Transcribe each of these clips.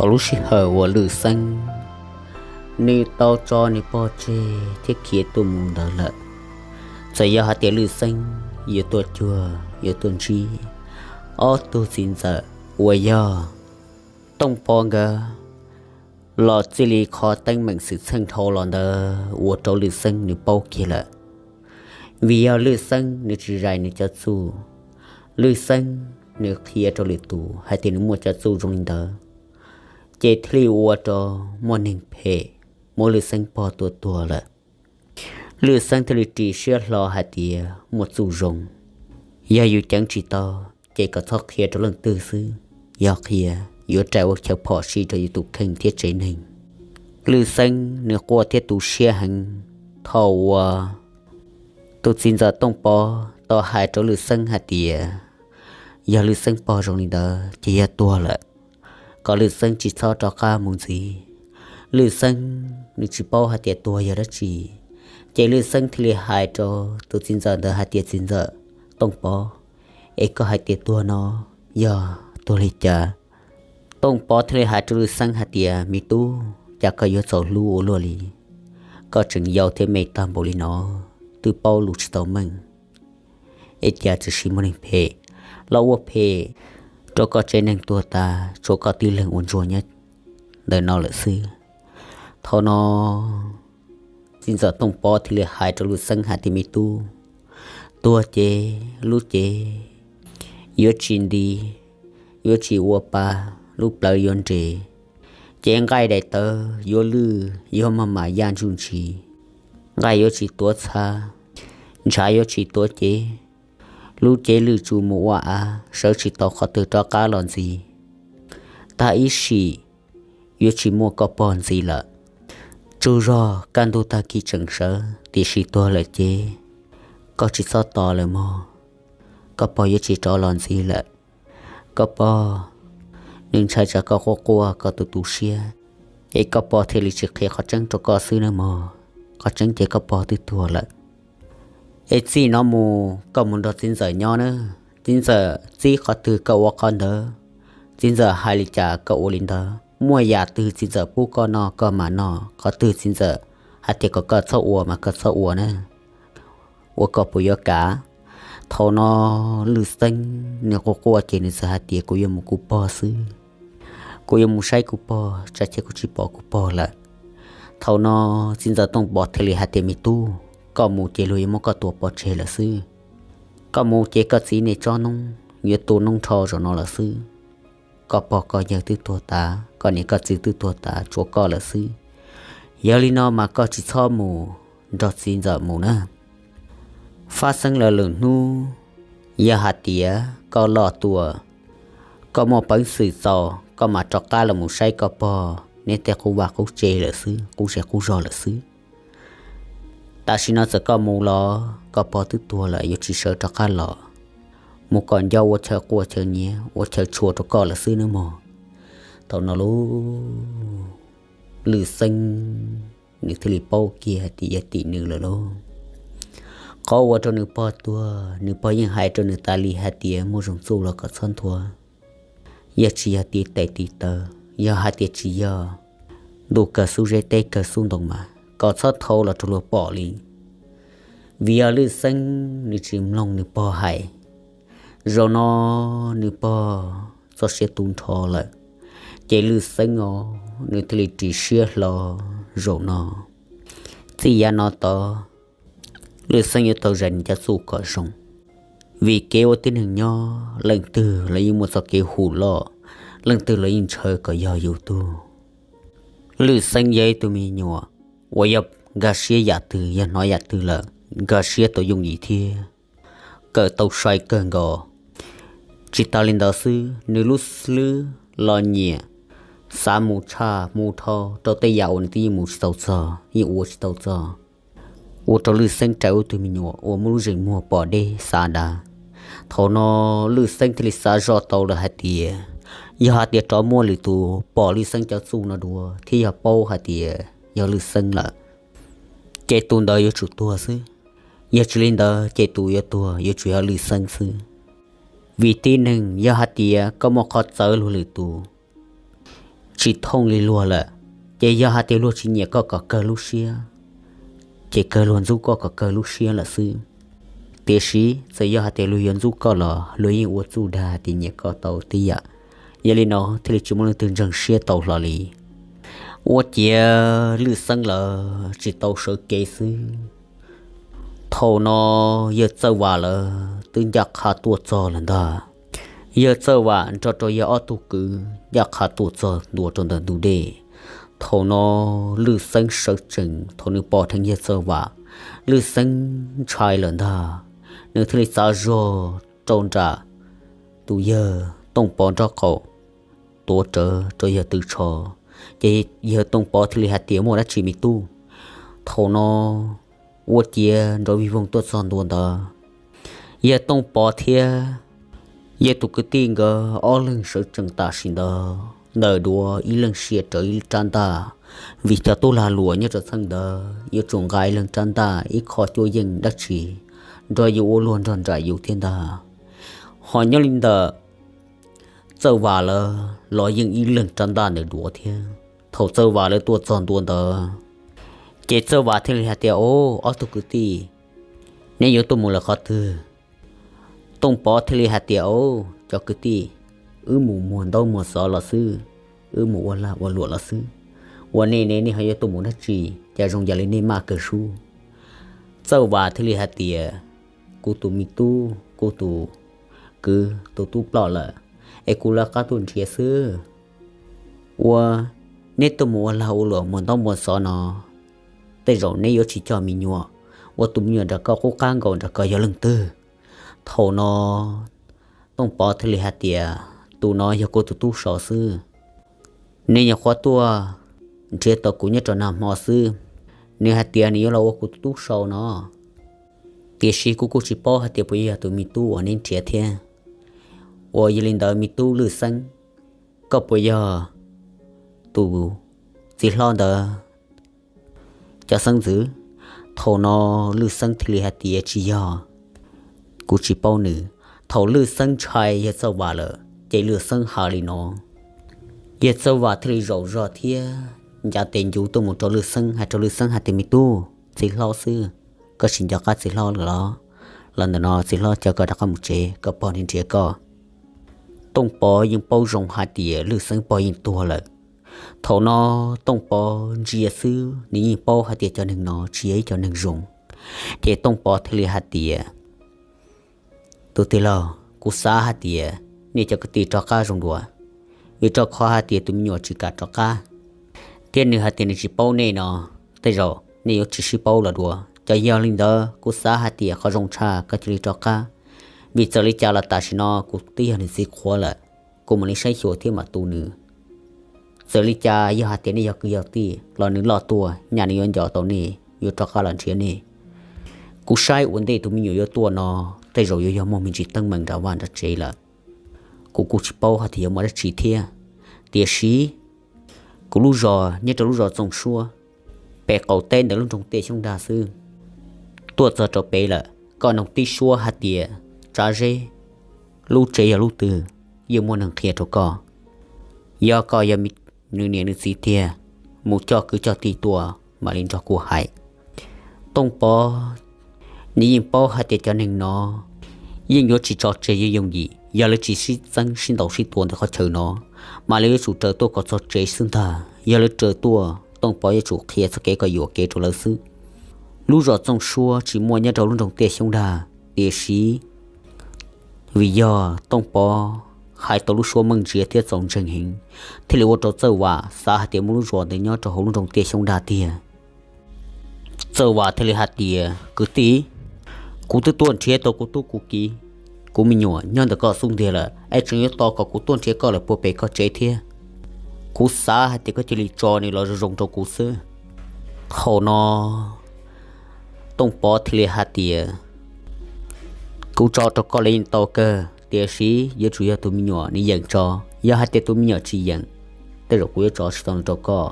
Thaum lub sij hawm uas Lwm Xeeb nws tau tso nws pog tseg thiab khiav tuaj mus ntawd lawm, txawm yog hais tias Lwm Xeeb yuav tuaj cuag yuav tuaj ntsib ob tug txiv ntxawm uas yog Tooj Pob nkawd los txij li qhov teeb meem xwm txheej dhau los ntawd ua rau Lwm Xeeb nws paub kiag lawm. Vim yog Lwm Xeeb nws tsis zais nws cov txuj, Lwm Xeeb nws qhia rau lwm tus hais tias nws muaj cov txuj zoo li ntawd, ces thiaj li ua rau muaj neeg phem muab Lwm Xeeb pog tua tuag lawm. Lwm Xeeb thiaj li ris siab hlo hais tias muaj txuj zoo, yog yus ceev tsis tau ces kom txhob qhia rau leej twg xwb, yog qhia yuav rais ua chaw phom sij rau yus tus kheej thiab tsev neeg. Lwm Xeeb nws quaj thiab tu siab heev thaum uas tus txiv ntxawm Tooj Pob tau hais rau Lwm Xeeb hais tias yog Lwm Xeeb pog zoo li ntawd ces yog tuag lawm, kom Lwm Xeeb tsis txhob rov qab mus ntxiv. Lwm Xeeb nws tsis paub hais tias tuag yog dab tsi, ces Lwm Xeeb thiaj li hais rau tus txiv ntxawm ntawd hais tias, Txiv ntxawm Tooj Pob, es koj hais tias tuag no yog tuag li cas? Tooj Pob thiaj li hais rau Lwm Xeeb hais tias, Me tub, cas koj yuav txaus hlub ua luaj li? Koj tseem yau thiab me tag npaum li no, twb paub lus tsis tau meej, es cas txawm sim muaj neeg phem los ua phem rau koj tsev neeg tuag tas, tshuav koj tib leeg ua ntsuag nyob ntawm no lawm xwb. Thaum no txiv ntxawm Tooj Pob thiaj li hais rau Lwm Xeeb hais tias, Me tub, tuag ces lub cev yuav tsis nti, yuav tsis ua pa, lub plawv yuav nres, ces nqaij daim tawv yuav lwj, yuav maj mam yaj ntsuj ntsis, nqaij yuav tsis tuav txha, ntshav yuav tsis tuav cev, lub cev lwj tsuj mus ua av, sawv tsis tau qhov twg rov qab los ntxiv. Tag ib sim yuav tsis muaj koj pog ntxiv lawm. Tsaug zog kaj ntug tag kis tseem sawv, tiam sis tuag lawm ces koj tsis txhob tos lawm mog. Koj pog yuav tsis rov los ntxiv lawm. Koj pog nws ntshai tsam koj quaj quaj koj tu tu siab, es koj pog thiaj li tsis qhia qhov tseeb rau koj xwb nawb mog. Qhov tseeb ces koj pog twb tuag lawm. Es txij no mus koj mus nrog txiv ntxawm nyob nawb, txiv ntxawm txib qhov twg koj ua qhov ntawd, txiv ntxawm hais li cas koj ua li ntawd, muaj yam twg txiv ntxawm pub koj noj koj mam noj, qhov twg txiv ntxawm hais tias kom koj txhob ua mas koj txhob ua na, ua koj puas yuav kam? Thaum no Lwm Xeeb nws quaj quaj ces nws txawm hais tias, Kuv yuav mus kuv pog xwb, kuv yuav mus saib kuv pog, tsam ces kuv tsis pom kuv pog lawm. Thaum no txiv ntxawm Tooj Pob thiaj li hais tias, Me tub, koj mus ces luag yuav muab koj tua pov tseg lawm xwb. Koj mus ces koj txiv nej tsob noob yuav tu noob nrho zaum no lawm xwb. Koj pog koj yawg twb tuag tas, koj niam koj txiv twb tuag tas, tshuav koj lawm xwb. Yog li no mas koj tsis txhob mus nrog txiv ntxawm mus na. Fab xeeb lawv lwm hnub, yog hais tias koj loj tuaj, koj muaj peev xwm txaus, koj mam rov qab los mus saib koj pog neb tej qub vaj qub tse lawm xwb, qub zej qub zog lawm xwb. Tam sim no txawm koj mus los koj pog twb tuag lawm, yuav tsis sawv rov qab los, mus kom nco ua chaw quaj chaw nyiav ua chaw tshua rau koj lawm xwb nawb mog. Thaum no lauj, Lwm Xeeb nws thiaj li paub kiag hais tias yog tim nws lawm lauj. Qhov ua rau nws pog tuag, nws pog yeej hais rau nws tas li hais tias muaj zoo txuj los kom txhob nthua, yog tsis yog tiv tes tiv taw, yog hais tias tsis yog ntuj kawg xub zeb teb kawg xub ntoo mas kom txhob thau los rau luag pom li. Vim yog Lwm Xeeb nws tsis mloog nws pog hais, zaum no nws pog txoj sia tu nrho lawm, ces Lwm Xeeb os nws thiaj li ris siab hlo zaum no. Txij yav no tod, Lwm Xeeb yuav tau zais nws cov txuj kom zoo, vim kev ua tib neeg nyob leej twg los yeej muaj txoj kev hum loj, leej twg los yeej ntshaw kom yog yus tug. Lwm Xeeb yog ib tug me nyuam uas yog nkag siab yam twg, yog hnov yam twg lawm nkag siab tau yooj yim thiab kawm tau sai kawg nkaus. Tsis tas li ntawd xwb, nws lub hlwb los nyiam xav mus tshaj mus dhau rau tej yam uas nws twb yeej mus tsis tau txog, yeej ua tsis tau txog, ua rau Lwm Xeeb rais ua tug me nyuam uas muaj lub zeem muag pom deb xav dav. Thaum no Lwm Xeeb thiaj li xav zoj tau lawm hais tias, yog hais tias rov muaj lwm tus pom Lwm Xeeb cov txuj no dua thiab yog paub hais tias yog Lwm Xeeb lawm, ces tus ntawd yuav tsum tuag xwb. Yog tsis li ntawd ces tus yuav tuag yuav tsum yog Lwm Xeeb xwb. Vim tib neeg yog hais tias koj muaj qhov txawv luag lwm tus, tsis thooj li luag lawm. Ces yog hais tias luag tsis nyiam koj kom kawg lub siab, ces kawg luag ntxub koj kom kawg lub siab lawm xwb. Tiam sis txawm yog hais tias luag yuav ntxub koj los luag yeej ua txuj dag hais tias nyiam koj tau tib yam. Yog li no thiaj li tsis muaj leej twg ntseeg siab tau hlo li. Ua ciav Lwj Xeeb lawv tsis tau sawv kev xwb, thaum no yawg Txawj Vam lawv twb ncaj qha tuaj txog lawm ntag. Yawg Txawj Vam nrog rau yawg ob tug kwv ncaj qha tuaj txog ntua rau ntawm ntug dej. Thaum no Lwj Xeeb sawv tsees, thaum nws pom dheev yawg Txawj Vam, Lwj Xeeb ntshai lawm ntag. Nws thiaj li txav zog rau nram tus yawg Tooj Pov nraub qaum, tuav rawv rau yawg tw tsho. Ces yawg Tooj Pov thiaj li hais tias, muaj dab tsi me tub? Thaum no ua ciav nrov vij voog tuaj txog ntua ntawd, yawg Tooj Pov thiab yawg tus kwv tij nkawd ob leeg sawv tsees tam sim ntawd ntawm duav ib leeg sia rawv ib rab ntaj, vim cov tub lag luam nyob rau txheej ntawd yuav tsum nqa ib leeg rab ntaj ib qho cuab yeej dab tsi nrog yus ua luag nrog nraim yus thiab ntag. Ho nyob li ntawm Txawj Vam lawv los yeej ib leeg rab ntaj ntawm duav thiab. Thaum Txawj Vam lawv tuaj txog ntua ntawd, ces Txawj Vam thiaj li hais tias, o, ob tug kwv tij, neb yuav tuaj mus lawm qhov twg? Tooj Pov thiaj li hais tias, o, cov kwv tij, wb mus muag ntaub muag xov los xwb, wb mus ua lag ua luam los xwb. Ua nej ne, nej ho yuav tuaj mus dab tsi, cas zoo yam li nej maj kawg sub? Txawj Vam thiaj li hais tias, kuv tus me tub, kuv tus kwv tus tub ploj lawm, es kuv lawv qab tuaj nrhiav xwb. Ua, neb tuaj mus ua lag ua luam muag ntaub muag xov no, tej zaum neb yuav tsis coj me nyuam, ua tus me nyuam nram ko qub qab nkaus nram ko yog leej twg? Thaum no Tooj Pov thiaj li hais tias, tus no yog kuv tus tub sau xwb. Nws nyuam qhuav tuaj nrhiav tau kuv nyob rau nag hmo xwb. Nws hais tias nws yuav los ua kuv tus tub sau no, tiam sis kuv kuj tsis paub hais tias puas yog tus me tub uas neb nrhiav thiab. Ua, yog li ntawd me tub Lwj Xeeb, koj puas yog tus txiv hlob ntawd cov xeeb ntxwv? Thaum no Lwj Xeeb thiaj li hais tias, tsis yog, kuv tsis paub nws. Thaum Lwj Xeeb ntshai yawg Txawj Vam lawm ces Lwj Xeeb hais li no, yawg Txawj Vam thiaj li zaum zog thiab ncav tes ncuv tuaj mus rau Lwj Xeeb, hais rau Lwj Xeeb hais tias, me tub, txiv hlob xwb, koj tsis nco qab txiv hlob lawm los? Los ntawm no txiv hlob coj koj rov qab mus tsev, koj pog nrhiav koj. Tooj Pov yeej paub zoo hais tias Lwj Xeeb pog yeej tuag lawm. Thaum no Tooj Pov ntsia xwb nws yeej paub hais tias cov neeg no tsis yog ib cov neeg zoo. Ces Tooj Pov thiaj li hais tias, tus tij laug, kuv xav hais tias nej cov kwv tij rov qab zoo dua, vim rau qhov hais tias tus me nyuam tsis kam rov qab, thiab nws hais tias nws tsis paub nej no, tej zaum nej yuav tsis sib paub los dua. Ces yog li ntawd kuv xav hais tias qhov zoo tshaj koj cia li rov qab, vim txawm li cas los tam sim no kuv twb yog nws txiv qhuav lawm, kuv mam li saib xyuas thiab mam tu nws. Txawm li cas yog hais tias nej yog kwv yog tij los nws loj tuaj nyaj nws yuav nco tau nej, yuav rov qab los nrhiav nej. Kuv saib ua ntej tus me nyuam yuav tuaj no tej zaum yuav yog muaj me ntsis teeb meem nram vaj nram tsev lawm. Kuv kuj tsis paub hais tias yuav muaj dab tsi thiab, tiam sis kuv lub zos nyob rau lub zos Txooj Suab, pem qaum teb ntawm lub nroog Tiaj Xyoob Dag xwb. Tuaj txog rau pem lawm koj noog tib suab hais tias Tsav Zeb, lub tsev yog lub twg, yeej muaj neeg qhia rau koj. Yog koj yog nws niam nws txiv tiag, mus coj kwv coj tij tuaj mam li nrog kuv hais. Tooj Pov nws yeej paub hais tias cov neeg no yeej yuav tsis tso tseg yooj yooj yim, yog lawv tsis sib txeeb sib ntaus sib tua ntawm qhov chaw no, mas lawv yuav tsum raws tuaj kom txog tsev xwb ntag. Yog lawv raws tuaj, Tooj Pov yuav tsum qhia txoj kev kom yuam kev rau lawv xwb. Lub zos Txooj Suab tsis muaj nyob rau lub nroog Tiaj Xyoob Dag, tiam sis vim yog Tooj Pov hais tau lub suab meej ntsiav thiab txaus ntseeg heev, thiaj li ua rau Txawj Vam xav hais tias muaj lub zos ntawd nyob rau hauv lub nroog Tiaj Xyoob Dag tiag. Txawj Vam thiaj li hais tias, kwv tij, kuv twb tuaj nrhiav tau kuv tub kuv kiv, kuv me nyuam nyob ntawm koj xub ntiag lawm, es tseem yuav tos kom kuv tuaj nrhiav koj lawm puag pem koj tsev thiab. Kuv xav hais tias koj cia li tso nws los zoo zoo rau kuv xwb. Thaum no Tooj Pov thiaj li hais tias, kuv tso rau koj los yeej tau kawg, tiam sis yuav tsum yog tus me nyuam nws yeem tso. Yog hais tias tus me nyuam tsis yeem, tej zaum kuv yuav tso tsis tau nws rau koj,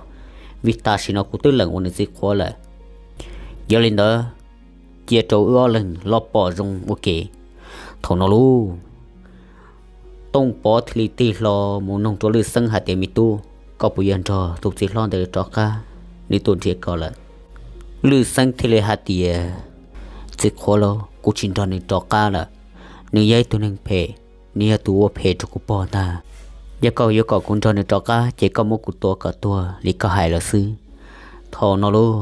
vim tam sim no kuv twb lees ua nws txiv qhuav lawm. Yog li ntawd, cia rau wb ob leeg los pom zoo ua ke. Thaum no lauj, Tooj Pov thiaj li tig hlo mus noog rau Lwj Xeeb hais tias, me tub, koj puas yuav nrog tus txiv hlob ntawd rov qab, nws tuaj nrhiav koj lawm. Lwj Xeeb thiaj li hais tias, txiv qhuav lauj, kuv tsis nrog nws rov qab lawm. Nws yog ib tug neeg phem, nws yog tus ua phem rau kuv pog ntag. Yog koj yuav kom kuv nrog nws rov qab ces koj muab kuv tua kom tuag li koj hais lawm xwb. Thaum no lauj,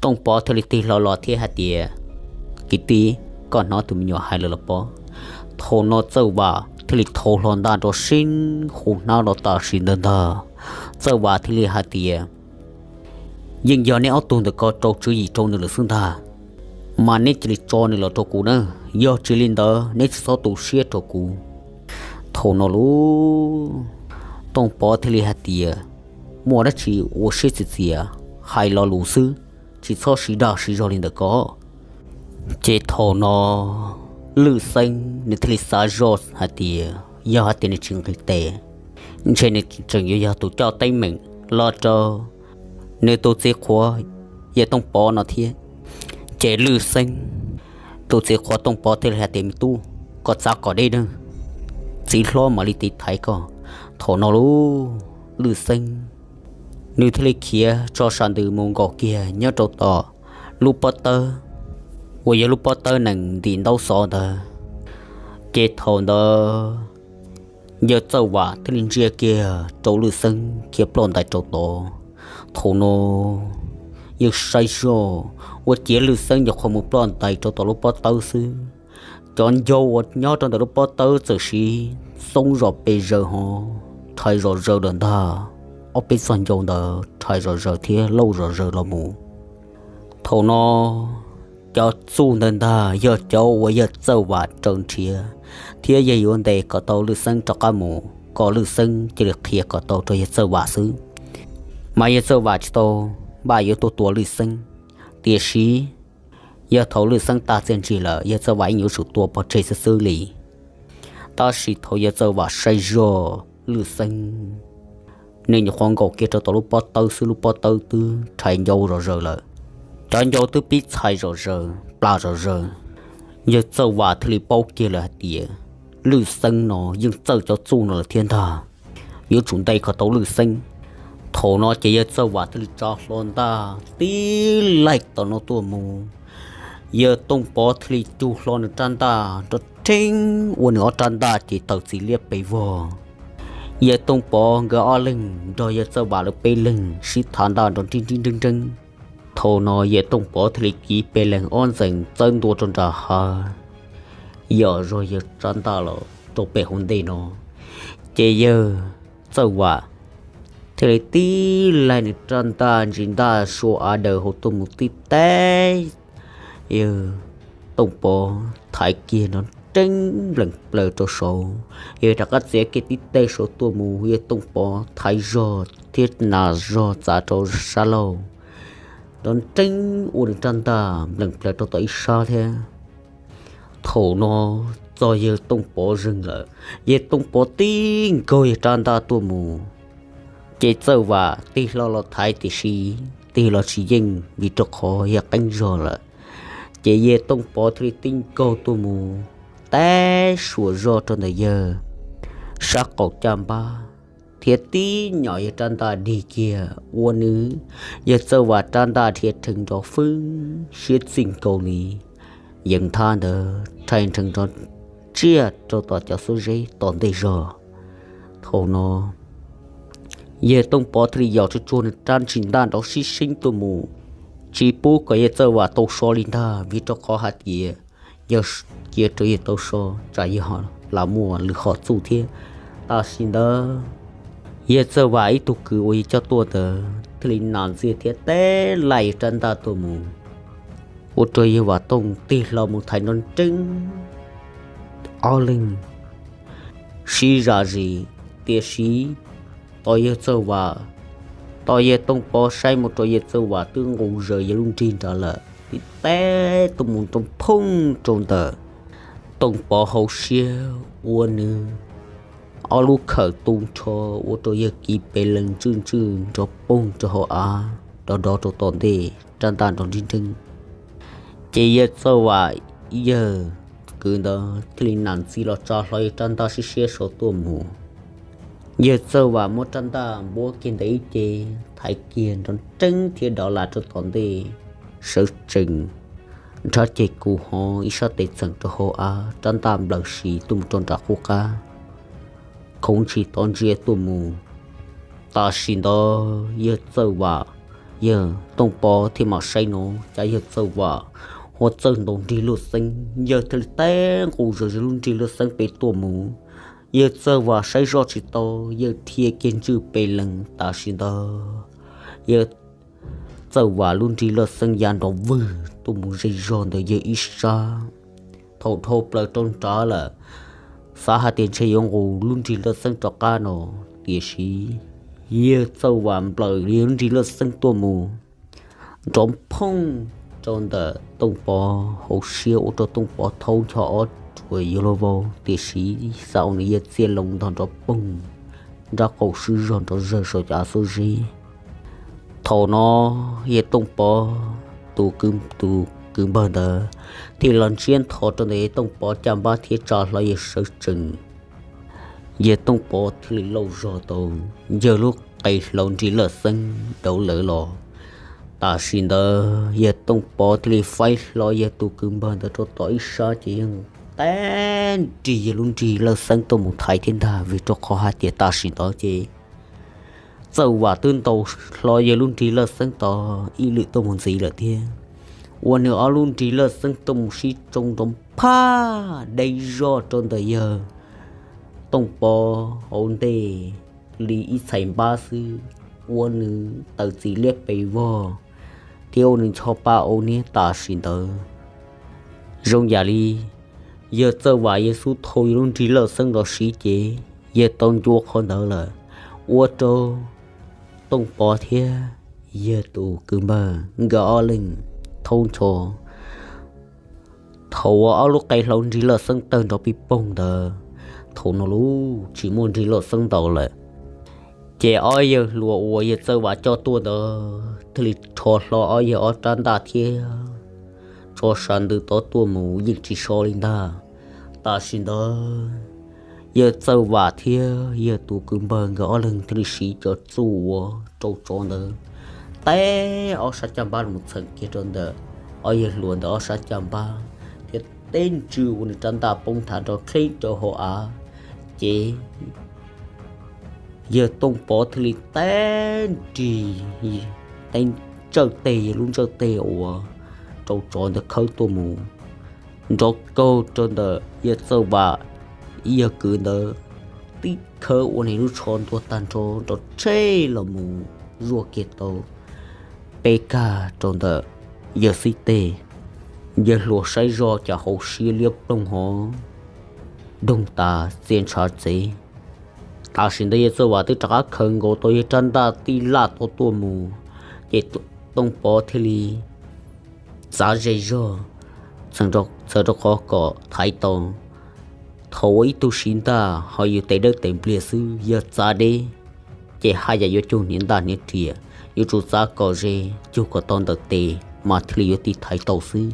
Tooj Pov thiaj li tig hlo los thiab hais tias, kwv tij, koj hnov tus me nyuam hais lawm los pob? Thaum no Txawj Vam thiaj li thau hlo ntaj nrov sib hu hnab los tam sim ntawd ntag. Txawj Vam thiaj li hais tias, yeej yog neb ob tug ntawm ko rau tswv yim rau nws lawm xwb ntag, mas neb cia li tso nws los rau kuv na, yog tsis li ntawd neb tsis txhob tu siab rau kuv. Thaum no lauj, Tooj Pov thiaj li hais tias, muaj dab tsi ua siab txias txias, hais lo lus xwb, tsis txhob siv dag siv zog li ntawm ko. Ces thaum no Lwj Xeeb nws thiaj li xav zoj hais tias yog hais tias nws tsis nqis tes, ntshe nws tseem yuav yog tus coj teeb meem los rau nws tus txiv qhuav yawg Tooj Pov no thiab. Ces Lwj Xeeb tus txiv qhuav Tooj Pov thiaj li hais tias, me tub, koj txav kom deb nawb, txiv hlob mam li tiv thaiv koj. Thaum no lauj, Lwj Xeeb nws thiaj li khiav tso sam ntws mus nkaum kiag nyob rau tom lub pob tawb uas yog lub pob tawb nees ntim ntaub xov ntawd. Ces thaum ntawd yawg Txawj Vam thiaj li ntsia kiag rau Lwj Xeeb khiav ploj ntais rau tod. Thaum no yawg saib zoj, ua ciav Lwj Xeeb nyuam qhuav mus ploj ntais rau tom lub pob tawb xwb, cov ncau uas nyob rau ntawm lub pob tawb txawm siv xoob zom pes zaws ho rhais zom zaws lawm ntag. Ob peb txog ncau ntawd rhais zom zaws thiab lauj zom zaws los mus. Thaum no cov txuj ntawd ntag yog cov uas yawg Txawj Vam raws nrhiav thiab yawg yuav ntes kom tau Lwj Xeeb rov qab mus, kom Lwj Xeeb cia li qhia kom tau rau yawg Txawj Vam xwb. Mas yawg Txawj Vam tsis tau npaj yuav tuaj tua Lwj Xeeb, tiam sis yog thaum Lwj Xeeb tag txiaj ntsig lawm yawg Txawj Vam yeej yuav tsum tua pov tseg xwb xwb li. Tab sis thaum yawg Txawj Vam saib zoj, Lwj Xeeb nws nyuam qhuav nkaum kiag rau tom lub pob tawb xwb, lub pob tawb twb rhais ncau zom zaws lawm. Cov ncau twb pib txhais zom zaws, plas zom zaws. Yawg Txawj Vam thiaj li paub kiag lawm hais tias Lwj Xeeb no yeej txawj cov txuj no lawm thiab ntag, yuav tsum ntes kom tau Lwj Xeeb. Thaum no ces yawg Txawj Vam thiaj li tsa hlo ntaj tib laig tom no tuaj mus. Yawg Tooj Pov thiaj li cug hlo nws rab ntaj nrov rheeb ua nws ob rab ntaj ces tawm txim liab pes vog. Yawg Tooj Pov nkawd ob leeg nrog yawg Txawj Vam lawv peb leeg sib thav ntaj nrov nrib nrib nreeb nreeb. Thaum no yawg Tooj Pov thiaj li kiv pes leeg ob ntxees txawb ntua rau nram hav, yam zog yawg rab ntaj los rau pem hauv ntej no. Ces yawg Txawj Vam thiaj li tib laig nws rab ntaj ntsis ntaj sua av daws hauv tuaj mus tib teb. Yawg Tooj Pov thaiv kiag nrov nreeb npleem plaws rau saud, yawg rov qab txiav kiag tib teg saud tuaj mus, yawg Tooj Pov thaiv zog thiab nas zog txav rau sab laug, nrov nreeb ua nws rab ntaj npleem plaws rau tom ib sab thiab. Thaum no txog yawg Tooj Pov zeeg lawm, yawg Tooj Pov tib nkaug yawg rab ntaj tuaj mus, ces Txawj Vam tig hlo los thaiv tiam sis tig los tsis yeej vim rau qhov yawg qeeb zog lawm. Ces yawg Tooj Pov thiaj li tib nkaug tuaj mus, teb suas zog rau ntawm yawg sab qaum caj npab, thiab tib nyom yawg rab ntaj dig kiag ua nws, yawg Txawj Vam rab ntaj dhia rhees nrov fwb siab txij nkaus li. Yeev thab ntawd rhais nrhees nrov tsiaj rau tom cov xuab zeb tom ntej zog. Thaum no yawg Tooj Pov thiaj li yos tsuag tsuag nws rab ntsis ntaj nrov sib seeb tuaj mus, tsis pub kom yawg Txawj Vam tau so li ntag, vim rau qhov hais tias yog cia rau yawg tau so tsam yawg ho lam muaj lwm hom txuj thiab. Tam sim ntawd yawg Txawj Vam ib tug kwv uas yawg coj tuaj ntawd thiaj li nas ntxiag thiab teb laij yawg rab ntaj tuaj mus, ua rau yawg Vam Tooj tig hlo mus thaiv nrov nreeb. Ob leeg sib zam zis, tiam sis tos yawg Txawj Vam, tos yawg Tooj Pov saib mus rau yawg Txawj Vam twb nqus zaws yawg lub nrig nrad lawm, tib teb tuaj mus rau phooj rau ntawm Tooj Pov hauv siab ua nws ob lub khawm tu nrho, ua rau yawg kiv pes lees ntswj ntswj nrov poog rau hauv av, dov dov rau tom ntej rab ntaj nrov nrib nreeb. Ces yawg Txawj Vam yawg kwv ntawd thiaj li nam ntxiv los tsa hlo yawg rab ntaj siab siab saud tuaj mus. Yawg Txawj Vam muab rab ntaj npuab kiag ntawm ib ce, thaiv kiag nrov nreeb thiab dov las rau tom ntej, sawv tsees nrhab ceg kuv hov ib sab tes txheem rau hauv av, rab ntaj nplawm si tuaj mus rau nram qub qab, khoov ntshis tov ntsia tuaj mus. Tam sim ntawd yawg Txawj Vam, yawg Tooj Pov thiaj mam saib no, cas yawg Txawj Vam ua txawj ntaus nrig luaj xeeb, yawg thiaj li teb nqus zog zog lub nrig luaj xeeb pem tuaj mus. Yawg Txawj Vam saib zoj tsis tau, yawg dhia kiag ntswj pes lees. Tam sim ntawd yawg Txawj Vam lub nrig luaj xeeb ya nrov vwg tuaj mus ze zog ntawm yawg ib sab. Thaum dhau plaws rau nrad lawm, xav hais tias ntshe yuav nqus lub nrig luaj xeeb rov qab no, tiam sis yawg Txawj Vam nplawm yawg lub nrig luaj xeeb tuaj mus nrov phooj rau ntawm Tooj Pov hauv siab, ua rau Tooj Pov thaub ncho ob ruam yuav luag vau, tiam sis xav ua nws yawg txiaj loo ntog nrov poog, nrab qaum swb zog nrov zawg saum cov av xub zeb. Thaum no yawg Tooj Pov tus kwv, tus kwv npawg ntawd thiaj los ntsiab nthos rau ntawm yawg Tooj Pov caj npab thiab tsa hlo yawg sawv tsees. Yawg Tooj Pov thiaj li lauj zog tau yawg lub qe hlau nrig lawj xeeb dauv lawv los. Tam sim ntawd yawg Tooj Pov thiaj li faib hlo yawg tus kwv npawg ntawd rau tom ib sab ces yawg teb nrig yawg lub nrig lawj xeeb tuaj mus thaiv thiab ntag, vim rau qhov hais tias tam sim ntawd ces Txawj Vam twb ntaus hlo yawg lub nrig lawj xeeb tod ib lwm tuaj mus ntxiv lawm thiab. Ua nws ob lub nrig lawj xeeb tuaj mus sib tsoo nrov phaj deb zog rau ntawm yawg Tooj Pov hauv ntej li ib txhais npab xwb, ua nws taws txim liab pes vog thiab ua nws ncho pa au niab tam sim ntawd. Zoo yam li yawg Txawj Vam yawg xub thau yawg lub nrig lawj xeeb los siv ces yawg tau ncua qhov ntawd lawm, ua rau Tooj Pov thiab yawg tus kwv npawg nkawd ob leeg thaub ncho. Thaum uas ob lub qe hlau nrig lawj xeeb tawg nrov pij poog ntawd, thaum no lub tsis muaj nrig lawj xeeb ntaus lawm, ces ob yawg hluas uas yawg Txawj Vam coj tuaj ntawd thiaj li rho hlo ob yawg ob rab ntaj thiab tso sas ntws tod tuaj mus yeej tsis so li ntag. Tam sim ntawd yawg Txawj Vam thiab yawg tus kwv npawg nkawd ob leeg thiaj li siv cov txuj uas rau tsov ntawd teb ob sab caj npab los txheem kiag rau ntawm ob yawg hluas ntawd ob sab caj npab, thiab teb ntswj ua nws rab ntaj poob thav nrov kheeb rau hauv av. Ces yawg Tooj Pov thiaj li teb nrig, teb ntsawj teg, yawg lub ntsawj teg uas rau tsov ntawd khawb tuaj mus nrov kaug rau ntawm yawg Txawj Vam yawg kwv ntawd, tib khawb ua nws lub tsho ntuag tag nrho nrov tshej los mus zuaj kiag tau peb kag rau ntawm yawg xib teg. Yawg hluas saib zoj cas hauv siab liab ploog hov doog tas txia ntshav txev. Tam sim ntawd yawg Txawj Vam twb rov qab khaws nkaus tau yawg rab ntaj tij laj tod tuaj mus, ces Tooj Pov thiaj li txav ze zog, txhawm rau qhov kom thaiv tau. Thaum uas ib tug siv ntaj ho yus tes dawb tes npliag xwb, yog txav deb ces haj yam yuav cug hniav ntaj hniav riam, yuav tsum txav kom ze, cug kom tau ntawm tes mas thiaj li yuav tiv thaiv tau xwb.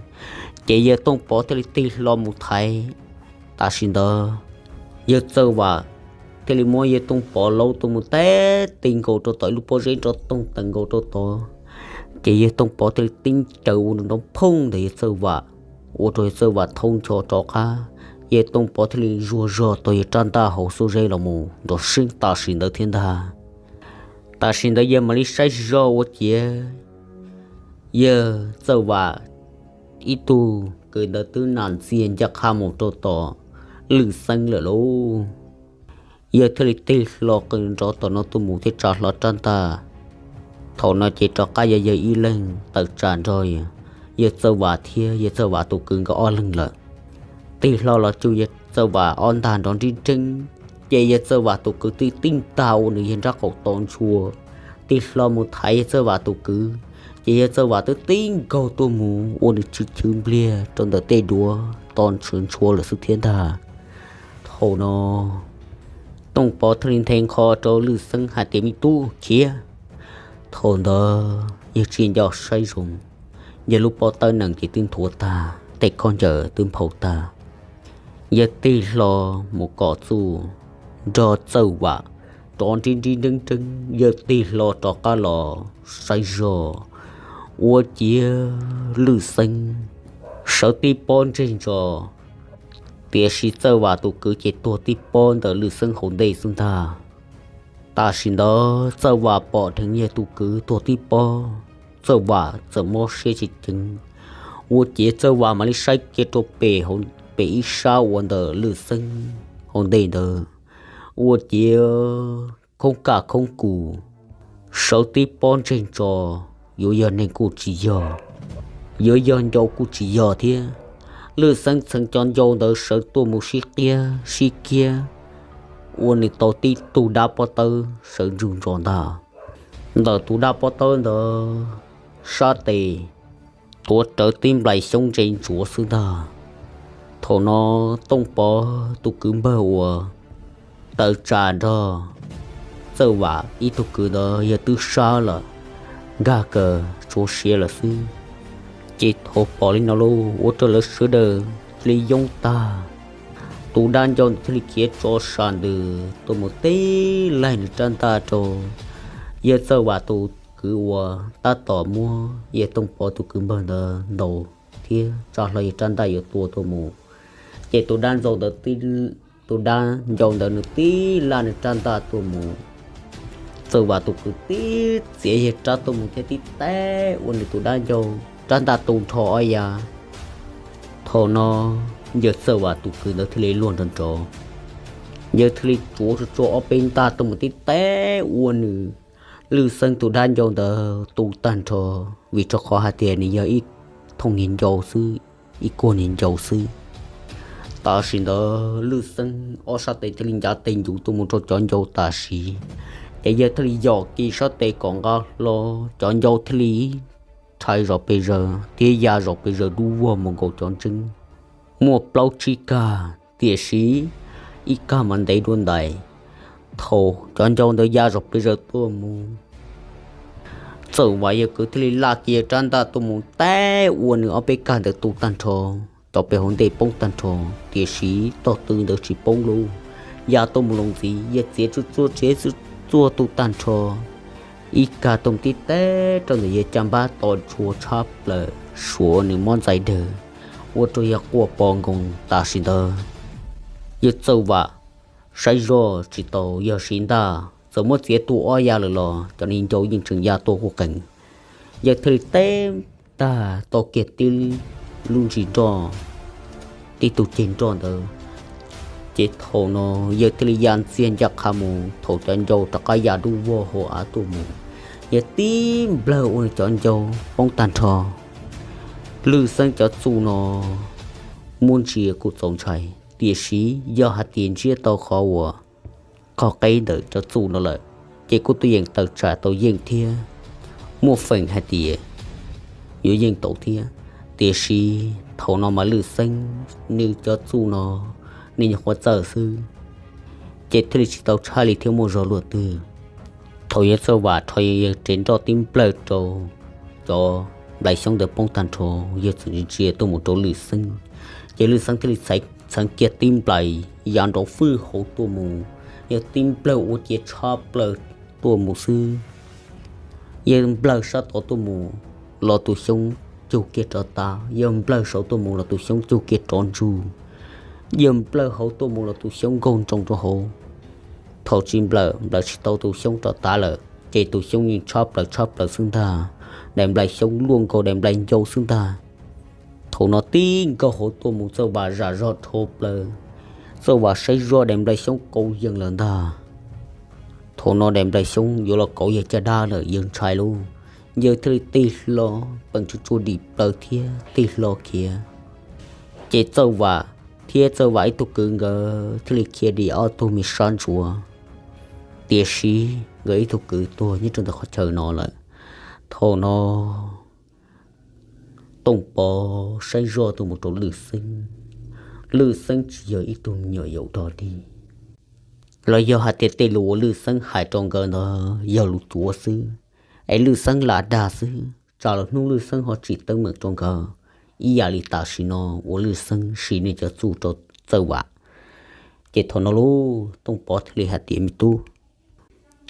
Ces yawg Tooj Pov thiaj li tig hlo mus thaiv. Tam sim ntawd yawg Txawj Vam thiaj li muab yawg Tooj Pov laub tuaj mus teb ti nkaus rau tom ib lub pob zeb nrov toog tees nkaus rau tod. Ces yawg Tooj Pov thiaj li tib caws ua nrov phooj ntawm yawg Txawj Vam, ua rau yawg Txawj Vam thaub ncho rov qab. Yawg Tooj Pov thiaj li zuag zog tau yawg rab ntaj hauv xub zeb los mus nrov seeb tam sim ntawd thiab ntag. Tam sim ntawd yawg mam li saib zog ua ciav yawg Txawj Vam ib tug kwv ntawd twb nam ntxiag ncaj qha mus rau tom lwm xeeb lawm lauj. Yawg thiaj li tig hlo qw nrov tom no tuaj mus thiab tsa hlo rab ntaj. Thaum no ces rov qab yog yawg ib leeg tawm tsam nrog yawg Txawj Vam thiab yawg Txawj Vam tus kwv nkawd ob leeg lawm. Tig hlo los cuag yawg Txawj Vam ob ntag nrov nrib nreeb, ces yawg Txawj Vam tus kwv twb tib ntag ua nws yawg nrab qaum to ntshua, tig hlo mus thaiv yawg Txawj Vam tus kwv, ces yawg Txawj Vam twb tib nkaug tuaj mus ua nws tsw chwv npliag rau ntawm tej duav to ntshua ntshua lawm xwb thiab ntag. Thaum no Tooj Pov thiaj li nthe nqho rau lwm xeeb hais tias, me tub khiav. Thaum ntawd yawg tsis nco saib zoo, yawg lub pob tawb nees ces twb nthuav tag, tej khaub ncaws twb nphau tag. Yawg tig hlo mus kom txuj nrog Txawj Vam rov nrib nrib nreeb nreeb, yawg tig hlo rov qab los saib zog, ua ciav Lwj Xeeb sawv tib pob ntseg ntso. Tiam sis Txawj Vam tus kwv ces tuag tib pob ntawm Lwj Xeeb hauv ntej xwb ntag. Tam sim ntawd Txawj Vam pom dheev yawg tus kwv tuag tib pob, Txawj Vam txawm mob siab tsis ceev. Ua ciav Txawj Vam mam li saib kiag rau pem hauv pem ib sab uas ntawm Lwj Xeeb hauv ntej ntawd, ua ciav khoob kaj khoob kus, sawv tib pob ntseg ntso, yuav yog neeg kuj tsis yog, yuav yog ncau kuj tsis yog thiab. Lwj Xeeb txheev cov ncau ntawd sawv tuaj mus sib qiab sib kiab, ua nws tau tib tug dab pob tawb sawv ntsug ntso ntag. Ntawm tus dab pob tawb ntawd sab tes tuav rawv tib nplais xyoob ntse ntsuav xwb ntag. Thaum no Tooj Pov tus kwv npawg uas tawm tsam nrog Txawj Vam ib tug kwv ntawd yawg twb sab lawm, nkag kawg tshuav siav lawm xwb. Ces thaum pom li no lauj, ua rau lawv sawv daws cia li yoob tag. Tus dab ncau ntawd thiaj li khiav tso sam ntws tuaj mus tib laig nws rab ntaj rau yawg Txawj Vam tus kwv uas tab tom muab yawg Tooj Pov tus kwv npawg ntawd ntaus thiab tsa hlo yawg rab ntaj yuav tua tuaj mus. Ces tus dab ntxau ntawd, tus dab ncau ntawd nws tib laj nws rab ntaj tuaj mus. Txawj Vam tus kwv tib txiav yawg rab tuaj mus thiab tib tav ua nws tus dab ncau rab ntaj tu nrho ob yav. Thaum no yawg Txawj Vam tus kwv ntawd thiaj li luag nrov nrov, yawg thiaj li tsuav tsuag tsuag ob peb ntaj tuaj mus tib tav ua nws Lwj Xeeb tus dab ncau ntawd tu tag nrho, vim rau qhov hais tias nws yog ib thooj niag ncau xwb, ib kuag niag ncau xwb. Tam sim ntawd Lwj Xeeb ob sab tes thiaj li ncav tes ncuv tuaj mus rau cov ncau tam sim, ces yawg thiaj li yos kiag sab tes kom nqa hlo, cov ncau thiaj li rhais zom pes zaws thiab ya zom pes zaws dub vog mus nkaus cov ntseeb muaj plaub tsib kag, tiam sis ib kag mas ntev dua ntais. Thaum cov ncau ntawd ya zom pes zaws tuaj mus, Txawj Vam yawg kwv thiaj li laj kiag rab ntaj tuaj mus tav ua nws ob peb kag ntawd tu tag nrho, cov pem hauv ntej poob tag nrho, tiam sis tog tw ntawd tsis poob lauj. Ya tuaj mus los ntxiv, yawg txiav tsuag tsuag txiav tsuag tsuag tu tag nrho, ib kag tuaj mus tib tav rau ntawm yawg caj npab to ntshua tshab plaws, suav nws mob ntxais dawg, ua rau yawg quaj po nkoos. Tam sim ntawd yawg Txawj Vam saib zoj tsis tau yawg siv ntaj, txawm muab txiav tuag ob yav lawm los cov niag ncau yeej tseem ya tuaj quj qees. Yawg thiaj li teb tag tau kiag tib lub ntsis nroj, tib tug ceg nroj ntawd, ces thaum no yawg thiaj li ya ntxiag ncaj qha mus. Thaum cov ncau rov qab ya dub vog hauv av tuaj mus, yawg tib nplawg ua nws cov ncau poob tag nrho. Lwj Xeeb cov txuj no muab ntsia kuj txaus ntshai, tiam sis yog hais tias ntsiab tau qhov uas qhov qeb ntawm cov txuj no lawm, ces kuj tuaj yeem tawm tsam tau yeej thiab. Muaj feem hais tias yuav yeej tau thiab, tiam sis thaum no mas Lwj Xeeb nws cov txuj no nws nyuam qhuav txawj xwb, ces thiaj li tsis tau tshaj li thiab muaj zog luaj twg. Thaum yawg Txawj Vam rho yawg tsev nroj tib nplawg rau cov nplais xyoob ntawd poob tag nrho, yawg txawm ntsia ntsia tuaj mus rau Lwj Xeeb, ces Lwj Xeeb thiaj li txheev kiag tib nplais yav nrov fwj hauv tuaj mus. Yawg tib nplawg ua ciav tshab plaws tuaj mus xwb. Yawg nplawg sab tod tuaj mus los tus xyoob cug kiag rov tav, yawg nplawg saud tuaj mus los tus xyoob cug kiag rov ntsug, yawg nplawg hauv tuaj mus los tus xyoob nkaug nroo rau hauv. Thaum tsis nplawg, nplawg tsis tau tus xyoob rov tav lawm, ces tus xyoob yeej tshab plaws tshab plaws xwb ntag. Daim nplais xyoob luaj nkaus daim nplais ncau xwb ntag. Thaum no tib nkaug hauv tuaj mus Txawj Vam zam zog dhau plaws. Txawj Vam saib zoj daim nplais xyoob kauv yees lawm ntag. Thaum no daim nplais xyoob yuav los kauv yawg caj dab lawm, yawg ntshai lauj. Yawg thiaj li tig hlo, peem tsuj tsuag dim plaws thiab tig hlo khiav. Ces Txawj Vam thiab Txawj Vam ib tug kwv nkawd thiaj li khiav dim ob tug me sab ntsuav, tiam sis nkawd ib tug kwv tuag nyob rau ntawm qhov chaw no lawm. Thaum no Tooj Pov saib zoj tuaj mus rau Lwj Xeeb, Lwj Xeeb tsis yog ib tug me nyuam yaus dog dig, los yog hais tias tej lus uas Lwj Xeeb hais rau nkawd ntawd yog lus cuav xwb, es Lwj Xeeb lam dag xwb, tsam los hnub Lwj Xeeb ho tsim teeb meem rau nkawd ib yam li tam sim no uas Lwj Xeeb siv nws cov txuj rau Txawj Vam. Ces thaum no lauj, Tooj Pov thiaj li hais tias, me tub,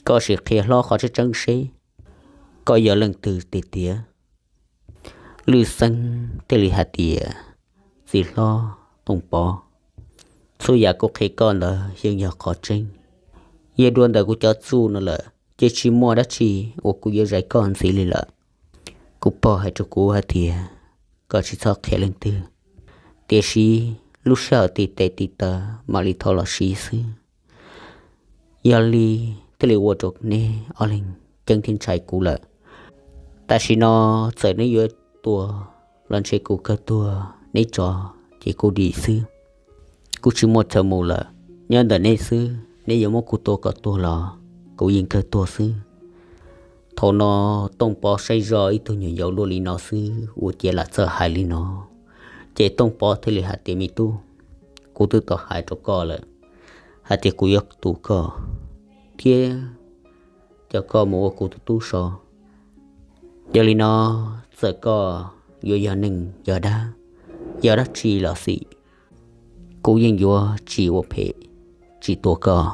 Koj sim qhia hlob qhov tseeb tseeb seb koj yog leej twg tiag tiag. Lwj Xeeb thiaj li hais tias, Txiv hlob Tooj Pov, txhua yam kuv qhia koj ntawd yeej yog qhov tseeb. Yog dua ntawm kuv cov txuj no lawm ces tsis muaj dab tsi uas kuv yuav zais koj ntxiv li lawm. Kuv pog hais rau kuv hais tias koj tsis txhob qhia leej twg, tiam sis lub sij hawm tib tes tib taw mam li thov los siv xwb. Yog li thiaj li ua rau neb ob leeg ceeb thiab ntshai kuv lawm. Tam sim no txawm neb yuav tua los ntshe kuv kawg tuag, neb tso ces kuv dim xwb. Kuv tsis muaj chaw mus lawm, nyob ntawm neb xwb, neb yuav muab kuv tua kom tuag los kuv yeej kawg tuag xwb. Thaum no Tooj Pov saib zoj ib tug nyuam yaus luaj li no xwb ua ciav lam txawj hais li no. Ces Tooj Pov thiaj li hais tias, Me tub, kuv twb tau hais rau koj lawm hais tias kuv yuav tu koj thiab coj koj mus ua kuv tus tub so. Yog li no, txawm koj yuav yog neeg yog dab, yog dab tsi los xij, kuv yeej yuav tsis ua phem, tsis tua koj.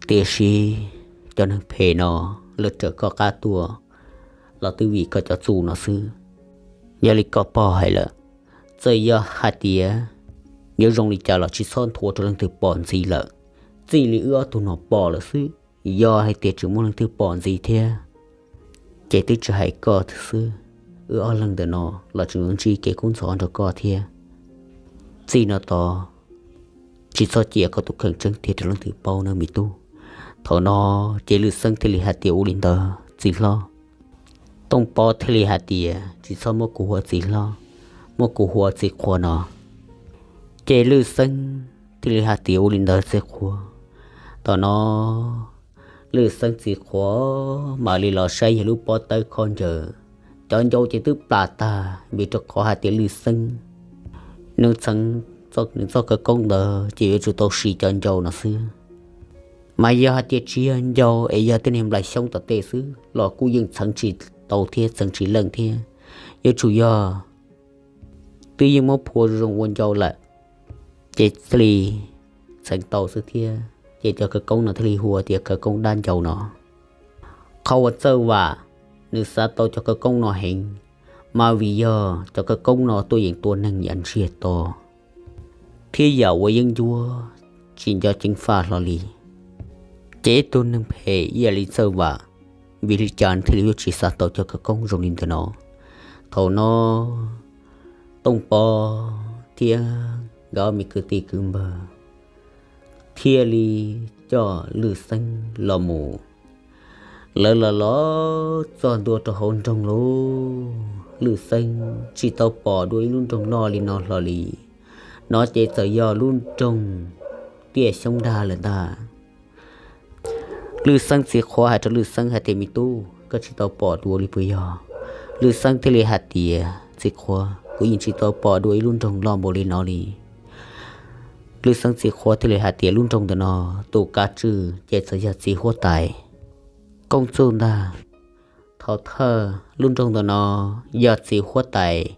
Tiam sis cov neeg phem no lawv raws koj qab tuaj los twb vim koj cov txuj no xwb. Yog li koj pog hais lawm, txawm yog hais tias yuav zoo li cas los tsis txhob nthuav rau leej twg pom ntxiv lawm. Txij li wb ob tug no pom lawm xwb, yog hais tias tsis muaj leej twg pom ntxiv thiab, ces twb tsis hais koj xwb, wb ob leeg ntawm no los tseem yuav ntsib kev kub ntxhov nrog koj thiab. Txij no tod tsis txhob cia koj tus kheej tseeb tiag rau leej twg paub nawb me tub. Thaum no ces Lwj Xeeb thiaj li hais tias, Ua li ntawd txiv hlob. Tooj Pov thiaj li hais tias, Tsis txhob muab kuv hu ua txiv hlob, muab kuv hu ua txiv qhua no. Ces Lwj Xeeb thiaj li hais tias, Ua li ntawd txiv qhua. Thaum no Lwj Xeeb txiv qhua mam li los saib yog lub pob tawb khaub ncaws, cov ncau ces twb plam tag vim rau qhov hais tias Lwj Xeeb nws txheev nws txoj khawv koob ntawd ces yuav tsum tau siv cov ncau no xwb. Mas yog hais tias tsis yog ncau es yog tej niag nplais xyoob tom tej xwb los kuj yeej txheev tsis tau thiab txheev tsis leej thiab. Yuav tsum yog twb yeej muab phua zoo ua ncau lawm ces thiaj li txheev tau xwb thiab. Ces cov khawv koob no thiaj li hu ua tias khawv koob dab ncau no. Qhov uas Txawj Vam nws xav tau cov khawv koob no heev, mas vim yog cov khawv koob no tuaj yeem tua neeg yav ntsiag to thiab yam uas yeeb ncuab tsis nco ceev faj hlo li. Ces ib tug neeg phem ib yam li Txawj Vam, vim li cas thiaj li yuav tsis xav tau cov khawv koob zoo li ntawm no? Thaum no Tooj Pov thiab nkawd ob me kwv tij kwv npawg thiaj li coj Lwj Xeeb los mus. Lawv los los txog ntua rau hauv nroog lauj, Lwj Xeeb tsis tau pom dua ib lub nroog loj li no hlo li. No ces txawm yog lub nroog Tiaj Xyoob Dag lawm ntag. Lwj Xeeb txiv qhua hais rau Lwj Xeeb hais tias, Me tub, koj tsis tau pom dua li puas yog? Lwj Xeeb thiaj li hais tias, Txiv qhua, kuv yeej tsis tau pom dua ib lub nroog loj npaum li no li. Lwj Xeeb txiv qhua thiaj li hais tias, Lub nroog ntawm no tus kav tswj ces txawm yog txiv huab tais Koob Txuj ntag. Thaum thawj lub nroog ntawm no yog txiv huab tais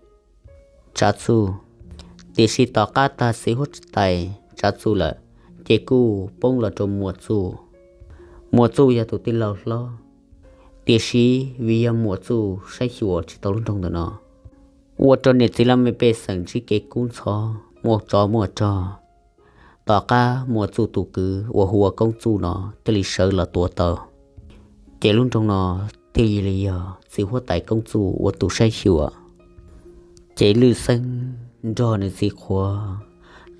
Tsav Txuj, tiam sis tom qab tag txiv huab tais Tsav Txuj lawm, ces kuj poob los rau Muas Txuj. Muas Txuj yog tus tij laug hlob, tiam sis vim yog Muas Txuj saib xyuas tsis tau lub nroog ntawm no, ua rau niam txiv laj mej pej xeem ntsib kev kub ntxhov, muaj tsov muaj rog. Tom qab Muas Txuj tus kwv uas hu ua Koob Txuj no thiaj li sawv los tua tau, ces lub nroog no thiaj li yog txiv huab tais Koob Txuj ua tus saib xyuas. Ces Lwj Xeeb nrog nws txiv qhua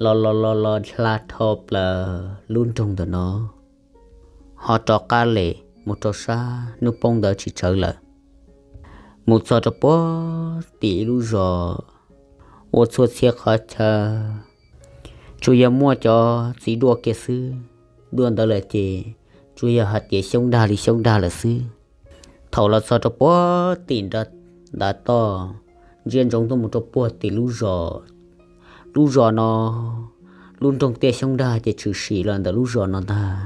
los los los los hla dhau plaws lub nroog ntawm no, ho rov qab lem mus rau sab hnub poob ntawd tsis tsawg lawm, mus txog rau puag tim ib lub zos uas txhua txhia qhov chaw tsuas yog muaj cov txiv duaj kiag xwb. Duaj ntawd lawm ces tsuas yog hais tias xyoob dag li xyoob dag lawm xwb. Thaum los txog rau puag tim nrad, ntav toj ntsia ntsoov tuaj mus rau puag tim lub zos, lub zos no lub nroog Tiaj Xyoob Dag ces tshwm sim los ntawm lub zos no ntag.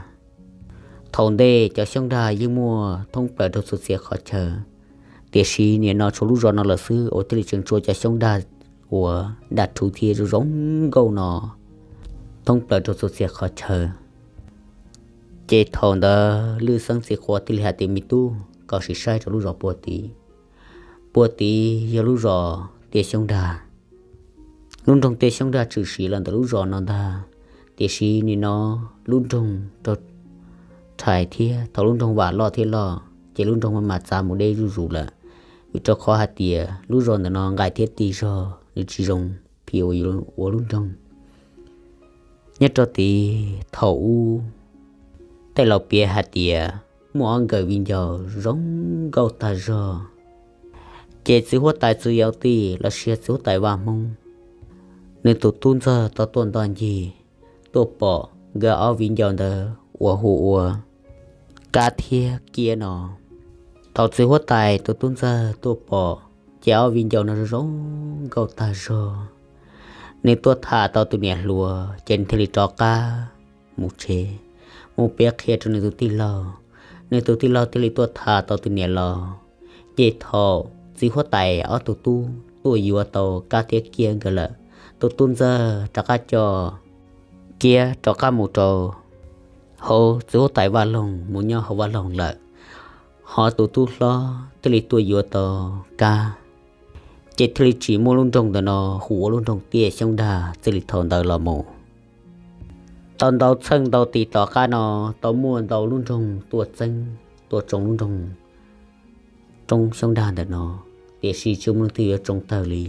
Thaum ntej cov xyoob dag yeej muaj thoob plaws rau txhua txhia qhov chaw, tiam sis nim no tshuav lub zos no lawm xwb uas thiaj li tseem tshuav cov xyoob dag uas dag rhuv thiab zoo zoo nkauj no thoob plaws rau txhua txhia qhov chaw. Ces thaum ntawd Lwj Xeeb txiv qhua thiaj li hais tias, Me tub, koj sim saib rau lub zos puag tid. Puag tid yog lub zos Tiaj Xyoob Dag. Lub nroog Tiaj Xyoob Dag tshwm sim los ntawm lub zos no ntag, tiam sis nim no lub nroog raug rhais thiab thaum lub nroog vam loj thiab loj ces lub nroog maj mam txav mus deb zuj zus lawm, vim rau qhov hais tias lub zos ntawm no nqaim thiab tig zog, nws tsis zoo phim ua lub nroog. Nyob rau tid thaum ub, tej laus piav hais tias muaj ob nkawm viv ncaus zoo nkauj tag zog, ces txiv huab tais Txwv Yau Tij los sis txiv huab tais Vaj Hmoob, nws tus tub ntxawg tau tuaj ntoj ncig, tuaj pom nkawd ob viv ncaus ntawd uas hu ua Kab thiab Kiab no. Thaum txiv huab tais tus tub ntxawg tuaj pom, ces ob viv ncaus no zoo nkauj tag zog. Nws tuaj tham tau tus niam hluas ces nws thiaj li rov qab mus tsev, mus piav qhia rau nws tus tij laug. Nws tus tij laug thiaj li tuaj tham tau tus niam laus. Ces thaum txiv huab tais ob tug tub tuaj yuav tau Kab thiab Kiab nkawd lawm, tus tub ntxawg rov qab coj Kiab rov qab mus rau hauv txiv huab tais vaj loog, mus nyob hauv vaj loog lawm. Ho tus tub hlob thiaj li tuaj yuav tau Kab, ces thiaj li tsim muaj lub nroog ntawm no hu ua lub nroog Tiaj Xyoob Dag txij li thaum ntawd los mus. Tau ntau txheej ntau tis tom qab no, tau muaj ntau lub nroog tuaj txeeb, tuaj tsoo lub nroog Roob Xyoob Dag ntawm no, tiam sis tsis muaj leej twg yuav tsoo tawg li,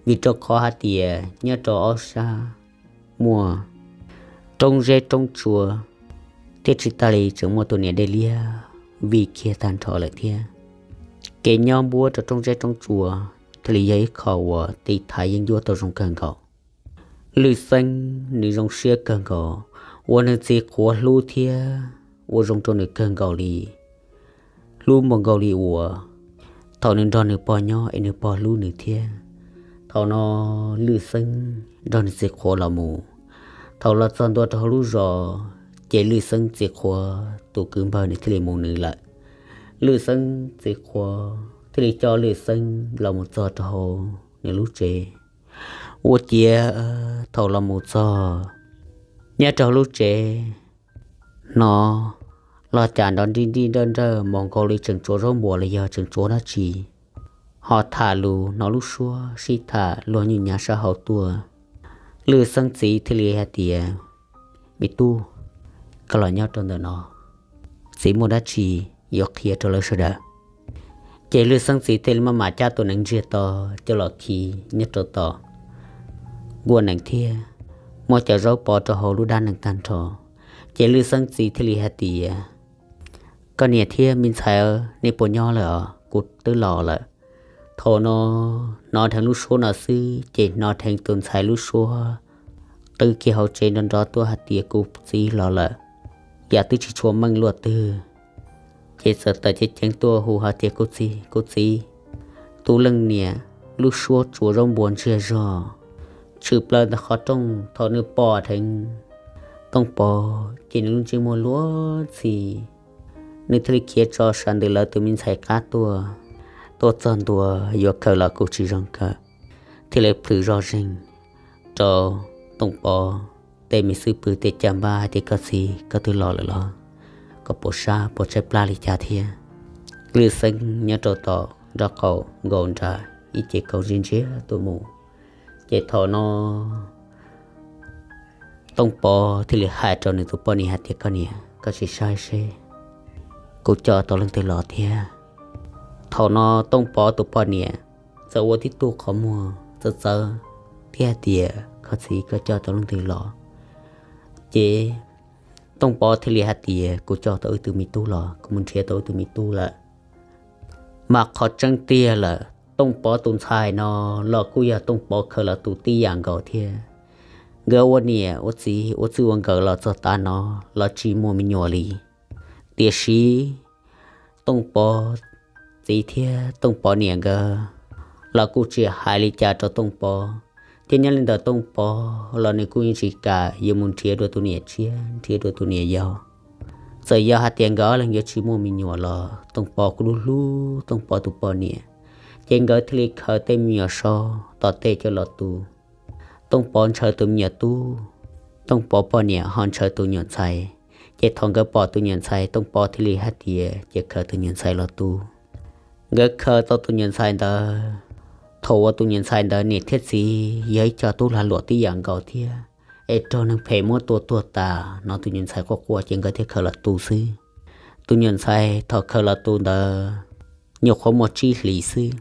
vim rau qhov hais tias nyob rau ob sab muaj roob zeb roob tsua, thiab tsis tas li tseem muaj tus niam dej liab vij kiag tag nrho lawm thiab. Kev nyob npuab rau roob zeb roob tsua thiaj li yog ib qho uas tiv thaiv yeeb ncuab tau zoo kawg nkaus. Lwj Xeeb nws zoo siab kawg nkaus uas nws txiv qhuav hlub thiab ua zoo rau nws kawg nkaus li, hlub npaum nkaus li uas thaum nws nrog nws pog nyob es nws pog hlub nws thiab. Thaum no Lwj Xeeb nrog nws txiv qhuav los mus, thaum los txog ntua rau hauv lub zos, ces Lwj Xeeb txiv qhuav tus kwv npawg nws thiaj li mus nws lawm. Lwj Xeeb txiv qhuav thiaj li coj Lwj Xeeb los mus txog rau hauv nws lub tsev. Ua ciav thaum los mus txog nyob rau hauv lub tsev, hnov los cas nrov nrij nrij nrawj nrawj npaum nkaus li tseem tsuav zaub npuas los yog tseem tsuav dab tsi, ho tham lus hnov lub suab sib tham luag nyuj nyav sab hauv tuaj. Lwj Xeeb txiv thiaj li hais tias, Me tub, koj los nyob rau ntawm no, txiv muaj dab tsi yuav qhia rau lawv sawv daws. Ces Lwj Xeeb txiv thiaj li maj mam cab tus neev ntsiag to coj los khi nyob rau tom nkuaj nees thiab muab cov zaub pov rau hauv lub dab nees tag nrho. Ces Lwj Xeeb txiv thiaj li hais tias, Koj niam thiab me ntxhais, nej puas nyob lawm os? Kuv twb los lawm. Thaum no hnov dheev lub suab no xwb ces hnov dheev tus ntxhais lub suab qw kiag hauv tsev nrov nrov tuaj hais tias, Kuv txiv los lawm. Yam twb tsis tshua meej luaj twg, ces txawm tawm ceev ceev tuaj hu hais tias, Kuv txiv, kuv txiv! Tus leej niam lub suab tsuav zaub npua ntsiag zog tshwm plaws ntawm qhov rooj. Thaum nws pom dheev Tooj Pov ces nws lub ntsej muag luag ntxhi, nws thiaj li khiav tso sam ntws lawv tus me ntxhais qab tuaj. Tuaj txog ntua yuav khaws los kuj tsis zoo khaws, thiaj li plhws zoj zeeg rau Tooj Pov tej me xub pwg tej caj npab hais tias, Koj txiv, koj twb los lawm los? Koj puas sab puas tshaib plab li cas thiab? Lwj Xeeb nyob rau tom nraub qaum nkaus nram ib ce kaus ntsia ntsia tuaj mus. Ces thaum no Tooj Pov thiaj li hais rau nws tus poj niam hais tias, Koj niam, koj sim saib seb kuv coj tau leej twg los thiab. Thaum no Tooj Pov tus poj niam txawm ua tib tug qhov muag txawv txawv thiab hais tias, Koj txiv, koj coj tau leej twg los? Ces Tooj Pov thiaj li hais tias, Kuv coj tau ib tug me tub los, kuv mus nrhiav tau ib tug me tub lawm. Mas qhov tseeb tiag lawm, Tooj Pov tus ntxhais no los kuj yog Tooj Pov khaws los tu tib yam nkaus thiab. Nkawd ua niam ua txiv ua txij ua nkawm los txog tav no los tsis muaj me nyuam li. Tiam sis Tooj Pov txiv thiab Tooj Pov niam nkawd los kuj tsis hais li cas rau Tooj Pov, thiab nyob li ntawd Tooj Pov los nws kuj yeej tsis kam yuav mus nrhiav dua tus niam tshiab, nrhiav dua tus niam yau. Txawm yog hais tias nkawd ob leeg yuav tsis muaj me nyuam los Tooj Pov kuj hlub hlub Tooj Pov tus poj niam, ces nkawd thiaj li khaws tej me nyuam so tom tej coj los tu. Tooj Pov ntshaw tus me nyuam tub, Tooj Pov poj niam ho ntshaw tus nyuam ntxhais, Ces thaum nkawd pom tus nyuam ntxhais Tooj Pov thiaj li hais tias cia khaws tus nyuam ntxhais los tu. Nkawd khaws tau tus nyuam ntxhais ntawd, thaum uas tus nyuam ntxhais ntawd niam thiab txiv yog ib co tub lag luam tib yam nkaus thiab, es raug neeg phem muab tua tuag tas no tus nyuam ntxhais quaj quaj ces nkawd thiaj khaws los tu xwb. Tus nyuam ntxhais thaum khaws los tu ntawd nyuam qhuav muaj tsib hlis xwb,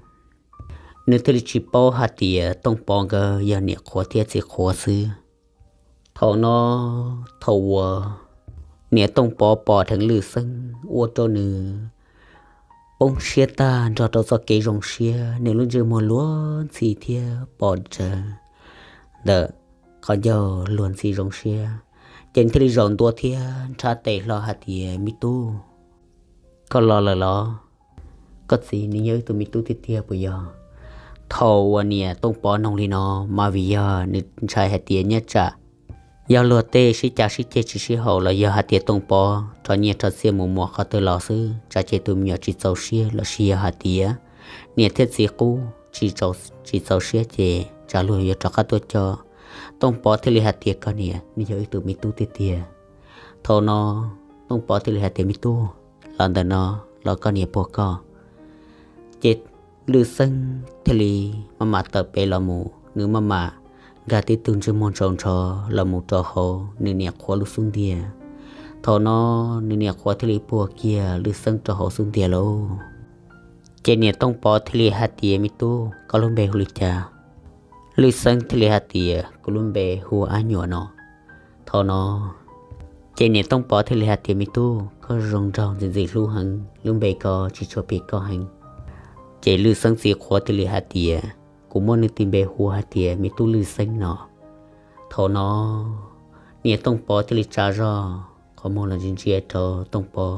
nws thiaj li tsis paub hais tias Tooj Pov nkawd yog niam qhuav thiab txiv qhuav xwb. Thaum no, thaum uas niam Tooj Pov pom dheev Lwj Xeeb ua rau nws poob siab tag nrog rau txoj kev zoo siab, nws lub ntsej muag luag ntxhi thiab pom tsawv ntawm qhov ncauj luag ntxhi zoo siab, ces nws thiaj li zaum ntua thiab nrhab tes hlo hais tias, Me tub, koj los lawm los? Koj txiv, nws yog wb tus me tub tiag tiag puas yog? Thaum uas niam Tooj Pov noog li no, mas vim yog nws ntshai hais tias nyob tsam yog luag tej sib cav sib ceg tsis sib haum los yog hais tias Tooj Pov rho nyiaj rho txiaj mus muas qhov twg los xwb, tsam ces tus me nyuam tsis txaus siab los sis yog hais tias niam thiab txiv qub tsis txaus siab ces tsam luag yuav rov qab tuaj coj. Tooj Pov thiaj li hais tias, Koj niam, nws yog wb tus me tub tiag tiag. Thaum no Tooj Pov thiaj li hais tias, Me tub, los ntawm no, los koj niam puag koj. Ces Lwj Xeeb thiaj li maj mam tawm pem los mus, nws maj mam nkag tib tug ntsej muag ntsaus ntsho los mus rau hauv nws niam qhuav lub xub ntiag. Thaum no nws niam qhuav thiaj li puag kiag Lwj Xeeb rau hauv xub ntiag lauj. Ces niam Tooj Pov thiaj li hais tias, Me tub, koj lub npe hu li cas? Lwj Xeeb thiaj li hais tias, Kuv lub npe hu Ab Nyuam no. Thaum no ces niam Tooj Pov thiaj li hais tias, Me tub, koj zoo nraug ntxim ntxim hlub heev, lub npe ko tsis tshua pim koj heev. Ces Lwj Xeeb txiv qhuav thiaj li hais tias, Kuv muab nws tis npe hu hais tias me tub Lwj Xeeb no. Thaum no niam Tooj Pov thiaj li tsa zog qhov muag los ntsia ntsia rau Tooj Pov,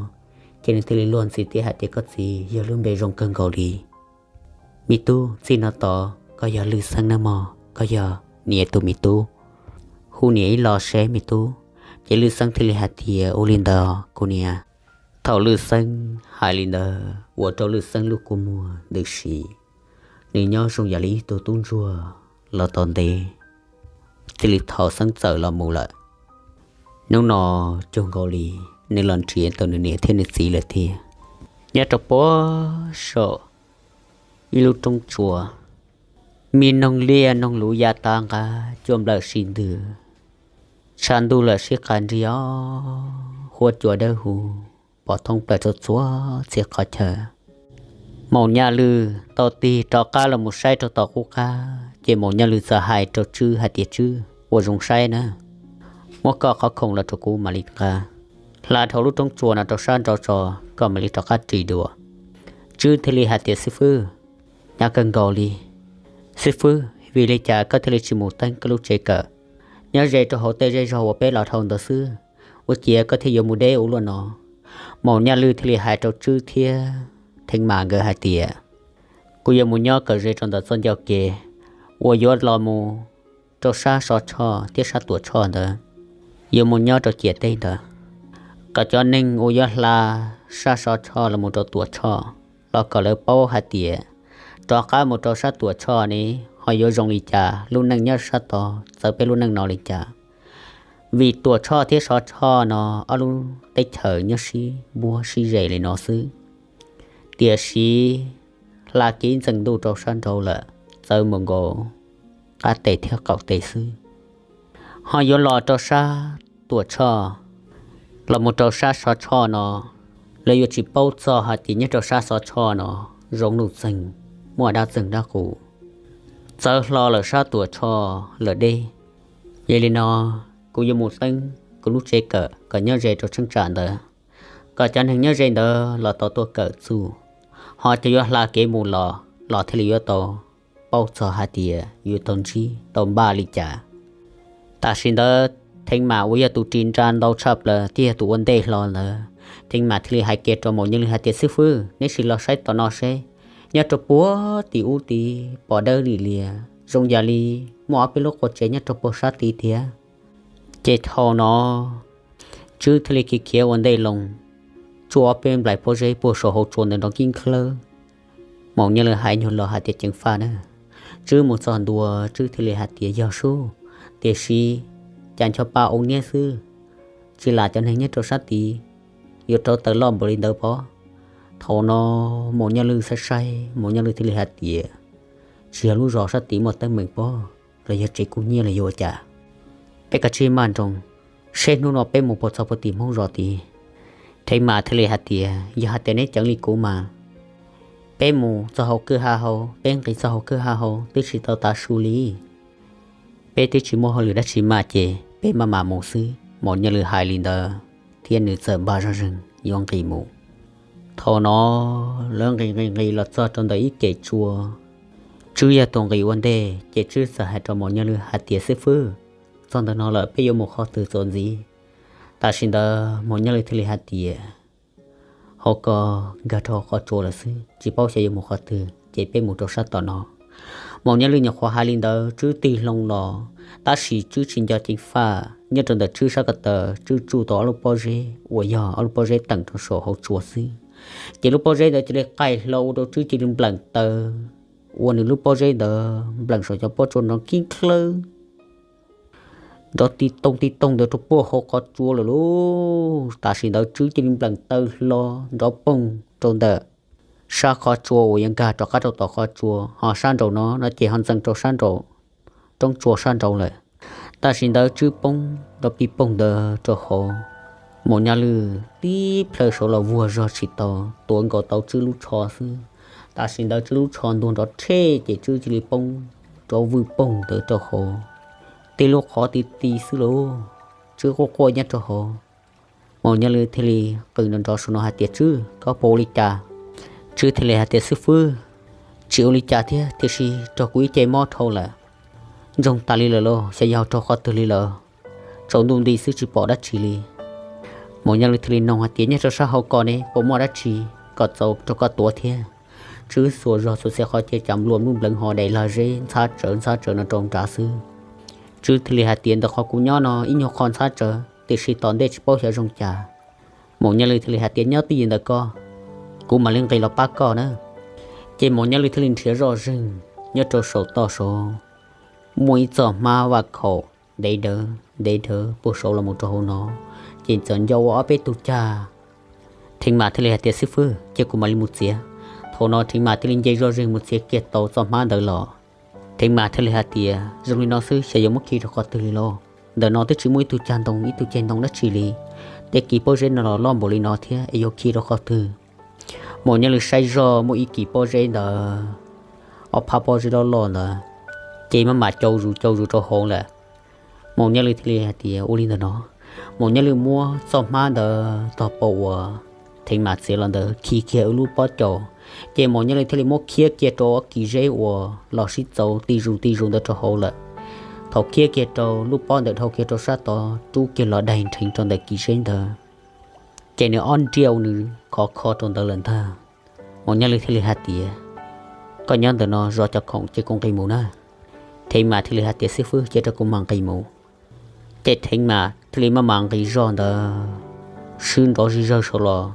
ces nws thiaj li luag ntxhi thiab hais tias, Koj txiv, yog lub npe zoo kawg nkaus li. Me tub, txij no tod koj yog Lwj Xeeb nawb mog, koj yog niam tus me tub. Hu niam ib los seb me tub. Ces Lwj Xeeb thiaj li hais tias, Ua li ntawd kuv niam. Thaum Lwj Xeeb hais li ntawd ua rau Lwj Xeeb lub kua muag ntws si, nws nyob zoo yam li ib tug tub ntsuag los tau ntev, txij li thaum Xeeb txawm los mus lawm. Hnub no cuag nkaus li nws los nrhiav tau nws niam thiab nws txiv lawm tiag. Nyob rau puag saum ib lub roob tsuas, me noog liaj noog luv ya tag nqa, cua nplawm sib ntws, tshav ntuj lawm sib qas nrig os, huab cua dawb huv pom thoob plaws rau txhua txhia qhov chaw. Maum Nyaj Lwj tau tig rov qab los mus saib rau tom qub qab, ces Maum Nyaj Lwj txawm hais rau Tswb hais tias, Tswb, ua zoo saib na, muab koj qhov khoom los rau kuv mam li nqa. Hla dhau lub roob tsuas no rau sab nraud tso, koj mam li rov qab ris dua. Tswb thiaj li hais tias, Xib fwb, hnyav kawg nkaus li. Xib fwb, vim li cas koj thiaj li tsis mus teeb koj lub tsev kawm, nyob ze rau hauv tej zej zog uas peb los dhau ntawd xwb, ua ciav koj thiaj yuav mus deb ua luaj no? Maum Nyaj Lwj thiaj li hais rau Tswb thiab Theev Mas nkawd hais tias, Kuv yuav mus nyob kawm ze rau ntawm txoj ncauj kev uas yuav los mus rau sab Sov Tshoj thiab sab Tuam Tshoj ntawd, yuav mus nyob rau ciam teb ntawd, kom cov neeg uas yuav hla sab Sov Tshoj los mus rau Tuam Tshoj los kom lawv paub hais tias rov qab mus rau sab Tuam Tshoj ne ho yuav zoo li cas, lub neej nyob sab tod txawv peb lub neej no li cas. Vim Tuam Tshoj thiab Sov Tshoj no ob lub teb chaws nyob sib npuab sib ze li no xwb, tiam sis hla kev ntxeev ntuj rau sab nraud lawm, txawv mus nkaus qab tes thiab qaum tes xwb. Ho yuav los rau sab Tuam Tshoj, los mus rau sab Sov Tshoj no, lawv yuav tsis paub txog hais tias nyob rau sab Sov Tshoj no zoo nuj txeeg, muaj dab txeeg dab qus, txawv hlo lawm sab Tuam Tshoj lawm deb. Yog li no, kuv yuav mus teeb kuv lub tsev kawm kom nyob ze rau cheeb tsam ntawd, kom cov neeg nyob ze ntawd los tau tuaj kawm txuj, ho cov yuav hla kev mus los los thiaj li yuav tau paub txog hais tias yuav tau ntsib tau npaj li cas. Tam sim ntawd Theev Mas uas yog tus ris nra ntau tshaj plaws thiab yog tus ua ntej hlo ntawd, Theev Mas thiaj li hais kiag rau Maum Nyaj Lwj hais tias, Xib fwb, neb sim los saib tom no seb, nyob rau puag tim ub tid pom dawb lim lias zoo yam li muaj ob peb lub qub tsev nyob rau puag sab tid tiag. Ces thaum no Tswb thiaj li khiav khiav ua ntej loo, tsuj ob peb nplaim pob zeb puag saum hauv tsua ntawd nrov kib nkhawb. Maum Nyaj Lwj hais nyuag los hais tias, Ceev faj na. Tswb mus txog ntua, Tswb thiaj li hais tias, Yog sub, tiam sis cas ncho pa ua niab xwb, tsis lam cov neeg nyob rau sab tid yuav rauv taws loj npaum li ntawd pob. Thaum no Maum Nyaj Lwj saib saib, Maum Nyaj Lwj thiaj li hais tias, tsis yog lub zos sab tid muaj teeb meem pob, los yog tsev kub hnyiab los yuav ua cas. Peb kav tsij maj nroos, seb hnub no peb mus puas txog puag tim Hmoob zos tid. Theev Mas thiaj li hais tias, yog hais tias neb ceev li kuv mas, peb mus txog hauv kwj ha hauv, peb nqis txog hauv kwj ha hauv twb tsis tau tav su li. Peb twb tsis muaj hauj lwm dab tsi mas ces peb maj mam mus xwb. Maum Nyaj Lwj hais li ntawd thiab nws txawm npaj zoj zeeg yuav nqis mus. Thaum no lawv nqis nqis nqis los txog rau ntawm ib kem tsua. Tswb yog tus nqis ua ntej ces Tswb txawm hais rau Maum Nyaj Lwj hais tias, xib fwb, txog ntawm no lawm peb yuav mus qhov twg txuas ntxiv? Tam sim ntawd Maum Nyaj Lwj thiaj li hais tias, hauv ko nkag rau qhov tsua lawm xwb, tsis paub xyov yuav mus qhov twg ces peb mus rau sab tom no. Maum Nyaj Lwj nyuam qhuav hais li ntawd Tswb tig hlo los, tab sis Tswb tsis nco ceev faj. Nyob rau ntawm Tswb sab ko taw, Tswb tsuj tau ob lub pob zeb uas yog ob lub pob zeb teem rau saum hauv tsua xwb, ces lub pob zeb ntawd cia li qaij hlo ua rau Tswb cia li npleem taw, ua nws lub pob zeb ntawd npleem saum cov pob tsua nrov kib nklawb, nrov ti tooj ti tooj ntawd rau puag hauv qhov tsua lawm lauj. Tam sim ntawd Tswb cia li npleem taw hlo nrov poog rau ntawm sab qhov tsua uas yuav nkag rov qab rau tom qhov tsua, ho sab nraum no no ces ho ntxeev rau sab nraum roob tsua sab nraud lawm. Tam sim ntawd Tswb poob nrov pij poog ntawd rau hauv. Maum Nyaj Lwj tib plhaw saud los vuag zog tsis tau, tuav nkaus tau Tswb lub tsho xwb. Tam sim ntawd Tswb lub tsho ntuag nrov rhe ces Tswb cia li poob nrov vwj poog ntawd rau hauv. Tib lub qhov ti ti xwb lauj, Tswb quaj quaj nyob rau hauv. Maum Nyaj Lwj thiaj li qw nrov nrov saum no hais tias, Tswb, koj puas ua li cas? Tswb thiaj li hais tias, xib fwb, tsis ua li cas thiab, tiam sis raug kuv ib ce mob dhau lawm. Ntsoog tas li lawm lauj, xyov yog raug qhov twg li lawm. Tsaus ntuj nti xwb tsis pom dab tsi li. Maum Nyaj Lwj thiaj li nug hais tias, nyob rau sab hauv ko ne puas muaj dab tsi kom txaus rau koj tuav thiab? Tswb xuas zog xuas xiav qhov cia cas nplua nplub npleev ho daim lag zeb ntxhab tsawv ntxhab tsawv no rau nrad xwb. Tswb thiaj li hais tias, ntawm qhov kuv nyob no ib nyuag qho ntxhab tsawv, tiam sis tom ntej tsis paub xyov zoo cas. Maum Nyaj Lwj thiaj li hais tias, nyob twj ywm ntawm ko, kuv mam li nqis los pab koj na. Ces Maum Nyaj Lwj thiaj li nrhiav zoj zeeg nyob rau saum toj saud, muaj ib txoj hmab vaj khaum ntev dawv ntev dawv puag saud los mus rau hauv no, ces txawm nco ua ob peb tug cag. Theev Mas thiaj li hais tias, xib fwb, cia kuv mam li mus txiav. Thaum no Theev Mas thiaj li nce zoj zeeg mus txiav kiag tau txoj hmab ntawd los. Theev Mas thiaj li hais tias, zoo li no xwb xyov yuav muab khi rau qhov twg li lauj? Ntawm no twb tsis muaj ib tug cag ntoo ib tug ceg ntoo dab tsi li. Tej kis pob zeb no los loj npaum li no thiab es yuav khi rau qhov twg? Maum Nyaj Lwj saib zoj muaj ib kis pob zeb ntawd, ob phab pob zeb loj loj ntawd, ces maj mam cau zus cau zus rau hauv lawm. Maum Nyaj Lwj thiaj li hais tias, ua li ntawm no. Maum Nyaj Lwj muab txoj hmab ntawd tog pau uas Theev Mas txiav los ntawd khi kiag ib lub pob caus, ces Maum Nyaj Lwj thiaj li muab khiab kiag rau ob kis zeb uas los sib txaus ti zus ti zus ntawd rau hauv lawm. Thaum khiab kiag rau lub pob ntawd dhau kiag rau sab tod rub kiag los daig nrheev rau ntawm kis zeb ntawd, ces nws ob nriaj ua nws khov kho rau ntawd lawm ntag. Maum Nyaj Lwj thiaj li hais tias, koj nyob ntawm no zov cov khoom ces kuv nqis mus na. Theev Mas thiaj li hais tias, xib fwb, cia rau kuv mam nqis mus. Ces Theev Mas thiaj li maj mam nqis zog ntawd, swb nrov zig zawg saud los.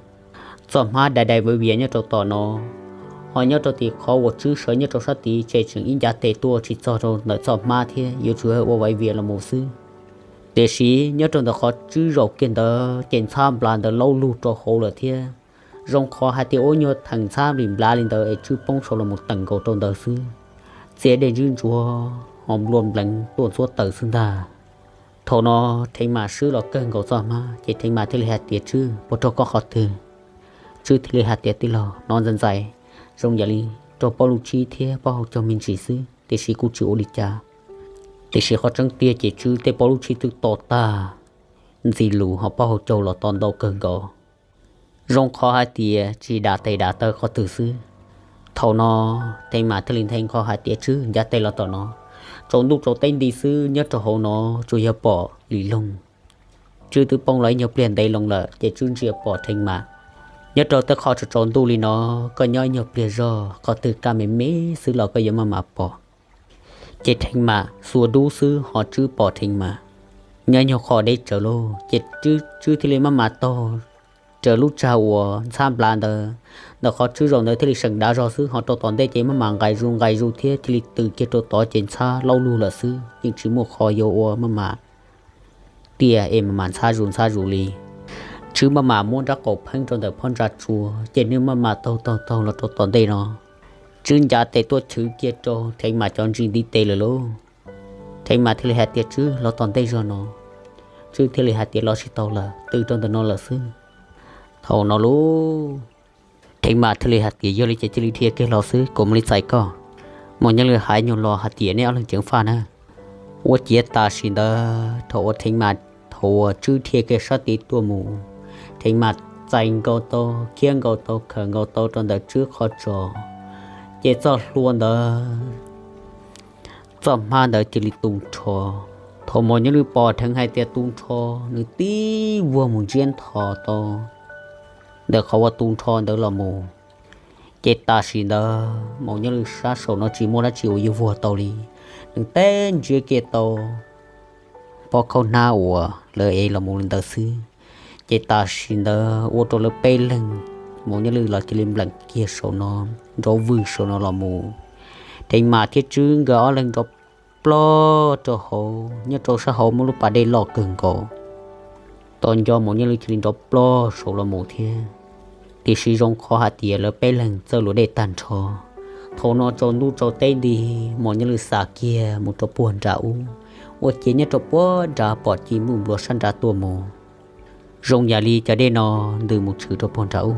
Txoj hmab dai dai viav viav nyob rau tom no, ho nyob rau tim qhov uas Tswb sawv nyob rau sab tid ces tseem ib ncav tes tuaj tsis txog rau ntawm txoj hmab thiab, yuav tsum ua viav viav los mus xwb. Tiam sis nyob rau ntawm qhov Tswb zaum kiag ntawd ces ntxhab nplas ntawd laub lug rau hauv lawm thiab. Zoo qhov hais tias ua nyuag theem ntxhab nplas li ntawd es Tswb poob saud los mus tawm nkaus rau ntawd xwb, txias dej ntswb ntsuav ho nplua npleev tuaj ntxhuab taws xwb ntag. Thaum no Theev Mas swb los kawg nkaus txoj hmab ces Theev Mas thiaj li hais tias, Tswb, puas raug koj qhov twg? Tswb thiaj li hais tias, tij laug, hnov ntxais ntxais zoo yam li raug Pob Luj Tshib thiab Pob Hau Caug me ntsis xwb, tiam sis kuj tsis ua li cas. Tiam sis qhov tseeb tiag ces Tswb tej Pob Luj Tshib twb to tag, ntxi lus ho Pob Hau Caug los to ntau kawg nkaus. Zoo qhov hais tias tsis dam tes dam taw qhov twg xwb. Thaum no Theev Mas thiaj li nthe qho hais tias, Tswb, ncav tes los tom no. Tsaus ntuj tsaus teb nti xwb nyob rau hauv no tsuas yog pom li loog. Tswb twb poob los ib nyuag pliag ntev loo lawm ces Tswb ntsia pom Theev Mas. Nyob rau tej qho tsaus tsaus ntuj li no, koj nyob ib nyuag pliag zog qhov twg kaj me me xwb los koj yuav maj mam pom. Ces Theev Mas xuas dub xwb ho Tswb pom Theev Mas nyob ib nyuag qho deb tsawv lauj, ces Tswb thiaj li maj mam taug raws lub tsag uas ntxhab nplas ntawd. Ntawm qhov Tswb zaum ntawd thiaj li seem dav zog xwb ho rau tom ntej ces maj mam nqaim zus nqaim zus thiab cia li tws kiag rau tod ces ntxhab laub lug lawm xwb, yeej tsis muaj qhov yuav ua maj mam tiaj es maj mam ntxhab zus ntxhab zus li. Tswb maj mam muab nrab qaum pheeb rau ntawm phab ntsa tsua, ces nws maj mam taug taug taug los rau tom ntej no. Tswb ncav tes tuaj chwv kiag rau Theev Mas cov ntsis ntiv tes lawm lauj. Theev Mas thiaj li hais tias, Tswb, los tom ntej zog no. Tswb thiaj li hais tias, Los tsis tau lawm, tws rau ntawm no lawm xwb. Thaum no lauj, Theev Mas thiaj li hais tias, Yog li ces cia li dhia kiag los xwb, kuv mam li txais koj. Maum Nyaj Lwj hais nyuag los hais tias, Nej ob leeg ceev faj na. Ua ciav tam sim ntawd thaum uas Theev Mas, thaum uas Tswb dhia kiag sab tid tuaj mus, Theev Mas txais nkaus tau, khiab nkaus tau, khawm nkaus tau rau ntawm Tswb qhov tsos, ces txoj hlua ntawd, txoj hmab ntawd cia li tu nrho. Thaum Maum Nyaj Lwj pom dheev hais tias tu nrho, nws tib vuag mus ntsiab nthos tau ntawm qhov uas tu nrho ntawd los mus. Ces tam sim ntawd Maum Nyaj Lwj sab saum no tsis muaj dab tsi uas yuav vuag tau li, nws teb ntsiab kiag tau pob khaub hnab uas lawv ev los mus li ntawd xwb. Ces tam sim ntawd ua rau lawv peb leeg, Maum Nyaj Lwj los cia li npleem kiag saum no, nrov vwg saum no los mus. Theev Mas thiab Tswb nkawd ob leeg nrov plog rau hauv, nyob rau sab hauv muaj lub pas dej loj kawg nkaus. Tos nco Maum Nyaj Lwj cia li nrov plog saum los mus thiab. Tiam sis zoo qhov hais tias lawv peb leeg txawj luam dej tag nrho. Thaum no tsaus ntuj tsaus teb nti, Maum Nyaj Lwj xa kiag mus rau puag nram ub, ua ciav nyob rau puag nrad pom ci npluj nplua sab nrad tuaj mus. Zoo yam li cov dej no ntws mus tshwm rau puag nrad ub,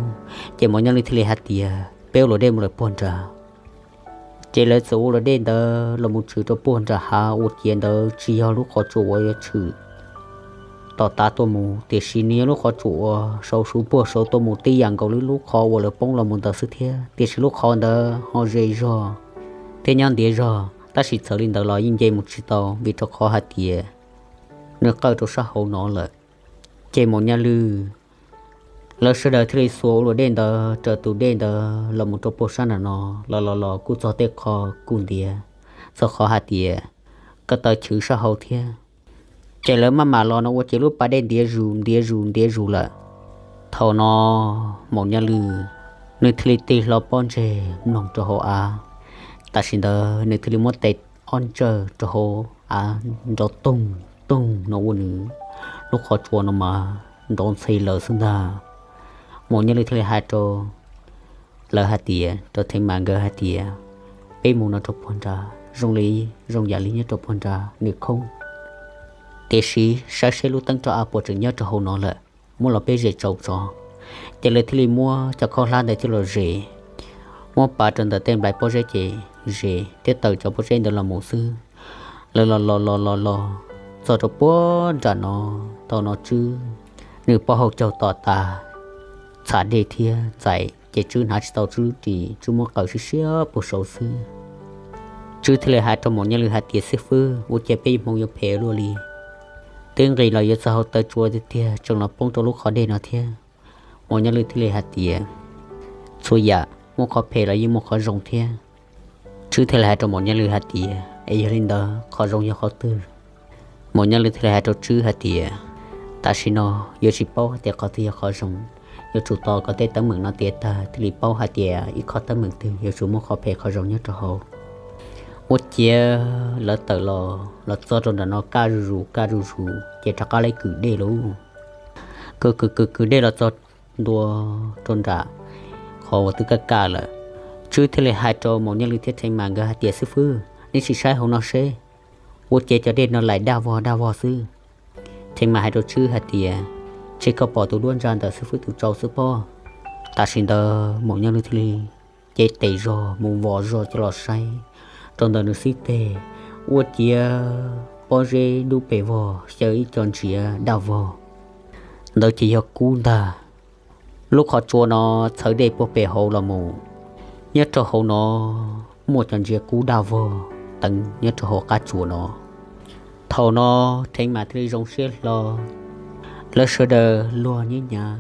ces Maum Nyaj Lwj thiaj li hais tias, Peb ua luam dej mus lawm puag nrad. Ces lawv txawm ua luam dej ntawd los mus tshwm rau puag nram hav, ua ciav ntawd tsis yog lub qhov tsua uas yuav tshwm tom tav tuaj mus, tiam sis nws yog lub qhov tsua uas sau suv puag saud tuaj mus tib yam nkaus li lub qhov uas lawv poob los mus ntawd xwb thiab, tiam sis lub qhov ntawd ho ze zog thiab nyob ntiav zog, tab sis txawm li ntawd los yeej nce mus tsis tau vim rau qhov hais tias nws qawj rau sab hauv no lawm. Ces Maum Nyaj Lwj lawv sawv daws thiaj li xuas ua luam dej ntawd raws tus dej ntawd los mus rau puag sab nram no, los los los kuj txog tej qho kuj ntiav, txog qhov hais tias ko taw chwv sab hauv thiab. Ces lawv maj mam los no ua ciav lub pas dej ntiav zus ntiav zus ntiav zus lawm. Thaum no Maum Nyaj Lwj nws thiaj li tig hlo pob ntseg mloog rau hauv av. Tam sim ntawd nws thiaj li muab tes ob ntsawj rau hauv av nrov toog toog no ua nws lub qhov tsua no mas nrov ntxhi lawm xwb ntag. Maum Nyaj Lwj thiaj li hais rau lawv hais tias, rau Theev Mas nkawd hais tias, Peb mus no rau puag nrad, zoo li, zoo yam li nyob rau puag nrad nws khoob, tiam sis saib seb lub teeb roj av puas tseem nyob rau hauv no lawm, muab los peb zes tsau tso. Ces lawv thiaj li muab cov khaub hlab ntawd coj los zes, muab pav rau ntawm tej nplai pob zeb ces zes thiab taws cov pob zeb ntawd los mus xwb. Lawv los los los los los txog rau puag nram no, thaum no Tswb nws pob hau caug tom tas, txham dej thiab ntxais ces Tswb hnav tsis tau Tswb ris, Tswb muab qaws siab siab puag saud xwb. Tswb thiaj li hais rau Maum Nyaj Lwj hais tias, Xib fwb, ua cas peb hmoov yuav phem luaj li, twb nqis los yuav txog hauv taw tsua tiag tiag tseem los poob rau lub qhov dej no thiab. Maum Nyaj Lwj thiaj li hais tias, Txhua yam muaj qhov phem los yeej muaj qhov zoo thiab. Tswb thiaj li hais rau Maum Nyaj Lwj hais tias, Es yog li ntawd qhov zoo yog qhov twg? Maum Nyaj Lwj thiaj li hais rau Tswb hais tias, Tam sim no yuav tsis paub hais tias qhov twg yog qhov zoo, yuav tsum tos kom tej teeb meem no tiav tag thiaj li paub hais tias ib qhov teeb meem twg yuav tsum muaj qhov phem qhov zoo nyob rau hauv. Ua ciav lawv tawm los los txog rau nram no kaj zuj zus kaj zuj zus ces rov qab li kwm dej lauj. Kwm kwm kwm kwm dej los txog ntua rau nram qhov uas twb kaj kaj lawm. Tswb thiaj li hais rau Maum Nyaj Lwj thiab Theev Mas nkawd hais tias, Xib fwb, neb sim saib hauv no seb, ua ciav cov dej no laim daj vog daj vog xwb. Theev Mas hais rau Tswb hais tias, Ntshe koj pom tus duab ntsa ntawm xib fwb tus tsau xwb pob. Tam sim ntawd Maum Nyaj Lwj thiaj li cev tes zog mus vos zog coj los saib rau ntawm nws xib teg, ua ciav pob zeb dub pes vog xyaw ib co ntsiav daj vog. Ntawd ces yog kub ntag. Lub qhov tsua no txhawv dej puag pem hauv los mus, nyob rau hauv no muaj cov ntsiav kub daj vog teev nyob rau hauv qab tsua no. Thaum no Theev Mas thiaj li zoo siab hlo, lawv sawv daws luag nyiab nyav.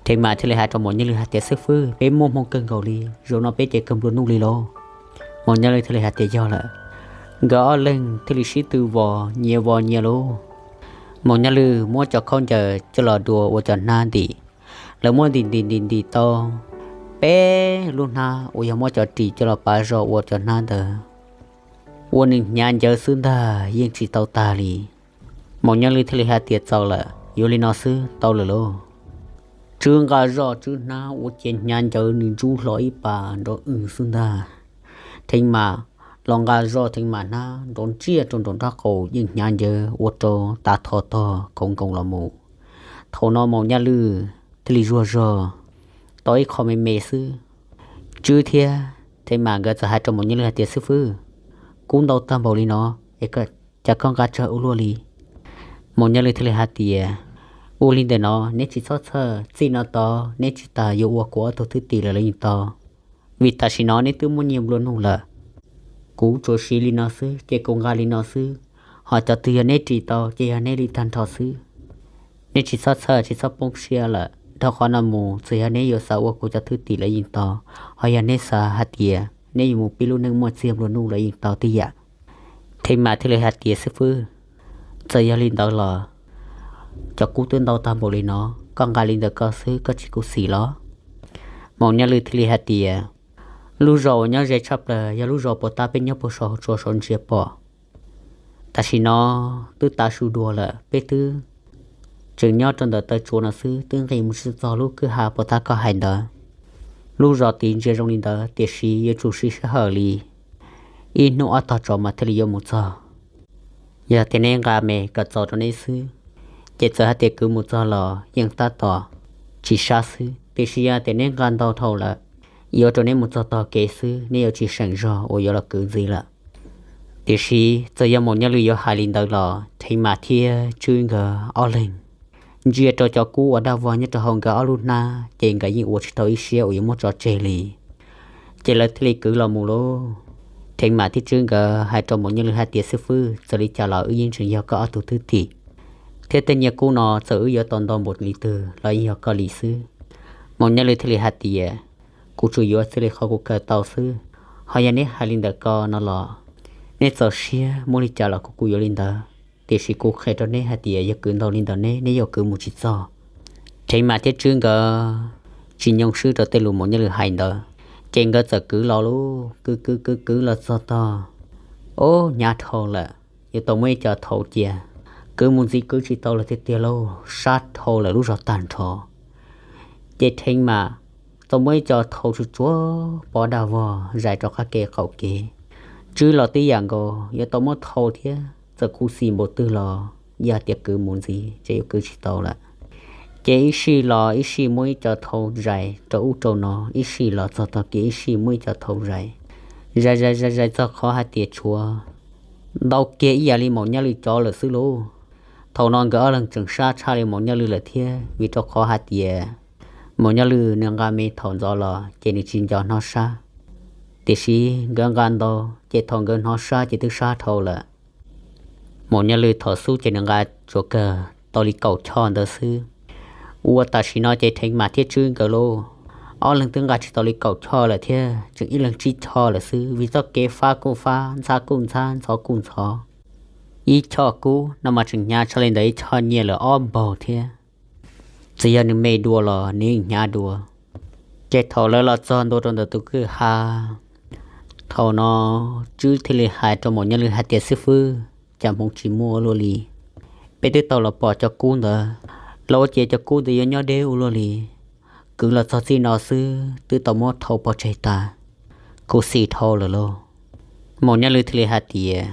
Theev Mas thiaj li hais rau Maum Nyaj Lwj hais tias, Xib fwb, peb muaj hmoo kawg nkaus li, zaum no peb ces kawg nplua nuj li lauj. Maum Nyaj Lwj thiaj li hais tias, Yog lawm. Nkawd ob leeg thiaj li sib tw vos nyias vos nyias lauj. Maum Nyaj Lwj muab cov khaub ncaws coj los dua ua cov hnab ntim. Lawv muab ntim ntim ntim ntim tau peb lub hnab uas yog muab cov ris coj los pav zog ua cov hnab ntawd, ua nws hnyav ncawv xwb ntag yeej tsis tau tag li. Maum Nyaj Lwj thiaj li hais tias, Txaus lawm, yuav li no xwb tau lawm lauj. Tswb nqa zoj, Tswb hnab ua ciav hnyav ncawv, nws ntsub hlo ib pas nrov wb xwb ntag. Theev Mam los nqa zoj, Theev Mam hnab nrov ntsiaj rau nraum nraub qaum, yeej hnyav ncawv ua rau tav tho tog khoov nkoos los mus. Thaum no Maum Nyaj Lwj thiaj li zuag zog tau ib qho me me xwb. Tswb thiab Theev Mam nkawd txawm hais rau Maum Nyaj Lwj hais tias, Xib fwb, kub ntau tag npaum li no es cas koj nqa tsawg ua luaj li? Maum Nyaj Lwj thiaj li hais tias, Ua li ntawm no, neb tsis txhob txhawj, txij no tod neb tsis tas yuav ua kuv ob tug thwj tim lawm los yeej tau. Vim tam sim no neb twb muaj nyiaj nplua nuj lawm. Kuv tsuas siv li no xwb ces kuv nqa li no xwb, ho cov twg yog neb ris tau ces yog neb li tag nrho xwb. Neb tsis txhob txhawj, tsis txhob poob siab lawm. Dhau qhov no mus txawm yog neb yuav xav ua kuv cov thwj tim los yeej tau, ho yog neb xav hais tias neb yuav mus pib lub neej muaj txiag nplua nuj los yeej tau tib yam. Theev Mam thiaj li hais tias, Xib fwb, txawm yog li ntawd los cov kub twb ntau tag npaum li no, koj nqa li ntawm koj xwb, koj tsis khuv xim los? Maum Nyaj Lwj thiaj li hais tias, Lub zos uas nyob ze tshaj plaws yog lub zos puas tab peb nyob puag saum hauv tsua saum ntsia pom. Tam sim no twb tav su dua lawm, peb twb tseem nyob rau ntawm taw tsua no xwb, twb nqis mus tsis txog lub kwj ha puas tab koj hais ntawd. Lub zos tid ntsia zoo li ntawd, tiam sis yuav tsum siv sij hawm li ib hnub ob tog tso mas thiaj li yuav mus txog. Yog tias neb nqa me kom txaus rau neb xwb, ces txawm hais tias kwv mus txog los yeej tab tom tsis sab xwb, tiam sis yog tias neb nqa ntau dhau lawm, yuav rau neb mus txog tog kev xwb, neb yuav tsis seem zog uas yuav los kwv ntxiv lawm. Tiam sis txawm yog Maum Nyaj Lwj yuav hais li ntawd los Theev Mam thiab Tswb nkawd ob leeg ntsia rau cov kub uas daj vog nyob rau hauv nkawd ob lub hnab, ces nkawd yeej ua tsis tau ib siab uas yuav muab tso tseg li. Ces lawv thiaj li kwv los mus lauj. Theev Mam thiab Tswb nkawd hais rau Maum Nyaj Lwj hais tias, Xib fwb, txawm li cas los wb yeej tseem yog koj ob tug thwj tim, thiab tej nyiaj kub no txawm wb yuav tau ntau npaum li twg los yeej yog koj li xwb. Maum Nyaj Lwj thiaj li hais tias, Kuv tsuas yuav txij li qhov kuv kawm tau xwb, ho yog neb hais li ntawm ko no los neb txaus siab muab li cas los kuv kuj yuav li ntawd. Tiam sis kuv qhia rau neb hais tias yog kwv ntau li ntawm neb, neb yuav kwv mus tsis txog. Theev Mam thiab Tswb nkawd tsis nyoo swb rau tej lus Maum Nyaj Lwj hais ntawd, ces nkawd txawm kwv los lauj, kwv kwv kwv kwv los txog tog, ob hnyav dhau lawm, yuav tau muaj ib co thau cia, kwv mus ntxiv kwv tsis tau lawm tiag tiag lauj, sab dhau lawm lub zos tag nrho. Ces Theev Mam tau muab ib co thau tsuag tsuag pov daj vog zais rau qab kev qaum kev. Tswb los tib yam nkaus, yuav tau muab thau thiab, txawm khuv xim npaum twg los yog tias kwv mus ntxiv ces yuav kwv tsis tau lawm. Ces ib sij los ib sij muab ib co thau zais rau ub rau no, ib sij los txog tog kev ib sij muab ib co thau zais, zais zais zais zais txog qhov hais tias tshuav ntau kiag ib yam li Maum Nyaj Lwj cov lawm xwb lauj. Thaum no nkawd ob leeg tseem sab tshaj li Maum Nyaj Lwj lawm thiab, vim rau qhov hais tias Maum Nyaj Lwj nws nqa me thaum ntxov los ces nws tsis nco hnov sab, tiam sis nkawd nqa ntau, ces thaum nkawd hnov sab ces twb sab dhau lawm. Maum Nyaj Lwj thaum xub ces nws nqa tsuas kawg tau li kaum choj ntawd xwb. Ua tam sim no ces Theev Mam thiab Tswb nkawd lauj, ob leeg twb nqa tsis tau li kaum choj lawm thiab, tseem ib leeg tsib choj lawm xwb, vim txoj kev fab kuj fab, ntxhab kuj ntxhab, ntxhov kuj ntxhov. Ib choj kub no mas tseem hnyav tshaj li ntawm ib choj nyiaj lawm ob npaug thiab. Txawm yog nws me dua los nws yeej hnyav dua. Ces thaum lawv los txog ntua rau ntawm tus kwj ha, thaum no Tswb thiaj li hais rau Maum Nyaj Lwj hais tias, Xib fwb, cas hmoov tsis muaj ua luaj li? Peb twb tau los pom cov kub ntawd, los ua cas cov kub ntawd yuav nyob deb ua luaj li? Kwv los txog txij no xwb twb tau muab thau pov tseg tas, khuv xim dhau lawm lauj. Maum Nyaj Lwj thiaj li hais tias,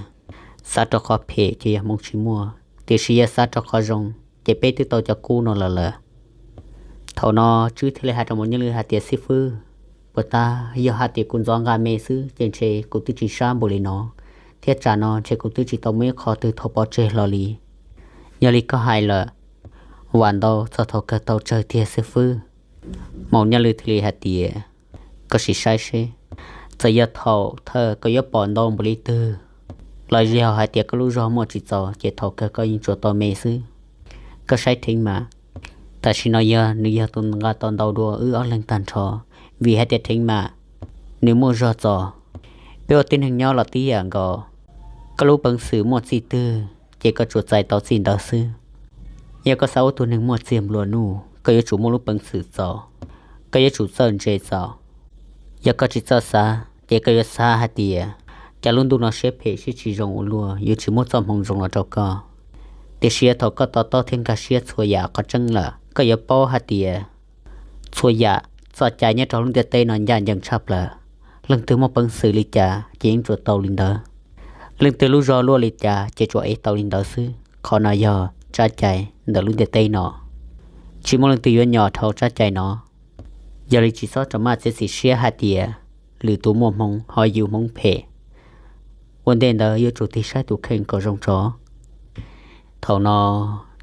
Xav rau qhov phem ces yog hmoov tsis muaj, tiam sis yog xav rau qhov zoo ces peb twb tau cov kub no los lawm. Thaum no Tswb thiaj li hais rau Maum Nyaj Lwj hais tias, Xib fwb, puas tas yog hais tias kuv ntxov nqa me xwb ces ntshe kuv twb tsis sab npaum li no, thiab tsam no ntshe kuv twb tsis tau muaj ib qho twg thau pov tseg hlo li. Yog li koj hais lawm, vam ntau txog thaum kawg tau tsawg tiag xib fwb. Maum Nyaj Lwj thiaj li hais tias, Koj sim saib seb, txawm yog thaum thawj koj yuav pom ntau npaum li twg, los yog hais tias koj lub zog muaj tsis txaus ces thaum kawg koj yeej tsuas tau me xwb. Koj saib Theev Mam, tam sim no yog nws yog tus nqa tau ntau dua wb ob leeg tag nrho, vim hais tias Theev Mam nws muaj zog txaus. Peb ua tib neeg nyob los tib yam nkaus, koj lub peev xwm muaj txij twg ces koj tsuas txais tau txij ntawd xwb. Yog koj xav ua tus neeg muaj txiag nplua nuj, koj yuav tsum muaj lub peev xwm txaus, koj yuav tsum txawj ntse txaus. Yog koj tsis txawj xav ces koj yuav xav hais tias, cas lub ntuj no siab phem siab tsis zoo ua luaj, yuav tsis muab txoj hmoov zoo los rau koj. Tiam sis thaum koj to taub thiab nkag siab txhua yam qhov tseeb lawm, koj yuav paub hais tias txhua yam txoj cai nyob rau lub ntiaj teb no ncaj ncees tshaj plaws. Leej twg muaj peev xwm li cas ces yeej tsuas tau li ntawd. Leej twg lub zog luaj li cas ces tsuas ev tau li ntawd xwb. Qhov no yog tsab cai ntawm lub ntiaj teb no. Tsis muaj leej twg yuav nyom dhau tsab cai no. Yog li tsis txhob rau maj txiav txim siab hais tias lwm tus muaj hmoov ho yus hmoov phem. Ua ntej ntawd yuav tsum tig saib tus kheej kom zoo tso. Thaum no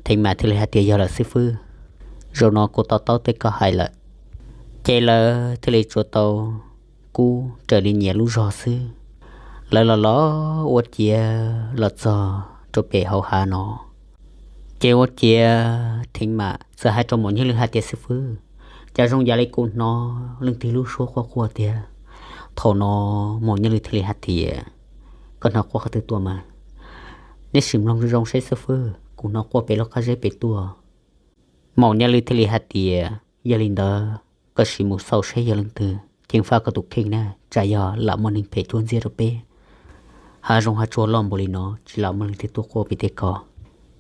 Theej Mam thiaj li hais tias, yog lawm xib fwb, zaum no kuv to taub tej koj hais lawm. Ces lawv thiaj li tsuas tau kub raws li nyias lub zog xwb. Lawv los los ua ciav los txog rau pem hauv hav no. Ces ua ciav Theej Mam txawm hais rau Maum Nyiaj Lwj hais tias, xib fwb, cas zoo yam li kuv hnov leej twg lub suab quaj quaj tiag. Thaum no Maum Nyiaj Lwj thiaj li hais tias, koj hnov quaj qhov twg tuaj mas? Neb sim mloog zoo zoo seb xib fwb, kuv hnov quaj pem lub qab zeb pem tuaj. Maum Nyiaj Lwj thiaj li hais tias, yog li ntawd koj sim mus xauj seb yog leej twg, ceev faj koj tus kheej na, tsam yog lam muaj neeg phem cuab ntxiab rau peb. Hav zoov hav tsuag loj npaum li no tsis lam muaj leej twg tuaj quaj pem tej ko.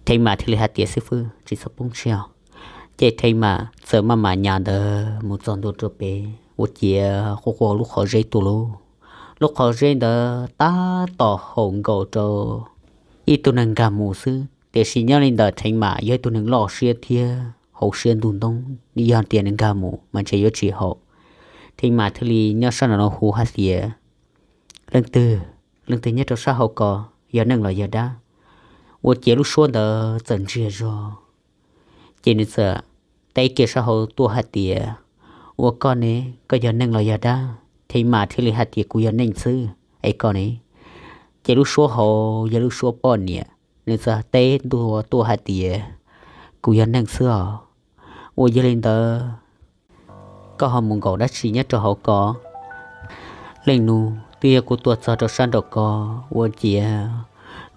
Theej Mam thiaj li hais tias, xib fwb, tsis txhob poob siab. Ces Theej Mam txawm maj mam nyas ntawd mus txog ntua rau pem, ua ciav quaj quaj lub qhov zeb tuaj lauj. Lub qhov zeb ntawd tab tom haum nkaus rau ib tug neeg nkag mus xwb, tiam sis nyob li ntawm Theej Mam yog ib tug neeg loj siab thiab hauv siab ntuj ntoob, yog tias nws nkag mus mas ntshe yuav tsis haum. Theej Mam thiaj li nyob sab nraum no hu hais tias, leej twg, leej twg nyob rau sab hauv ko, yog neeg los yog dab? Ua ciav lub suab ntawd txawm ntsiag zog, ces nws txawm teb kiag sab hauv tuaj hais tias, ua koj ne, koj yog neeg los yog dab? Theej Mam thiaj li hais tias, kuv yog neeg xwb, es koj ne? Ces lub suab hauv yog lub suab poj niam, nws txawm teb ntua tuaj hais tias, kuv yog neeg xwb os. Ua yog li ntawd koj ho mus nkaum dab tsi nyob rau hauv ko? Leej nus, twb yog kuv tuaj txog rau sab nraum ko, ua ciav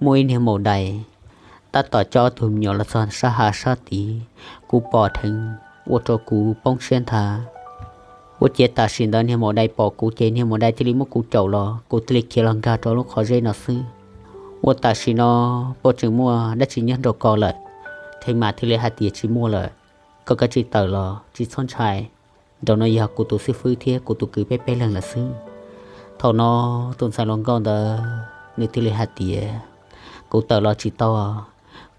muaj ib niag maum dais tab tom coj ob tug me nyuam los txog sab hav sab tid, kuv pom dheev ua rau kuv poob siab nthav. Ua ciav tam sim ntawd niag maum dais pom kuv ces niag maum dais thiaj li muab kuv caum los, kuv thiaj li khiav los nkag rau lub qhov zeb no xwb. Ua tam sim no puas tseem muaj dab tsi nyob nraum ko lawm? Theej Mam thiaj li hais tias, tsis muaj lawm, koj kav tsij tawm los, tsis txhob ntshai. Nraum no yog kuv tus xib fwb thiab kuv tus kwv peb peb leeg lawm xwb. Thaum no tus ntxhais hluas nkauj ntawd nws thiaj li hais tias, kuv tawm los tsis tau,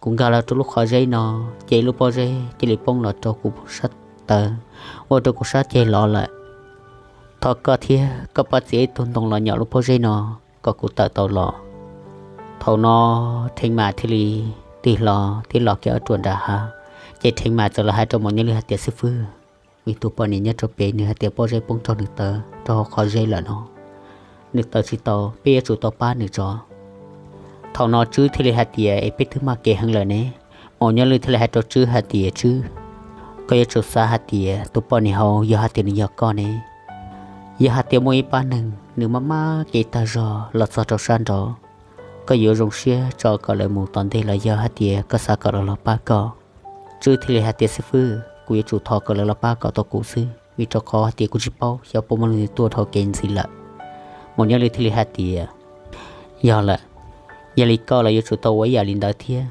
kuv nkag los rau lub qhov zeb no ces lub pob zeb cia li poob los rau kuv sab taw, ua rau kuv sab ceg lov lawm. Thov koj thiab koj pab txiav ib tug ntoo los nyom lub pob zeb no kom kuv tawm tau los. Thaum no Theej Mam thiaj li tig hlo thiab los kiag ob ruam nram hav, ces Theej Mam txawm los hais rau Maum Nyiaj Lwj hais tias, xib fwb, ib tug poj niam nyob rau pem nws hais tias pob zeb poob rau nws taw rau hauv qhov zeb lawm no, nws tawm tsis tau, peb yuav tsum tau pab nws tso. Thaum no Tswb thiaj li hais tias, es peb twb maj kev heev lawm ne. Maum Nyiaj Lwj thiaj li hais rau Tswb hais tias, Tswb, koj yuav tsum xav hais tias tus poj niam hauv yog hais tias nws yog koj ne, yog hais tias muaj ib pab neeg nws maj maj kev tag zog los txog rau sab nraud, koj yuav zoo siab tso kom lawv mus tom ntej los yog hais tias koj xav kom lawv los pab koj? Tswb thiaj li hais tias, xib fwb, kuv yuav tsum thov kom lawv los pab kom tau kuv xwb, vim rau qhov hais tias kuv tsis paub xyov puas muaj leej twg tuaj dhau kev ntxiv lawm. Maum Nyiaj Lwj thiaj li hais tias, yog lawm, yog li koj los yuav tsum tau ua ib yam li ntawd thiab.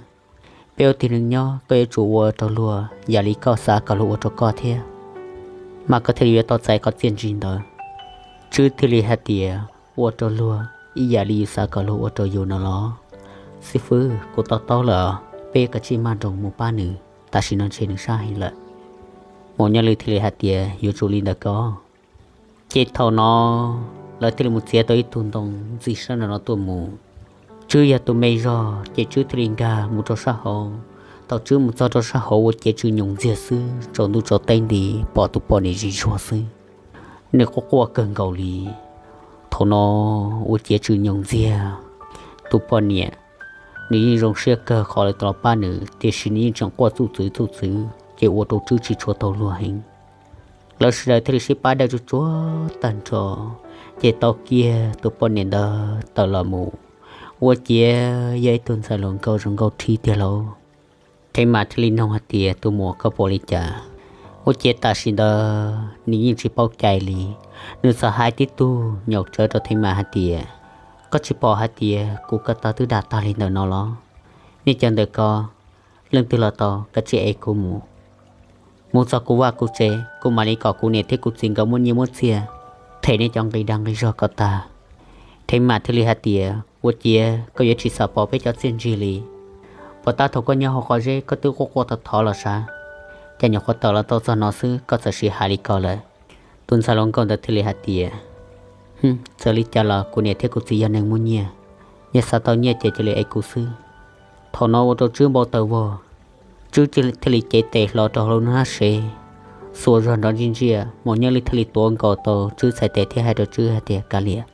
Peb ua tib neeg nyob koj yuav tsum ua rau luag yam li koj xav kom luag ua rau koj thiab, mas koj thiaj li yuav tau txais qhov txiaj ntsig ntawd. Tswb thiaj li hais tias, ua rau luag ib yam li yus xav kom luag ua rau yus no los? Xib fwb, kuv to taub lawm, peb kav tsij maj nroos mus pab nws, tam sim no ntshe nws sab heev lawm. Maum Nyiaj Lwj thiaj li hais tias, yuav tsum li ntawd ko. Ces thaum no lawv thiaj li mus txiav tau ib tug ntoo ntxig sab nraum no tuaj mus. Tswb yog tus me zog ces Tswb thiaj li nkag mus rau sab hauv. Thaum Tswb mus txog rau sab hauv ua ciav Tswb nyoos ntxiag xwb, tsaus ntuj tsaus teb nti pom tus poj niam zis zuag xwb, nws quaj quaj kawg nkaus li. Thaum no ua ciav Tswb nyoos ntxiag, tus poj niam nws yeej zoo siab kawg qhov lawv tau los pab nws, tiam sis nws yeej tseem quaj txuj txwv txuj txwv ces ua rau Tswb tsis tshua tau luag heev. Lawv sawv daws thiaj li sib pab dawj tsuag tsuag tag nrho, ces tau kiag tus poj niam ntawd tawm los mus. Ua ciav yog ib tug ntxhais hluas nkauj zoo nkauj rhib tiag lauj. Theej Mam thiaj li noog hais tias, tus muam, koj pom li cas? Ua ciav tam sim ntawd nws yeej tsis paub cai li, nws txawm hais tib tug nyaum tsawv rau Theej Mam hais tias, koj tsis pom hais tias kuv ko taw twb dag tag li ntawm no los? Nej cov ntawm ko leej twg los tau, koj cia li ev kuv mus. Mus txog kuv vaj kuv tsev, kuv mam li kom kuv niam thiab kuv txiv nkawd muab nyiaj muab txiaj them nej cov nqi dag nqi zog kom tag. Theev Mas thiaj li hais tias, Ua ciav koj yuav tsis xav pom peb cov txiaj ntsig li? Puas tab thaum koj nyob hauv qhov zeb koj twb quaj quaj thov thov los sav, cas nyuam qhuav tawm los tau txog no xwb koj txawm sim hais li ko lawm? Tus ntxhais hluas nkauj ntawd thiaj li hais tias, Txawm li cas los kuv niam thiab kuv txiv yog neeg muaj nyiaj, yog xav tau nyiaj ces cia li ev kuv xwb. Thaum no ua rau Tswb npau taws vog, Tswb thiaj li cev tes hlo rau hauv lub hnab sev, xuas zog nrov ntsia ntsia. Maum Nyaj Lwj thiaj li tuav nkaus tau Tswb txhais tes thiab hais rau Tswb hais tias, Kav liam,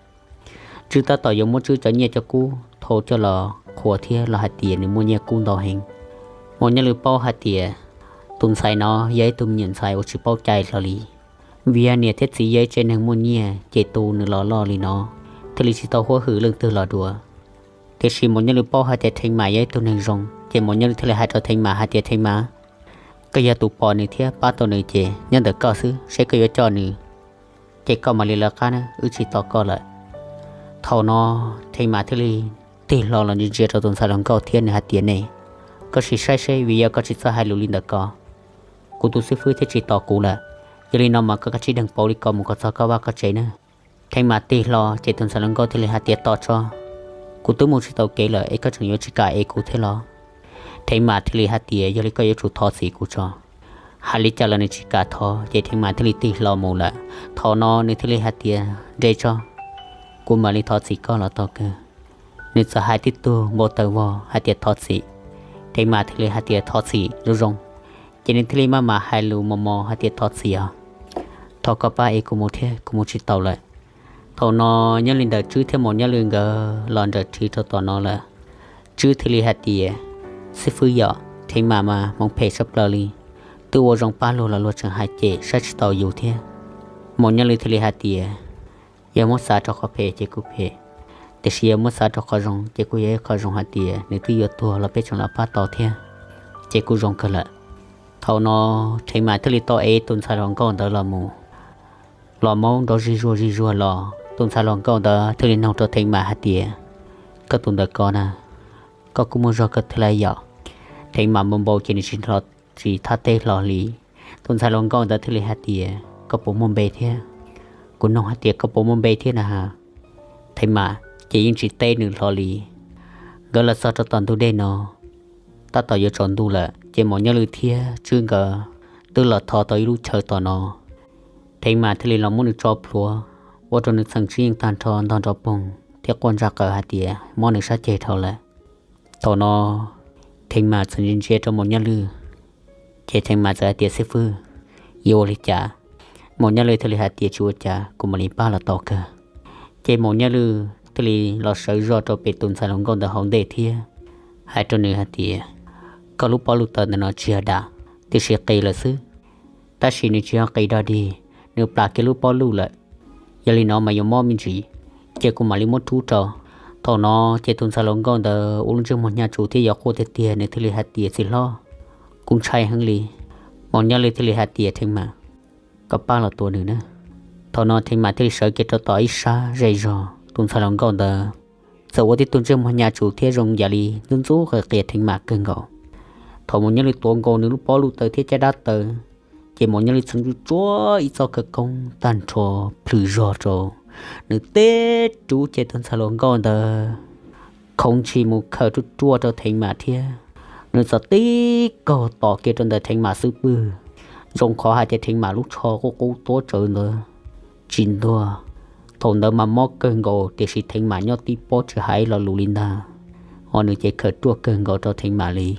Tswb tab tom yuav muab Tswb cov nyiaj cov kub thau coj los qhuas thiab los hais tias nws muaj nyiaj kub ntau heev. Maum Nyaj Lwj paub hais tias tus ntxhais no yog ib tug me nyuam ntxhais uas tsis paub cai hlo li, vim yog niam thiab txiv yog ib tsev neeg muaj nyiaj ces tu nws los loj li no, thiaj li tsis tau huab hwm leej twg los dua. Tiam sis Maum Nyaj Lwj paub hais tias Theev Mas yog ib tug neeg zoo, ces Maum Nyaj Lwj thiaj li hais rau Theev Mas hais tias, Theev Mas, koj yog tus pom nws thiab pab tau nws ces nyob ntawm koj xwb, seb koj yuav coj nws ces koj mam li lawv qab na, wb tsis tos koj lawm. Thaum no Theev Mas thiaj li tig hlo los ntsia ntsia rau tus ntxhais hluas nkauj thiab nws hais tias, Ne, koj sim saib seb, vim yog koj tsis txawj hais lus li ntawm ko, kuv tus xib fwb thiaj tsis tos kuv lawm. Yog li no mas koj kav tsij deeg pauv li ko mus kom txog koj vaj koj tsev na. Theev Mas tig hlo ces tus ntxhais hluas nkauj thiaj li hais tias, Tos tso, kuv twb mus tsis tau kev lawm es koj tseem yuav tsis kam ev kuv thiab los? Theev Mas thiaj li hais tias, Yog li koj yuav tsum thov txim kuv tso. Hais li cas los nws tsis kam thov ces Theev Mas thiaj li tig hlo mus lawm. Thaum no nws thiaj li hais tias, Nres tso, kuv mam li thov txim koj los tau kawg. Nws txawm hais tib tug npau taws vog hais tias, Thov txim. Theev Mas thiaj li hais tias, Thov txim zoo zoo. Ces nws thiaj li maj mam hais lus mos mos hais tias, Thov txim os, thov koj pab ev kuv mus thiab, kuv mus tsis tau lawm. Thaum no nyob li ntawd Tswb thiab Maum Nyaj Lwj nkawd los nrawm rhiv rau tom no lawm. Tswb thiaj li hais tias, Xib fwb yom, Theev Mas mas hmoov phem tshaj plaws li, twb ua zoo pab luag los luag tseem hais cem saib tsis taus yus thiab. Maum Nyaj Lwj thiaj li hais tias, Yog muab xav rau qhov phem ces kuj phem, tiam sis yog muab xav rau qhov zoo ces kuj yog ib qho zoo hais tias nws twb yuav tuag los peb tseem los pab tau thiab, ces kuj zoo kawg lawm. Thaum no Theev Mas thiaj li tau ev tus ntxhais hluas nkauj ntawd los mus. Los maub nrov zig zuag zig zuag los, tus ntxhais hluas nkauj ntawd thiaj li nug rau Theev Mas hais tias, Koj tus ntawm ko na, koj kuj muaj zog kawg thiab lauj yom? Theev Mas npau npau ces nws tsis, tsis thab teb hlo li. Tus ntxhais hluas nkauj ntawd thiaj li hais tias, Koj puas muaj npe thiab? Kuv nug hais tias koj puas muaj npe thiab na has. Theev Mas, ces yeej tsis teb nws hlo li. Nkawd los txog rau tom ntug dej no, tab tom yuav tsaus ntuj lawm ces Maum Nyaj Lwj thiab Tswb nkawd twb los thov tau ib lub chaw tom no. Theev Mas thiaj li los muab nws tso plhuav, ua rau nws txheem tsis yeej tag nrho ntog nrov poog thiab quaj ntsaj qaws hais tias mob nws sab ceg dhau lawm. Thaum no Theev Mas txawm ntsia ntsia rau Maum Nyaj Lwj, ces Theev Mas txawm hais tias, Xib fwb, yuav ua li cas? Maum Nyaj Lwj thiaj li hais tias, Tsis ua cas, kuv mam li pab los tau kawg. Ces Maum Nyaj Lwj thiaj li los sawv zog rau pem tus ntxhais hluas nkauj ntawd hauv ntej thiab hais rau nws hais tias, Koj lub pob luj taws ntawm no tsis yog dam, tiam sis qis lawm xwb, tab sis nws tsis yog qis dog dig, nws plam kiag lub pob luj lawm. Yog li no mas yuav mob me ntsis, ces kuv mam li muab rub rau. Thaum no ces tus ntxhais hluas nkauj ntawd ua lub ntsej muag hnyav tsuv thiab yuav quaj tiag tiag, nws thiaj li hais tias, Txiv hlob, kuv ntshai heev li. Maum Nyaj Lwj thiaj li hais tias, Theev Mas, koj pab los tua nws na. Thaum no Theev Mas thiaj li sawv kiag rau tom ib sab zej zog, tus ntxhais hluas nkauj ntawd txawm ua tib tug ntsej muag hnyav tsuv thiab zoo yam li ntxub ntxub qias qias Theev Mas kawg nkaus. Thaum Maum Nyaj Lwj tuav nkaus nws lub pob luj taws thiab caj dab taws, ces Maum Nyaj Lwj txheev tsuj tsuab ib txoj khawv koob tag nrho plhws zog rau, nws teb rub ces tus ntxhais hluas nkauj ntawd khoov ntshis mus khaws ruaj ruaj rau Theev Mas thiab. Nws txawm tib kaug tom kiag rau ntawm Theev Mas xub pwg, zoo qhov hais tias Theev Mas lub tsho qub qub tuab tsawv ntawd tsis ntuag. Thaum ntawd mas mob kawg nkaus tiam sis Theev Mas nyob tib pob tsis hais lo lus li ntag, ho nws ces khaws ruaj kawg nkaus rau Theev Mas li.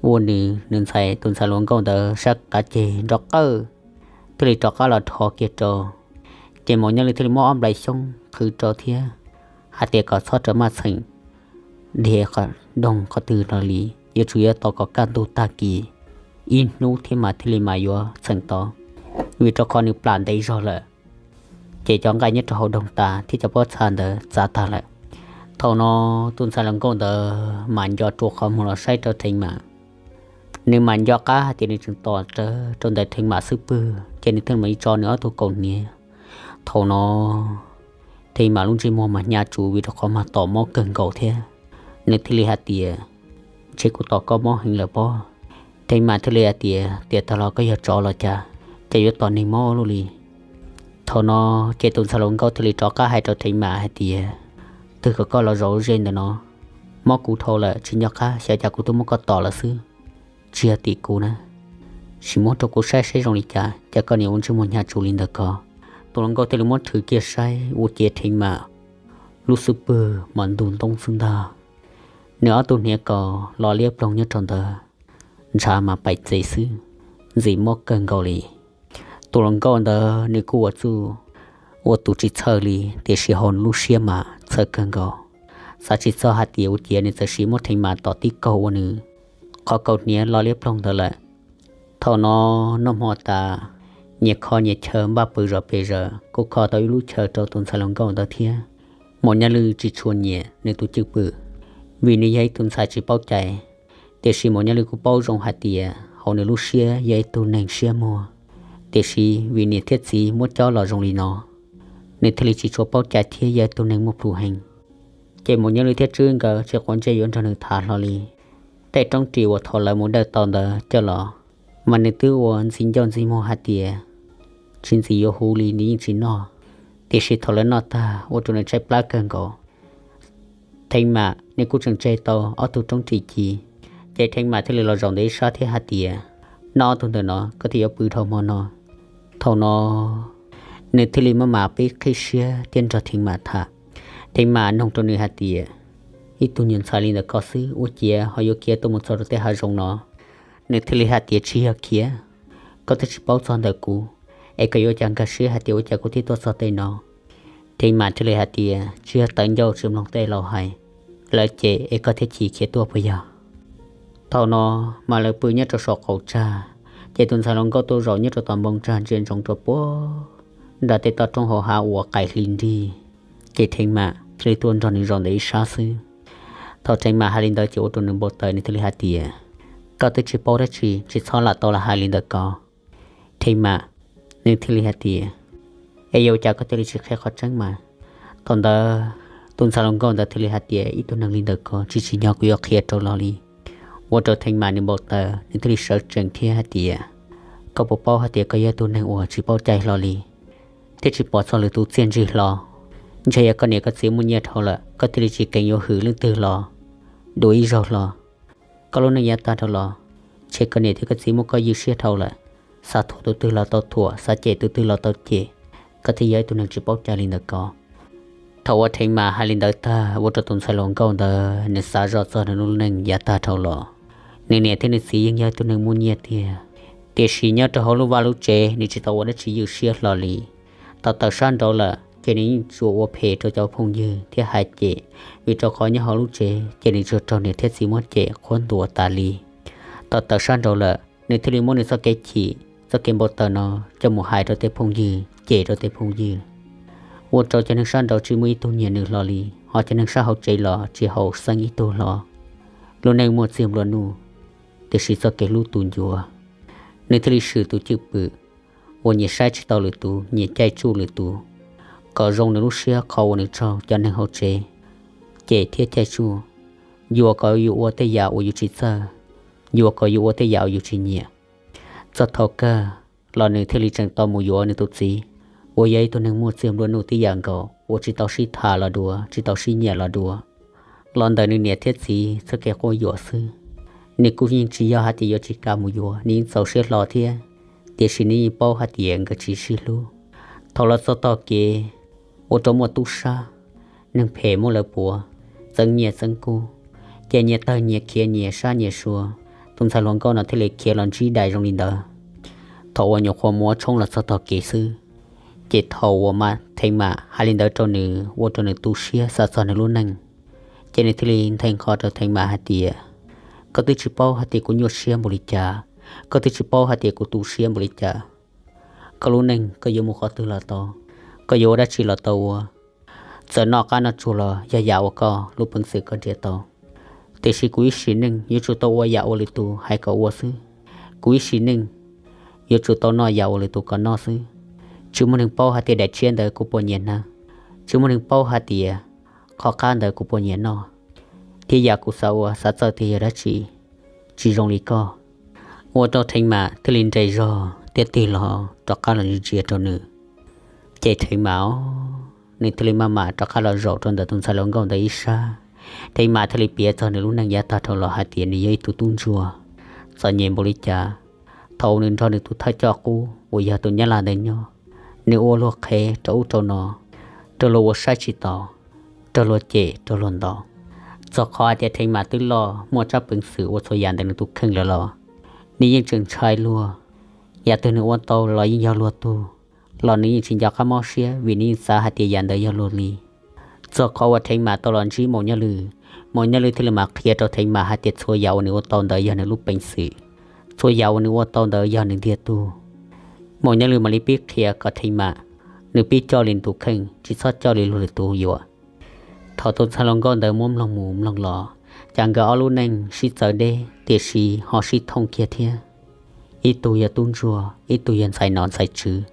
Ua nws, nws ntxhais, tus ntxhais hluas nkauj ntawd sab qav ceg nrov qawj, thiaj li rov qab los dhos kiag rau. Ces Maum Nyaj Lwj thiaj li muab ob nplais xyoob qhwv rau thiab hais tias kom txhob rov maj txheem dhia qhov doog qhov twg no li, yuav tsum yuav tos kom kaj ntug tag kis ib hnub thiab mas thiaj li mas yuav txheem tau, vim rau qhov nws plam ntev zog lawm. Ces cov nqaij nyob rau hauv doog tas thiab cov pob txha ntawd txav tag lawm. Thaum no tus ntxhais hluas nkauj ntawd mam nco rua qhov muag los saib rau Theev Mas. Nws mam nco qab hais tias nws tseem tom rawv rau ntawm Theev Mas xub pwg, ces nws thiaj mam li tso nws ob tug kaus hniav. Thaum no Theev Mas lub ntsej muag mas hnyav tsuv vim rau qhov mas tom mob kawg nkaus thiab. Nws thiaj li hais tias, ntshe kuv tos koj mob heev lawm pob. Theej Mam thiaj li hais tias, Tiam tas los koj yog tsov los cas, ces yuav tos neeg mob ua luaj li? Thaum no ces tus ntxhais hluas nkauj thiaj li rov qab hais rau Theej Mam hais tias, Twg kom koj los zaum ze ntawm no? Mob kuv dhau lawm tsis nco qab xyov cas kuv twb muab koj tom lawm xwb. Tsis yog tim kuv na, sim muab rau kuv saib saib zoo li cas, cas koj niam ua ntsej muag hnyav tsuj li ntawd ko. Tus hluas nkauj thiaj li muab rhwv kiag saib ua ciav Theej Mam lub xub pwg mas ntug ntoob xwb ntag. Nws ob tug hniav kaus los liab ploog nyob rau ntawd, ntshav mas paim txev xwb, ntxim mob kawg nkaus li. Tus hluas nkauj ntawd nws kuj ua txuj ua tus tsis txhawj li, tiam sis hauv nws lub siab mas txhawj kawg nkaus. Xav tsis txog hais tias ua ciav nws txawm sim muab Theej Mam tom tib kaug ua nws qhov kaus hniav los liab ploog ntawd lawm. Thaum no noj hmo tas, nyias kho nyias chaw npaj pw zov pes zaws, kuj kho tau ib lub chaw rau tus ntxhais hluas nkauj ntawd thiab. Maum Nyaj Lwj tsis tshua nyiam nws tus cwj pwm, vim nws yog ib tug ntxhais tsis paub cai, tiam sis Maum Nyaj Lwj kuj paub zoo hais tias hauv nws lub siab yog ib tug neeg siab muag, tiam sis vim niam thiab txiv muab cob los zoo li no, nws thiaj li tsis tshua paub cai thiab yog ib tug neeg muaj plhus heev. Ces Maum Nyaj Lwj thiab Tswb nkawd tsis quav ntsej yuav nrog nws tham hlo li. Tej roob ris uas thaum lawv mus dawj tau ntawd coj los, mas nws twb ua ntxim ncauj ntxim muag hais tias tsis ntxim yuav huv li nws yeej tsis noj, tiam sis thaum lawv noj tag ua rau nws tshaib plab kawg nkaus. Theej Mam nws kuj tseem tseg tau ob tug roob ris ci, ces Theej Mam thiaj li los zaum ntawm ib sab thiab hais tias, Noj ob tug ntawm no koj thiaj yuav pw dhau hmo no. Thaum no nws thiaj li maj mam pib qhib siab thiab nrog Theej Mam tham. Theej Mam nug rau nws hais tias, Ib tug nyuag ntxhais li ntawm koj xwb ua ciav ho yuav khiav tuaj mus txog rau tej hav zoov no? Nws thiaj li hais tias, Tsis yog khiav, koj twb tsis paub txog ntawm kuv, es koj yuav ua cas nkag siab hais tias ua cas kuv thiaj tuaj txog tej no? Theej Mam thiaj li hais tias, Tsis yog tawv ncauj tsis mloog tej laus hais, lawv cem es koj thiaj chim khiav tuaj puas yog? Thaum no mas lawv pw nyob rau saum qaum tsag, ces tus ntxhais hluas nkauj tuaj zaum nyob rau tom npoo tsag ntsia ntsoov rau puag nram tej toj roob hauv hav uas qaim hli nrig, ces Theej Mam thiaj li tuaj nrog nws zaum ntawm ib sab xwb. Thaum Theej Mam hais li ntawd ces ua rau nws npau taws, nws thiaj li hais tias, Koj twb tsis paub dab tsi, tsis txhob lam tau lam hais li ntawd ko. Theej Mam nws thiaj li hais tias, Es yuav ua cas koj thiaj li tsis qhia qhov tseeb mas? Thaum ntawd tus ntxhais hluas nkauj ntawd thiaj li hais tias, Ib tug neeg li ntawm ko tsis tsim nyog kuv yuav qhia rau los li. Ua rau Theej Mam nws npau taws, nws thiaj li sawv tsees thiab hais tias, Koj puas paub hais tias koj yog tus neeg uas tsis paub cai hlo li, thiab tsis pom txog lwm tus txiaj ntsig hlo? Ntshe yog koj niam koj txiv muaj nyiaj dhau lawm koj thiaj li tsis keev yuav hwm leej twg los dua ib zaug hlo. Koj lub neej yav tag dhau los, ntshe koj niam thiab koj txiv muab koj ywj siab dhau lawm, xav thuam tus twg los tau thuam, xav cem tus twg los tau cem, koj thiaj yog ib tug neeg tsis paub cai li ntawm ko. Thaum uas Theej Mam hais li ntawd tag, ua rau tus ntxhais hluas nkauj ntawd nws xav zoj txog nws lub neej yav tag dhau los. Nws niam thiab nws txiv yeej yog tus neeg muaj nyiaj tiag, tiam sis nyob rau hauv lub vaj lub tsev nws tsis tau ua dab tsi ywj siab hlo li. Tau tawm sab nraud lawm ces nws yeej tsuas ua phem rau cov phooj ywg thiab hais cem, vim rau qhov nyob hauv lub tsev ces nws tsuas raug niam thiab txiv muab cem qhuab ntuas tas li. Tau tawm sab nraud lawm, nws thiaj li muab nws txoj kev chim, txoj kev npau taws no coj mus hais rau tej phooj ywg, cem rau tej phooj ywg, ua rau cov neeg sab nraud tsis muaj ib tug nyiam nws hlo li, ho cov neeg sab hauv tsev los tsis haum xeeb ib tug hlo. Lub neej muaj txiag nplua nuj, tiam sis txoj kev hlub tu ncuav. Nws thiaj li swm tus cwj pwm uas nyias saib tsis tau lwm tus, nyias caij tsuj lwm tus, kom zoo nws lub siab qhov uas nws raug cov neeg hauv tsev cem thiab caij tsuj, yuam kom yus ua tej yam uas yus tsis txawj, yuam kom yus ua tej yam uas yus tsis nyiam. Txog thaum kawg los nws thiaj li tseem tau mus yuav nws tus txiv, uas yog ib tug neeg muaj txiag nplua nuj tib yam nkaus, uas tsis tau sib tham los dua, tsis tau sib nyiam los dua, los ntawm nws niam thiab txiv txoj kev quab yuam xwb. Nws kuj yeej tsis yog hais tias yuav tsis kam mus yuav, nws yeej txaus siab hlo thiab, tiam sis nws yeej paub hais tias nkawd tsis sib hlub. Thaum los txog tog kev, ua rau muaj tub sab, neeg phem muab lawv puav, txeeb nyiaj txeeb kub, ces nyias tawg nyias khiav nyias sab nyias sua. Tus ntxhais hluas nkauj no thiaj li khiav los ntsib dais zoo li ntawd. Thaum uas nyuam qhuav mus ua tshoob los txog tog kev xwb, ces thaum uas Theej Mam hais li ntawd rau nws ua rau nws tu siab xav txog nws lub neej, ces nws thiaj li nthe nqho rau Theej Mam hais tias, Koj twb tsis paub hais tias kuv nyuaj siab npaum li cas, koj twb tsis paub hais tias kuv tu siab npaum li cas. Koj lub neej koj yuav mus qhov twg los tau, koj yuav ua dab tsi los tau ua. Txawm noj qab noj tsuag los yog yam uas koj lub peev xwm koj nrhiav tau, tiam sis kuv ib sim neej yuav tsum tau ua yam uas lwm tus hais kom ua xwb. Kuv ib sim neej yuav tsum tau noj yam uas lwm tus kom noj xwb. Tsis muaj neeg paub hais tias daim tshiab ntawd kuv puas nyiam hnav, tsis muaj neeg paub hais tias qhov qab ntawd kuv puas nyiam noj. thiab yam kuv xav ua xav txawj tiag yog dab tsi, tsis zoo li koj. Ua rau Theev Mam thiaj li nres zog thiab tig los rov qab los ntsia rau nws. Ces Theev Mam nws thiaj li maj mam rov qab los zaum rau ntawm tus ntxhais hluas nkauj ntawd ib sab. Theev Mam thiaj li piav txog nws lub neej yav tag dhau los hais tias nws yog ib tug tub ntsuag txom nyem npaum li cas. Thaum nws nrog nws tus thawj coj qub uas yog tus Nyab Laj ntawd nyob, nws ua luag qhev rau ub rau no, raug luag ua saib tsis taus, raug luag cem raug luag ntaus, txog qhov hais tias Theev Mam twb loj muaj tsab peev xwm ua txhua yam ntawm nws tus kheej lawm los nws yeej tseem ntshai luag. Yam twg nws ua tau los yeej yog luag tug, los nws yeej tsis nco qab mob siab vim nws yeej xav hais tias yam ntawd yog luag li. Txog qhov uas Theev Mam tau los ntsib Maum Nyaj Lwm, Maum Nyaj Lwm thiaj li mam qhia rau Theev Mam hais tias txhua yam uas nws ua tau ntawd yog nws lub peev xwm, txhua yam uas nws ua tau ntawd yog nws ntiag tug. Maum Nyaj Lwm mam li pib qhia kom Theev Mam nws pib coj li nws tus kheej, tsis txhob coj li luag lwm tus yuam. Thaum tus ntxhais hluas nkauj ntawd muab mloog mus mloog los, cas nkawd ob lub neej sib txawv deb tiam sis ho sib thooj kiag thiab. Ib tug yog tub ntsuag, ib tug yog ntxhais nom ntxhais tswv.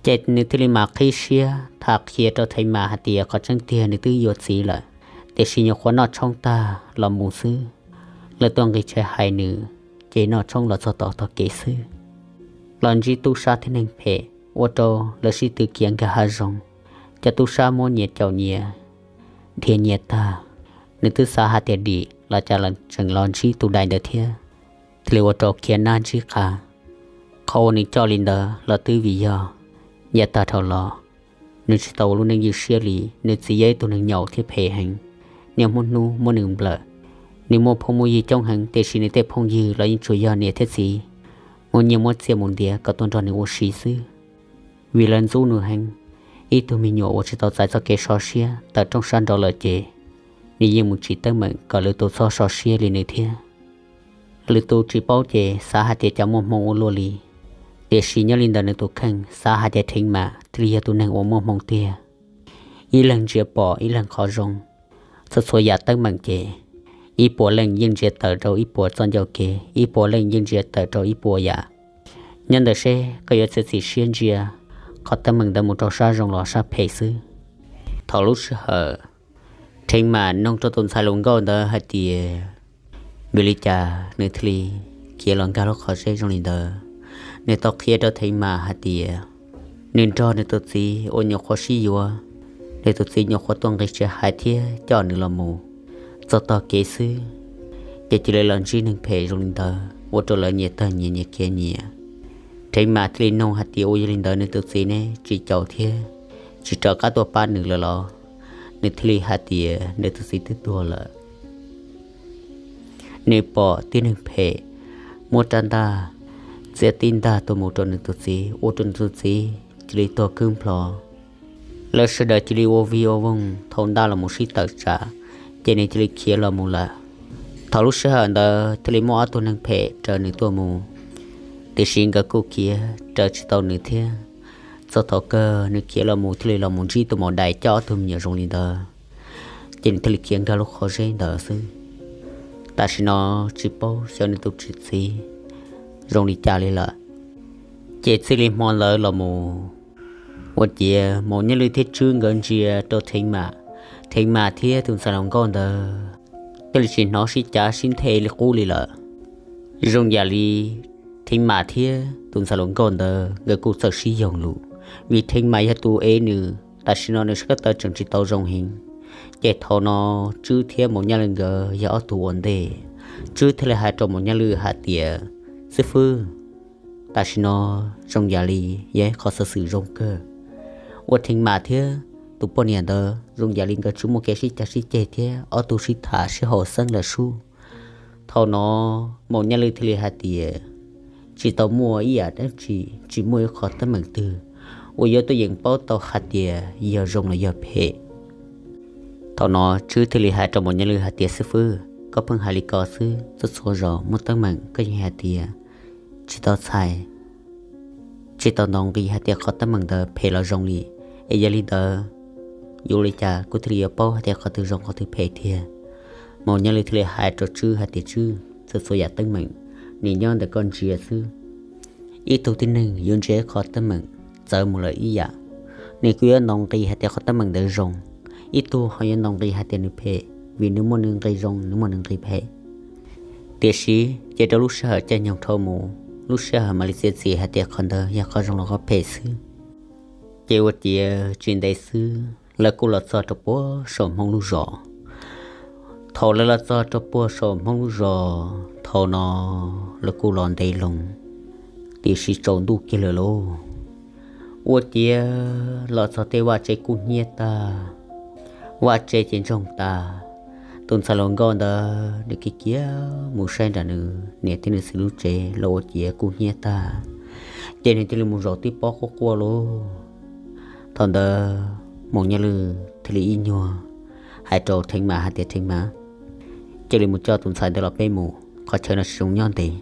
Ces nws thiaj li mam qhib siab tham qhia rau Theev Mam hais tias qhov tseeb tiag nws twb yuav txiv lawm, tiam sis nyuam qhuav noj tshoob tag los mus xwb. Lawv tuaj nqis tshais hais nws, ces noj tshoob los txog tom tog kev xwb, los ntsib tub sab thiab neeg phem, ua rau lawv sib tw khiav nkag hav zoov. Cov tub sab muab nyias caum nyias, dhia nyias tag. Nws twb xav hais tias dim los cas los tseem los ntsib tus dais ntawd thiab, thiaj li ua rau khiav nab ntsib qab. Qhov uas nws coj li ntawd los twb vim yog yav tag dhau los nws tsis tau ua lub neej ywj siab li. Nws txiv yog ib tug neeg nyaum thiab phem heev, niaj hnub hnub muab nws nplawm. Nws muaj phooj muaj ywg coob heev tiam sis nws tej phooj ywg los yeej tsuas yog niam thiab txiv, muab nyiaj muab txiaj mus ntiav kom tuaj nrog nws ua si xwb. Vim lawv ntxub nws heev, ib tug me nyuam uas tsis tau txais txoj kev so siab tawm rooj sab nraud lawm ces nws yeej mus tsim teeb meem kom lwm tus txhob so siab li nws thiab. Lwm tus tsis paub ces xav hais tias cas muaj hmoo ua luaj li, tiam sis nyob li ntawm nws tus kheej xav hais tias Theev Mam thiaj li yog tus neeg uas muaj hmoo tiag. Ib leeg ntsia pom ib leeg qhov zoo, txhua txhua yam teeb meem ces ib puas leej yeej ntsia tawm rau ib puas txoj ncauj kev, ib puas leej yeej ntsia tawm rau ib puas yam. Nyob ntawm seb koj yuav txiav txim siab ntsia qhov teeb meem ntawd mus rau sab zoo los sab phem xwb. Thaum lub sij hawm Theev Mam noog rau tus ntxhais hluas nkauj ntawd hais tias vim li cas nws thiaj li khiav los nkag lub qhov zeb zoo li ntawd, nws tau qhia rau Theev Mam hais tias nws nrog nws tus txiv uas nyuam qhuav sib yuav, nws tus txiv nyuam qhuav tuaj nqis tshais hais thiab coj nws los mus txog tog kev xwb, ces cia li los ntsib neeg phem zoo li ntawd ua rau lawv nyias tawg nyias, nyias khiav nyias. Theev Mam thiaj li noog hais tias ua yog li ntawd nws tus txiv ne tsis caum thiab tsis rov qab tuaj pab nws lawm los? Nws thiaj li hais tias nws tus txiv twb tuag lawm. Nws pom tib neeg phem muab rab ntaj txiav tib ntaj tuaj mus rau nws tus txiv, ua rau nws tus txiv cia li tuag khwb nplho. Lawv sawv daws cia li ua vig ua voog thau ntaj los mus sib tawm tsam, ces nws cia li khiav los mus lawm. Thaum lub sij hawm ntawd thiaj li muaj ob tug neeg phem raws nws tuaj mus, tiam sis nkawd kuj khiav raws tsis tau nws thiab. Txog thaum kawg nws khiav los mus thiaj li los mus ntsib tus maum dais coj ob tug me nyuam zoo li ntawd, ces nws thiaj li khiav nkag lub qhov zeb ntawd xwb. Tam sim no tsis paub xyov nws tus txiv zoo li cas li lawm. Ces txij li hmo ntawd los mus, ua ciav Maum Nyaj Lwm thiab Tswb nkawd ntsia rau Theev Mam, Theev Mam thiab tus ntxhais hluas nkauj ntawd thiaj li tsis hnov sib cav sib nthe li qub li lawm. Zoo yam li Theev Mam thiab tus ntxhais hluas nkauj ntawd nkawd kuj txawj sib yoog lus, vim Theev Mam yog tus ev nws, tam sim no nws sab kab taw tseem tsis tau zoo heev. Ces thaum no Tswb thiab Maum Nyaj Lwm nkawd yog ob tug ua ntej. Tswb thiaj li hais rau Maum Nyaj Lwm hais tias, xib fwb, tam sim no zoo yam li yog ib qho xov xwm zoo kawg. Ua Theev Mam thiab tus poj niam ntawd zoo yam li nkawd tsis muaj kev sib cav sib ceg thiab ob tug sib tham sib haum xeeb lawm sub. Thaum no Maum Nyaj Lwm thiaj li hais tias, tsis tau muaj ib yam dab tsi, tsis muaj ib qho teeb meem twg uas yuav tuaj yeem paub tau hais tias yog zoo los yog phem. Thaum no Tswb thiaj li hais rau Maum Nyaj Lwm hais tias, xib fwb, koj pheej hais li ko xwb, txhua txhua zaus muaj teeb meem koj yeej hais tias tsis tau txhais, tsis tau ntaus nqi hais tias qhov teeb meem ntawd phem los zoo li. Es yog li ntawd, yuav li cas kuv thiaj li yuav paub hais tias qhov twg zoo qhov twg phem tiag? Maum Nyaj Lwm thiaj li hais rau Tswb hais tias, Tswb, txhua txhua yam teeb meem nws nyob ntawm koj ntsia xwb. Ib tug tib neeg yuav ntsia ib qho teeb meem txawv mus lawm ib yam, nws kuj yuav ntaus nqi hais tias qhov teeb meem ntawd zoo, ib tug ho yuav ntaus nqi hais tias nws phem. vim nws muaj nws nqi zoo, nws muaj nws nqi phem. Tiam sis ces rau lub sij hawm caij nyoog dhau mus, lub sij hawm mam li txiav txim hais tias qhov ntawd yog qhov zoo los qhov phem xwb. Ces ua ciav tsis ntev xwb lawv kuj los txog rau puag saum Hmoob lub zos. Thaum lawv los txog rau puag saum Hmoob lub zos thaum no, lawv kuj los ntev loo, tiam sis tsaus ntuj kiag lawm lauj. Ua ciav los txog tej vaj tsev kub hnyiab tag, vaj tsev ces ntsoog tas. Tus ntxhais hluas nkauj ntawd nws kiv kiag mus saib nram nws niam thiab nws txiv lub tsev los ua ciav kub hnyiab tag, ces nws thiaj li mus zaum tib pob quaj quaj lauj. Thaum ntawd Maum Nyiaj Lwj thiaj li ib nyuag hais rau Theev Mas hais tias, Theev Mas, cia li mus coj tus ntxhais ntawd los peb mus, qhov chaw no tsis zoo nyob ntev.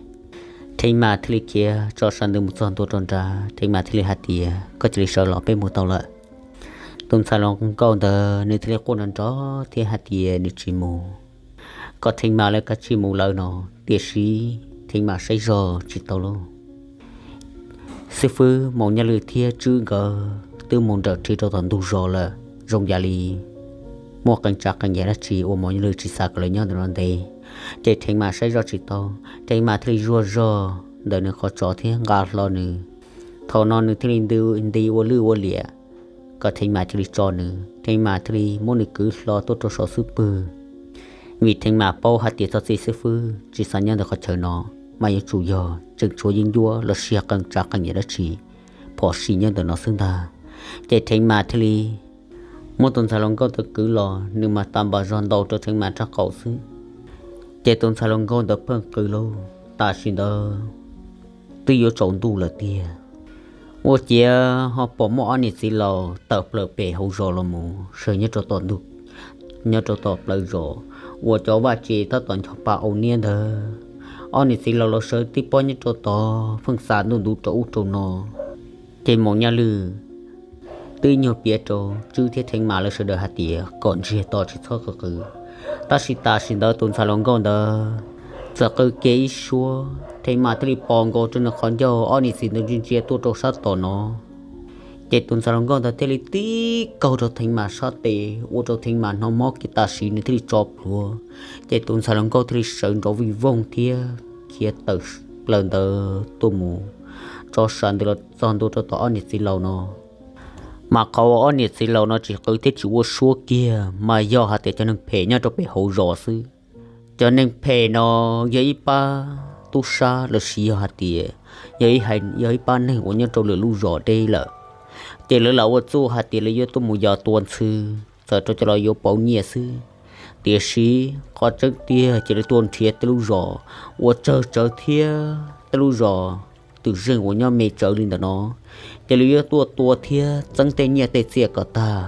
Theev Mas thiaj li khiav tso sab ntawd mus txog ntua rau nrad, Theev Mas thiaj li hais tias, Koj cia li sawv los peb mus tau lawm. Tus ntxhais hluas nkauj ntawd nws thiaj li quaj nrov nrov thiab hais tias nws tsis mus, kom Theev Mas lawv kav tsij mus lawv no, tiam sis Theev Mas saib zog tsis tau lauj. Xib fwb Maum Nyiaj Lwj thiab Tswb nkawd twb mus nrawm rhi rau tom ntug zos lawm, zoo yam li muaj qee tsav qee yam dab tsi uas Maum Nyiaj Lwj tsis xav kom lawv nyob ntawm no ntev. Ces Theev Mas saib zoj tsis tau, Theev Mas thiaj li zuaj zog ntawm nws qhov tsos thiab nqa hlo nws. Thaum no nws thiaj li nti ua lwj ua liam kom Theev Mas cia li tso nws. Theev Mas thiaj li muab nws kwv hlo tuaj rau saum xub pwg, vim Theev Mas paub hais tias txog txij xib fwb tsis xav nyob ntawm qhov chaw no, mas yuav tsum yog tseem tshuav yeeb ncuab los sis qee tsav qee yam dab tsi phom sij nyob ntawm no xwb ntag. Ces Theev Mas thiaj li muab tus ntxhais hluas nkauj ntawd kwv los, nws mas tas npas zog ntaus rau Theev Mas rab qau xwb. Ces tus ntxhais hluas nkauj ntawd pheej qw lauj, tam sim ntawd twb yuav tsaus ntuj lawm tiag. Ua ciav ho pom muaj ob niam txiv laus tawm plaws pem hauv zos los mus sawv nyob rau tom ntug, nyob rau tom plawv zos uas cov vaj tse tab tom ncho pa au niab ntawd. Ob niam txiv laus los sawv tib pob nyob rau tod pheej xa ntuj ntuv rau ub rau no. Ces Maum Nyiaj Lwj twb nyuag piav rau Tswb thiab Theev Mas lawv sawv daws hais tias kom ntsiag to tsis txhob qw qw. Tab sis tam sim ntawd tus ntxhais hluas nkauj ntawd txawm qw kiag ib suab, Theev Mas thiaj li pos nkaus rau nws qhov ncauj, ob niam txiv ntawd ntsia ntsia tuaj rau sab tom no. Ces tus ntxhais hluas nkauj ntawd thiaj li tib kaug rau Theev Mas sab tes ua rau Theev Mas hnov mob kiag tam sim nws thiaj li tso plhuav. Ces tus ntxhais hluas nkauj thiaj li sawv nrov vij voog thiab khiav tawm plaws ntawd tuaj mus tso sab ntawd los txog ntua rau tom ob niam txiv laus no. Mas qhov uas ob niam txiv laus no tsis qw thiab tsis ua suab kiag mas yog hais tias cov neeg phem nyob rau pem hauv zos xwb. Cov neeg phem no yog ib pab tub sab los sis yog hais tias yog ib, yog ib pab neeg uas nyob rau lwm lub zos deb lawm, ces lawv lam ua txuj hais tias lawv yuav tuaj mus yos tua ntxhw, txawm rau cov laus yuav pauv nyiaj xwb. Tiam sis qhov tseeb tiag ces lawv tuaj nrhiav tej lub zos uas tsawg tsawg thiab tej lub zos twm zeej uas nyob me tsawv li ntawm no, ces lawv yuav tuaj tua thiab txeeb tej nyiaj tej txiaj kom tag.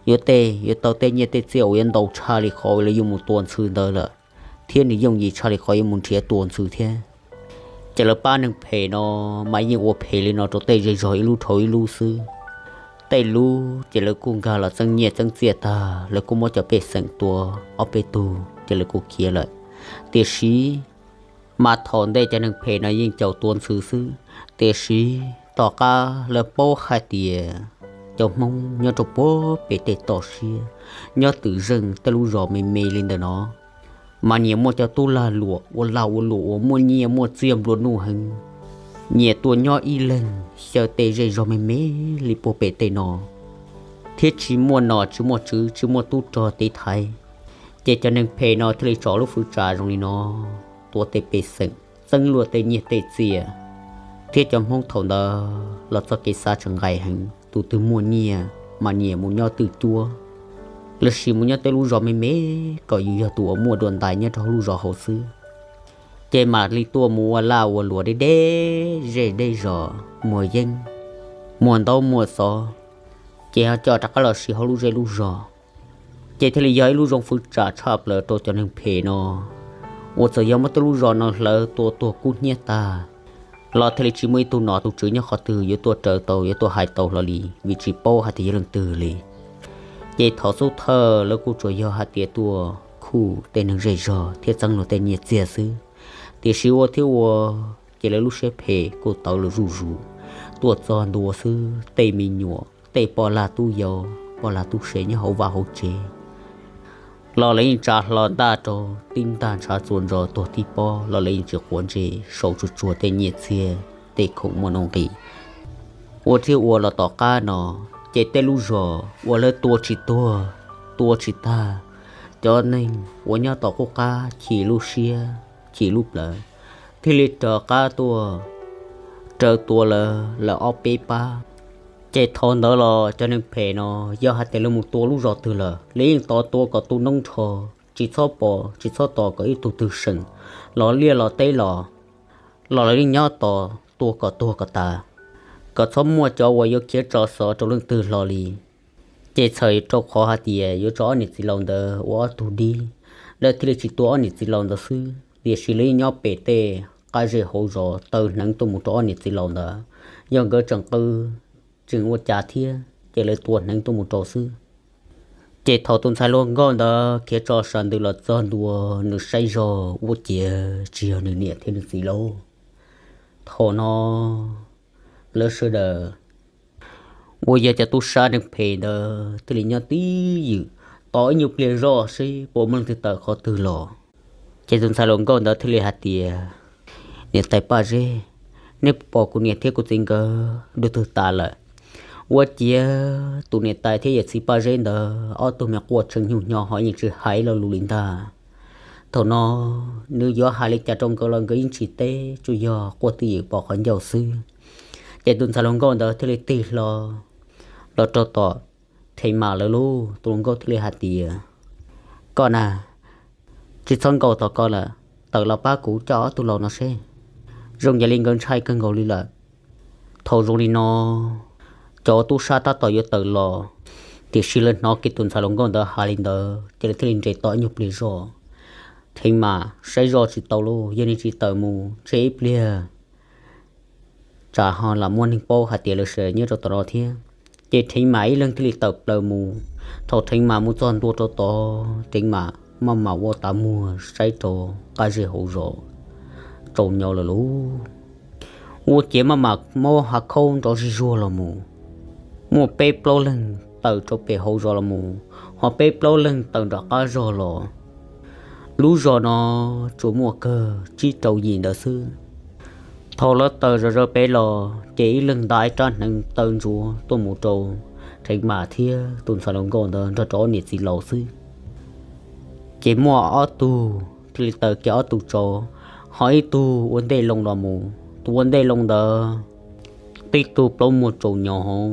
Yuav tej, yuav tau tej nyiaj tej txiaj uas yuav ntau tshaj li qhov lawv yuav mus tua ntxhw ntawd lawm, thiab nws yooj yim tshaj li qhov yuav mus nrhiav tua ntxhw thiab. Ces lawv pab neeg phem no mas yeej ua phem li no rau tej zej zog ib lub dhau ib lub xwb. Tej lub ces lawv kuj nkag los txeeb nyiaj txeeb txiaj tag, lawv kuj muab cov pej xeem tua ob peb tug ces lawv kuj khiav lawm. Tiam sis mas thaum ntej cov neeg phem no yeej caum tua ntxhw xwb, tiam sis tom qab lawv paub hais tias cov Hmoob nyob rau puag pem tej toj siab, nyob twm zeej tej lub zos me me li ntawm no, mas nyias muaj cov tub lag luam ua lag ua luam uas muaj nyiaj muaj txiaj nplua nuj heev, nyias tuaj nyob ib leeg xyaw tej zej zog me me li puag pem tej no, thiab tsis muaj nom tsis muaj tswv tsis muaj tub rog tiv thaiv. Ces cov neeg phem no thiaj li tso lub fwv tsam zoo li no, tua tej pej xeem, txeeb luag tej nyiaj tej txiaj, thiab cov Hmoob thaum ntawd los txoj kev xav tseem nqaim heev, tus twg muaj nyiaj mas nyias mus nyob twj cuab, los sis mus nyob tej lub zos me me kom yus yog tus uas muaj dua ntais nyob rau hauv lub zos hauv xwb. Ces mam li tuaj mus ua laj ua luam deb deb zej deb zos, muag yeeb, muag ntaub muag xov, ces ho coj rov qab los siv hauv lub zej lub zos. Ces thiaj li yog ib lub zoo fwv tsam tshaj plaws rau cov neeg phem no, uas txawm yog muab tej lub zos no hlawv tua tuag kub hnyiab tag los thiaj li tsis muaj ib tug nom tus tswv nyob qhov twg yuav tuaj raws tau yuav tuaj hais tau hlo li, vim tsis paub hais tias yog leej twg li. Ces thaum xub thawj lawv kuj tsuas yog hais tias tuaj khuj tej neeg zej zog thiab txeeb luag tej nyiaj txiag xwb. Tiam sis ua thiab ua, ces lawv lub siab phem kuj tawv lawm zuj zus, tuaj txog ntua xwb tej me nyuam tej poj lag tub yau, poj lag tub se nyob hauv vaj hauv tsev, los lawv yeej tsa hlo ntaj rau tib ntaj ntshav txuas ntsos tuag tib pob los lawv yeej tsis quav ntsej, sau tsuag tsuag tej nyiaj txiag tej khoom muaj nuj nqis ua thiab ua los tom qab no. Ces tej lub zos uas lawv tua tsis tuag, tua tsis tag, cov neeg uas nyob tom qub qab chim lub siab chim lub plawv thiaj li rov qab tuaj raws tua lawv lawm ob peb pab. Ces thaum ntawd los cov neeg phem no yog hais tias lawv mus tua lub zos twg lawm, lawv yeej tos tua kom tu noob nrho, tsis txhob pom tsis txhob tos kom ib tug twg seem los liaj los teb los, los lawv yeej nyob tos tua kom tuag kom tas, kom txhob muaj cov uas yuav khiav tso xov rau leej twg hlo li. Ces txhawm rau qhov hais tias yuav tso ob niam txiv laus ntawd ua ob tug dib, lawv thiaj li tsis tua ob niam txiv laus ntawd xwb, tiam sis lawv yeej nyob pem tej qab zej hauv zos taw hneev tuaj mus rau ob niam txiv laus ntawd. Yog nkawd tseem qw tseem ua cas thiab ces lawv tua hneev tuaj mus rau xwb. Ces thaum tus ntxhais hluas nkauj ntawd khiav tso sab ntws los txog ntua, nws saib zog ua ciav tsis yog nws niam thiab nws txiv lauj. Thaum no lawv sawv daws uas yog cov tub sab neeg phem ntawd thiaj li nyob twj ywm tos ib nyuag pliag zoj seb puas muaj leej twg tawm qhov twg los. Ces tus ntxhais hluas nkauj ntawd thiaj li hais tias, niam tais Paj Zeb, nej pom kuv niam thiab kuv txiv nkawd dua twg tas lawm? Ua ciav tus niam tais thiab yawm txiv Paj Zeb ntawd ob tug me quaj tshee nyuj nyo ho yeej tsis hais lo lus li ntag. Thaum no nws yuav hais li cas rau nkawd los nkawd yeej tsis teb, tsuas yog quaj twj ywm pom qhov ncauj xwb. Ces tus ntxhais hluas nkauj ntawd thiaj li tig hlo los rau tom Theev Mas lawv lauj. Tus hluas nkauj thiaj li hais tias, koj na, tsis txhob nkaum tos koj lawm, tawm los pab kuv coj ob tug laus no seb. Zoo yam li nkawd ntshai kawg nkaus li lawm. Thaum zoo li no cov tub sab tab tom yuav tawm los, tiam sis lawv hnov kiag tus ntxhais hluas nkauj ntawd hais li ntawd ces lawv thiaj li nres tos ib nyuag pliag zoj. Theev Mas saib zoj tsis tau lauj, yog nws tsis tawm mus ntshe ib pliag tsam ho lam muaj neeg paub hais tias lawv sawv daws nyob rau tom no thiab. Ces Theev Mas ib leeg thiaj li tawm plaws mus. Thaum Theev Mas mus txog ntua rau tod, Theev Mas maj mam ua tav muag saib rau qab zej hauv zos, tsaus nyo lawm lauj. Ua ciav maj mam muab hav khaub nrov zig zuag los mus, muaj peb plaub leeg tawm rau pem hauv zos los mus, ho peb plaub leeg tawm nram qab zos los. Lub zos no tsuas muaj kawg tsib rau yim ntawd xwb. Thaum lawv tawm zom zaws pem los ces ib leeg nta ib rab hneev taw ntsuav tuaj mus rau Theev Mas thiab tus ntxhais hluas nkauj ntawd nrog rau ob niam txiv laus xwb. Ces muaj ob tug thiaj li taws kiag ob tug tsov, ho ib tug ua ntej loo los mus. Tus ua ntej loo ntawd tib tug plaub muag tsaus nyo hauv,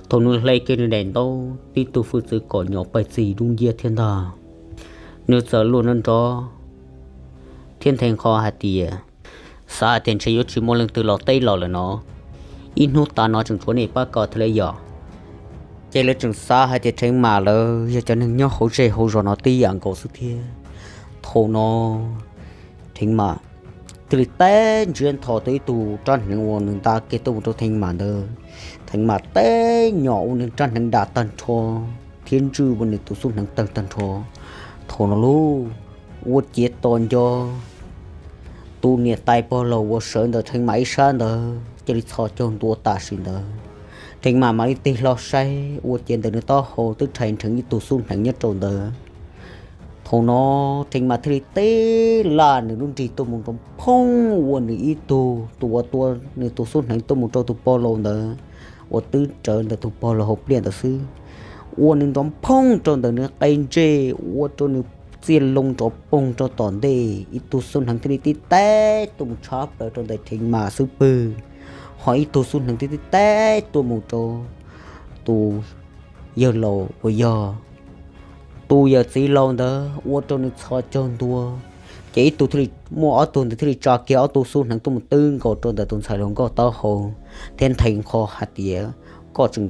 thaum nws hle kiag nws daim ntaub tib tug hwj txwv kom nyo pais txi dub nciab thiab ntag. Nws txawm luag nrov nrov thiab nthe nqho hais tias, xav hais tias ntshe yuav tsis muaj leej twg los teb los lawm no, ib hnub tas no tseem tshuav nej pab ko thiab lauj yom. Ces lawv tseem xav hais tias Theev Mas lawv yog cov neeg nyob hauv zej hauv zos no tib yam nkaus xwb thiab. Thaum no Theev Mas thiaj li teb ntsiav nthos tau ib tug rab hneev uas nws nta kiag tuaj mus rau Theev Mas ntawd. Theev Mas teb nyom ua nws rab hneev dam tag nrho thiab ntswj ua nws tus xub hneev tawg tag nrho. Thaum no lauj, ua ciav tos nco tus niam tais pog laus uas sawv ntawm Theev Mas ib sab ntawd cia li txhos caug ntua tam sim ntawd. Theev Mas mam li tig hlo saib ua ciav ntawm nws taub hau twb rhais nrheev ib tug xub hneev nyob rau ntawd. Thaum no Theev Mas thiaj li teb laj nws lub nrig tuaj mus nrov phooj ua nws ib tug tus uas tua nws tus xub hneev tuaj mus rau tus pog laus ntawd uas twb rawv ntawm tus pog laus hauv pliaj ntawd xwb, ua nws nrov phooj rau ntawm nws qe ntsej, ua rau nws txiaj loo nrov poog rau tom ntej. Ib tug xub hneev thiaj li tib teb tuaj mus tshab plaws rau ntawm Theev Mas xub pwg, ho ib tug xub hneev thiaj tib teb tuaj mus rau tus yawg laus uas yog tus yawm txiv laus ntawd ua rau nws txhos caug ntua. Ces ib tug thiaj li, muaj ob tug ntawd thiaj li tsa kiag ob tug xub hneev tuaj mus twb nkaus rau ntawm tus ntxhais hluas nkauj taub hau thiab nthe nqho hais tias, koj tseem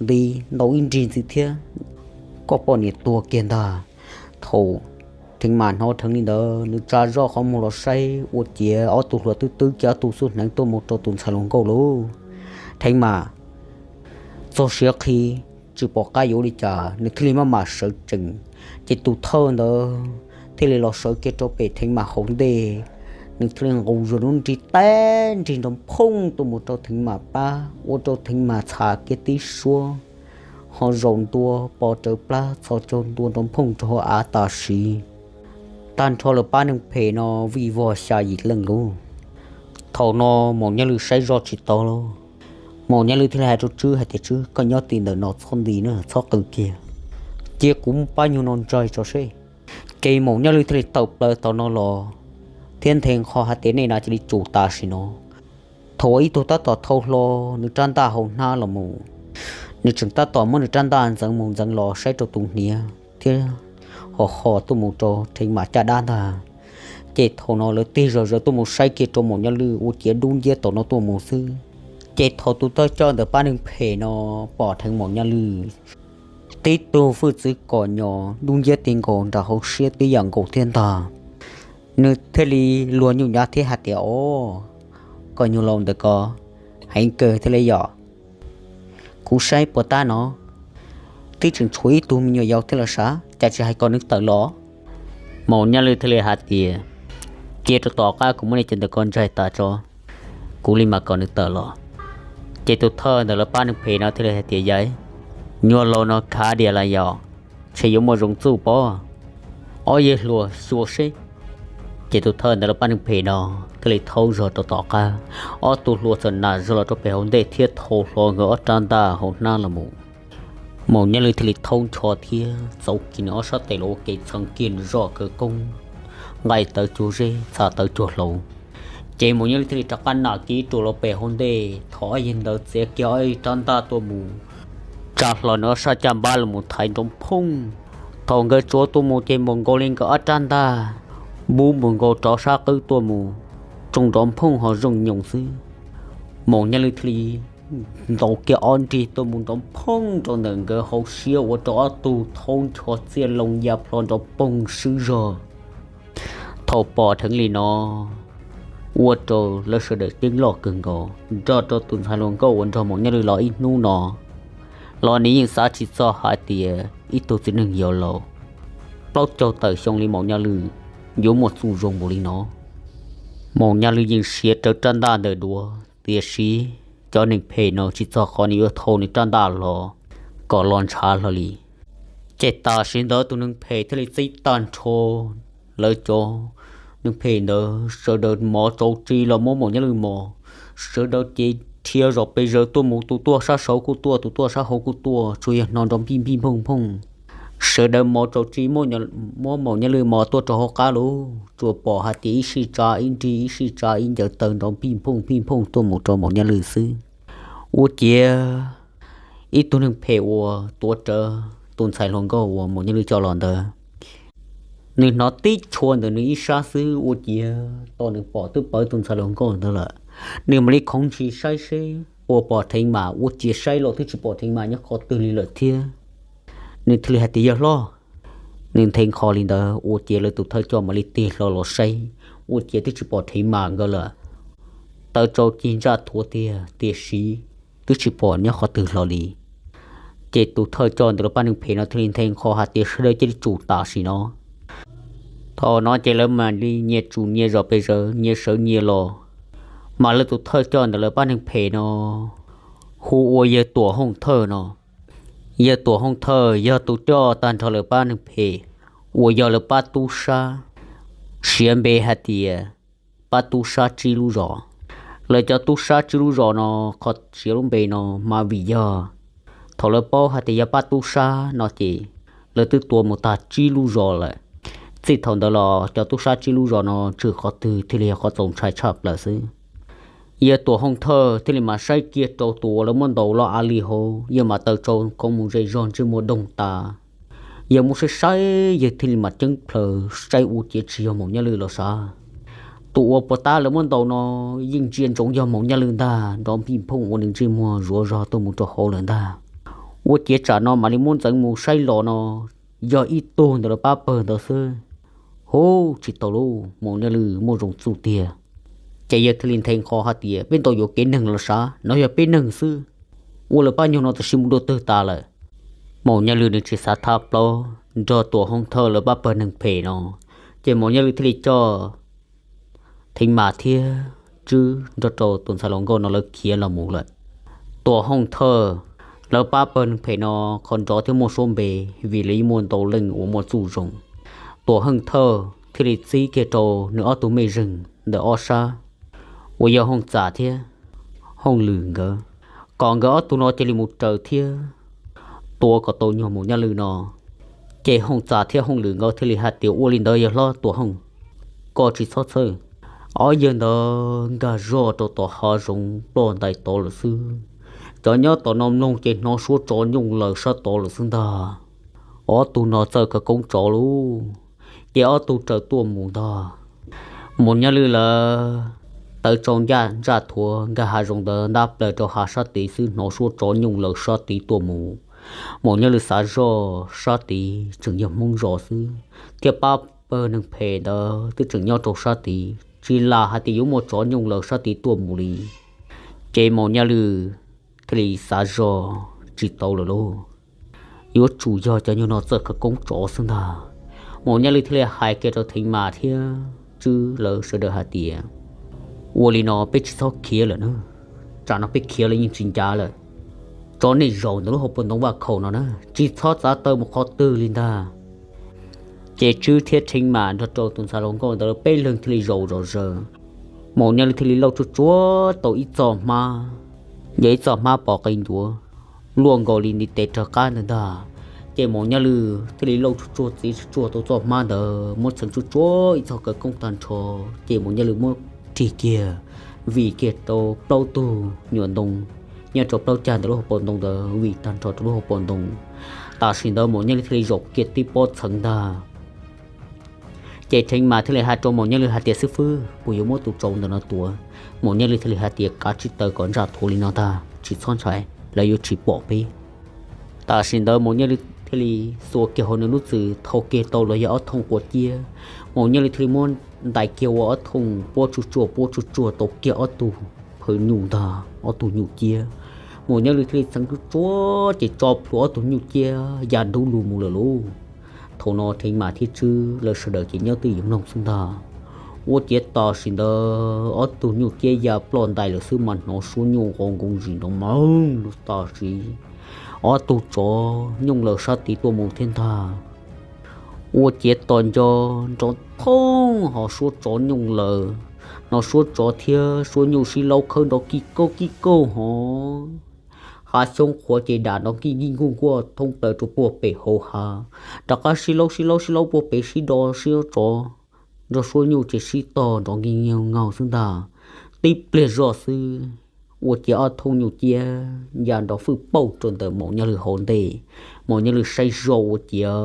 nti ntau ib nrig ntxiv thiab, koj poj niam tuag kiag ntag. Thaum Theev Mas hnov dheev li ntawd nws tsa zoj qhov muag los saib ua ciav ob tug hluas twb twb kiag ob tug xub hneev tuaj mus rau tus ntxhais hluas nkauj lauj. Theev Mas txog siav qhi tsis pom qab yuav ua li cas nws thiaj li maj mam sawv tsees. Ces tus thawj ntawd thiaj li los sawv kiag rau pem Theev Mas hauv ntej, nws thiaj li nqus zog lub nrig teb nrig nrov phooj tuaj mus rau Theev Mas pab ua rau Theev Mas txham kiag tib suab, ho zaum ntua pov rawv plab txhos caug ntua nrov phooj rau hauv av tam sim. Tag nrho lawv pab neeg phem no vij vog xya yim leej lauj. Thaum no Maum Nyaj Lwj saib zoj tsis tau lauj. Maum Nyaj Lwj thiaj li hais rau Tswb hais tias, Tswb, koj nyob tim ntawm no txhob nti na, txhob qw kiag, cia kuv muab pab nyuag no ntsaig tso seb. Ces Maum Nyaj Lwj thiaj li tawm plaws tau no los thiab nthe qho hais tias, Nej na cia li tsum tam sim no. Thaum uas ib tug tab tom thau hlo nws rab ntaj hauv hnab los mus, nws tseem tab tom muab nws rab ntaj ntxeev mus ntxeev los saib rau tus hniav thiab ho ho tuaj mus rau Theev Mas caj dab ntag. Ces thaum no lawv tig zog zawv tuaj mus saib kiag rau Maum Nyaj Lwj ua ciav dub nciab tom no tuaj mus xwb. Ces thaum tus thawj coj ntawm pab neeg phem no pom dheev Maum Nyaj Lwj tib tug hwj txwv kom nyos dub nciab ti nkaus nram hauv siab tib yam nkaus thiab ntag, nws thiaj li luag nyuj nyav thiab hais tias, Os, koj nyuag laus ntawm ko heev kawg thiab li yom. Kuv saib puas tab no twb tseem tshuav ib tug me nyuam yaus thiab los sav, cas tsis hais kom nws tawm los? Maum Nyaj Lwj thiaj li hais tias, Cia rau tom qab kuv muab nej cov ntawm ko ntsaig tas tso, kuv li mam kom nws tawm los. Ces tus thawj ntawm lawv pab neeg phem no thiaj li hais tias, Yawg, nyuag laus no khav diam lawm yom, ntshe yuav muaj zoo txuj pob. Ob yawg hluas xyuas seb. Ces tus thawj ntawm lawv pab neeg phem no thiaj li thaub zog rau tom qab, ob tug hluas txawm nam zog los rau pem hauv ntej thiab thau hlo nkawd ob rab ntaj hauv hnab los mus. Maum Nyaj Lwj thiaj li thaub nrho thiab txauv kiag nws ob sab tes los ua kev txheev kiag nws zoj khawv koob, nqaij tawv cuag zeb txha tawv cuag hlau. Ces Maum Nyaj Lwj thiaj li rov qab nam kiag ib ruam los pem hauv ntej, thov ob yawg ntawd txiav kiag ob rab ntaj tuaj mus, tsa hlo nws ob sab caj npab los mus thaiv nrov phooj. Thaum nkawd tsuav tuaj mus ces npaum nkaus li nkawd ob rab ntaj npub npaum nkaus rov sab qwb tuaj mus, tsoo nrov phooj ho zoo nyoos xwb. Maum Nyaj Lwj thiaj li ntaus kiag ob nrig tuaj mus nrov phooj rau ntawm nkawd hauv siab ua rau ob tug thaub ncho txiaj loo ya plho nrov poog swb zog. Thaum pom dheev li no, ua rau lawv sawv daws ceeb loj kawg nkaus, nrog rau tus ntxhais hluas nkauj uas nrog Maum Nyaj Lwj los ib hnub no los nws yeej xav tsis txog hais tias ib tug txiv neej yau laus plaub caug tawm xyoo li Maum Nyaj Lwj yuav muaj txuj zoo npaum li no. Maum Nyaj Lwj yeej siav rawv rab ntaj ntawm duav, tiam sis cov neeg phem no tsis txog qhov nws yuav thau nws rab ntaj los kom los ntshav hlo li. Ces tam sim ntawd tus neeg phem thiaj li txib tag nrho lawv cov neeg phem ntawd sawv daws mov tsaus tsi los muab Maum Nyaj Lwj mos, sawv daws ces dhia zom pes zaws tuaj mus, tus tuaj sab saud kuj tuaj, tus tuaj sab hauv kuj tuaj, tsuas yog hnov nrov npij npij nphooj nphooj. Sawv daws mov tsaus tsi muab Maum Nyaj Lwj mos tuaj rau hauv qab lauj, tsuas pom hais tias ib sij tsa ib nrig ib sij tsa ib ncaws taw nrov npij nphooj npij nphooj tuaj mus rau Maum Nyaj Lwj xwb. Ua ciav ib tug neeg phem uas tuav rawv tus ntxhais hluas nkauj uas Maum Nyaj Lwj coj los ntawd, nws hnov tib tshua ntawm nws ib sab xwb, ua ciav tos nws pom twb pawv tus ntxhais hluas nkauj ntawd lawm, nws mam li khoov ntshis saib seb puas pom Theev Mas, ua ciav saib los twb tsis pom Theev Mas nyob qhov twg li lawm thiab. Nws thiaj li hais tias, Yawg hlob. Nws nthe qho li ntawd ua ciav lawv tus thawj coj mam li tig hlo los saib, ua ciav twb tsis pom Theev Mas nkawd lawm. Taw tsau cig ntsaj thuav tiag, tiam sis twb tsis pom nyob qhov twg hlo li. Ces tus thawj coj ntawm lawv pab neeg phem no thiaj li nthe qho hais tias, Sawv daws cia li tsum tam sim no. Thaum no ces lawv mam li nyias tsum nyias zom pes zaws, nyias sawv nyias los. Mas lawv tus thawj coj ntawm lawv pab neeg phem no hu ua yawg Tuam Hooj Thawj no. Yawg Tuam Hooj Thawj yog tus coj tag nrho lawv pab neeg phem uas yog lawv pab tub sab, siav npe hais tias pab tub sab tsib lub zos. Lawv cov tub sab tsib lub zos no, qhov siav lub npe no mas vim yog thaum lawv paub hais tias yog pab tub sab no ces lawv twb tua mus tag tsib lub zos lawm. Txij thaum ntawd los cov tub sab tsib lub zos no tsuas qhov twg thiaj li yog qhov txaus ntshai tshaj plaws xwb. Yawg Tuam Hooj Thawj thiaj li mas saib kiag rau tus uas lawv muab ntaus loj av li hauv, yawg mas taw tsau khoov mus zej zog ntsej muag doog tas. Yawg muab saib saib, yawg thiaj li mas ceeb plaws saib ua ciav tsis yog Maum Nyaj Lwj los sav. Tus uas puag ta lawv muab ntaus no yeej ntsia ntsoov yog Maum Nyaj Lwj ntag, nrov npij nphooj ua nws ntsej muag zuav zog tuaj mus rau hauv lawm ntag. Ua ciav tsam no mam li muab ntxeev mus saib los no yog ib tug ntawm lawv pab pawg ntawd xwb. Hu, tsis tau lauj, Maum Nyaj Lwj muaj zoo txuj tiag. Ces yawg thiaj li nthe qho hais tias, Peb ntaus yuam kev neeg los sav, no yog peb neeg xwb, ua lawv pab nyuag no tab sis mus dua twg tas lawm? Maum Nyaj Lwj nws tsis xav thab plaub nrog Tuam Hooj Thawj lawv pab pawg neeg phem no, ces Maum Nyaj Lwj thiaj li coj Theev Mas thiab Tswb nrog rau tus ntxhais hluas nkauj no lawv khiav los mus lawm. Tuam Hooj Thawj Lawv pab pawg neeg phem no qhov nrov thiab muaj suab npe, vim lawv yeej muaj ntau leej uas muaj txuj zoo. Tuam Heej Thawj thiaj li txib kiag rau nws ob tug mej zeeg ntawm ob sab uas yog Hooj Txam thiab Hooj Lwm nkawd, kom nkawd ob tug no cia li mus raws thiab tua kom tau nyuag Maum Nyaj Lwm no. Ces Hooj Txam thiab Hooj Lwm nkawd thiaj li hais tias, Ua li ntawd yog hlob Tuam Heej, koj tsis txhob txhawj. Ob yawg ntawd nkag zog rau tom hav zoov ploj ntais tod lawm xwb. Cov nyob tom no mloog ces hnov suab tsov nyooj laws sab tod lawm xwb ntag. Ob tug no txawj khawv koob tsov lauj, ces ob tug raws tuaj mus ntag. Maum Nyaj Lwm lawv tawv tsau ntsaj thuav nkag hav zoov ntawd ntab plaws rau hav sab tid xwb hnov suab tsov nyooj laws sab tid tuaj mus. Maum Nyaj Lwm xav zoj sab tid tseem yog Hmoob zos xwb, thiab pab pawg neeg phem ntawd twb tseem nyob rau sab tid, tsis lam hais tias yuav muaj tsov nyooj laws sab tid tuaj mus li. Ces Maum Nyaj Lwm thiaj li xav zoj tsis tau lawm lauj, yuav tsum yog cov nyuag no txawj khawv koob tsov xwb ntag. Maum Nyaj Lwm thiaj li hais kiag rau Theev Mas thiab Tswb lawv sawv daws hais tias, Ua li no peb tsis txhob khiav lawm na, tsam no peb khiav los yeej tsis ncav lawm. Tso nej zaum ntawm lub hauv paus ntoo vaj khaum no na, tsis txhob txav taw mus qhov twg li ntag. Ces Tswb thiab Theev Mas nrog rau tus ntxhais hluas nkauj ntawd lawv peb leeg thiaj li zaum zom zaws. Maum Nyaj Lwm thiaj li lauj tsuj tsuav tau ib txoj hmab, yog ib txoj hmab pos qe ncuav luaj nkaus li ntiv tes rov qab ntawd ntag. Ces Maum Nyaj Lwm thiaj li lauj tsuj tsuav txiv tsuj tsuav tau txoj hmab ntawd muab txheem tsuj tsuav ib txoj khawv koob tag nrho. Ces Maum Nyaj Lwm muab rig kiag, vim kiag rau plaub tug nyuam ntoo nyob rau plaub cag ntawm lub hauv paus ntoo ntawd, vim tag nrho rau lub hauv paus ntoo. Tam sim ntawd Maum Nyaj Lwm thiaj li zaum kiag tib pob txheev ntag. Ces Theev Mas thiaj li hais rau Maum Nyaj Lwm hais tias, Xib fwb, kuv yuav muab tus tsov ntawm no tua. Maum Nyaj Lwm thiaj li hais tias, Kav tsij taw kom ntsaj thuav li no ntag, tsis txhob ntshai, lawv yuav tsis pom peb. Tam sim ntawd Maum Nyaj Lwm thiaj li xuas kiag hauv nws lub txwm thau kiag tau los yog ob thooj quav ciab. Maum Nyaj Lwm thiaj li muab ntais kiag ua ob thooj puab tsuj tsuav puab tsuj tsuav tau kiag ob tug phaw nyuj ntag, ob tug nyuj ciab. Maum Nyaj Lwm thiaj li txheev tsuj tsuav ces tso plhuav ob tug nyuj ciab ya ntub lug mus lawm lauj. Thaum no Theev Mas thiab Tswb lawv sawv daws ces nyob twj ywm mloog xwb ntag. Ua ciav tam sim ntawd ob tug nyuj ciab ya ploj ntais lawm xwb mas hnov suab nyuj nqov nkoos zim nrov mloog lub tam sim ob tug tsov nyooj laws sab tid tuaj mus thiab ntag. Ua ciav tos nco nrov thooj ho suab tsov nyooj laws, no suab tsov thiab suab nyuj sib laub khawb nrov kij kauj kij kauj hov. Hav xyoob qhuav ces dam nrov kij kij nkuj nkuaj thoob plaws rau puag pem hauv hav, rov qab sib laub sib laub sib laub puag pem sib do sib tsov, nrog suab nyuj ces sib tog nrov nkig nyaug xwb ntag. Tib pliag zoj xwb, ua ciav ob thooj nyuj ciab ya nrov fwj pauj rau ntawm Maum Nyaj Lwm hauv ntej. Maum Nyaj Lwm saib zoj ua ciav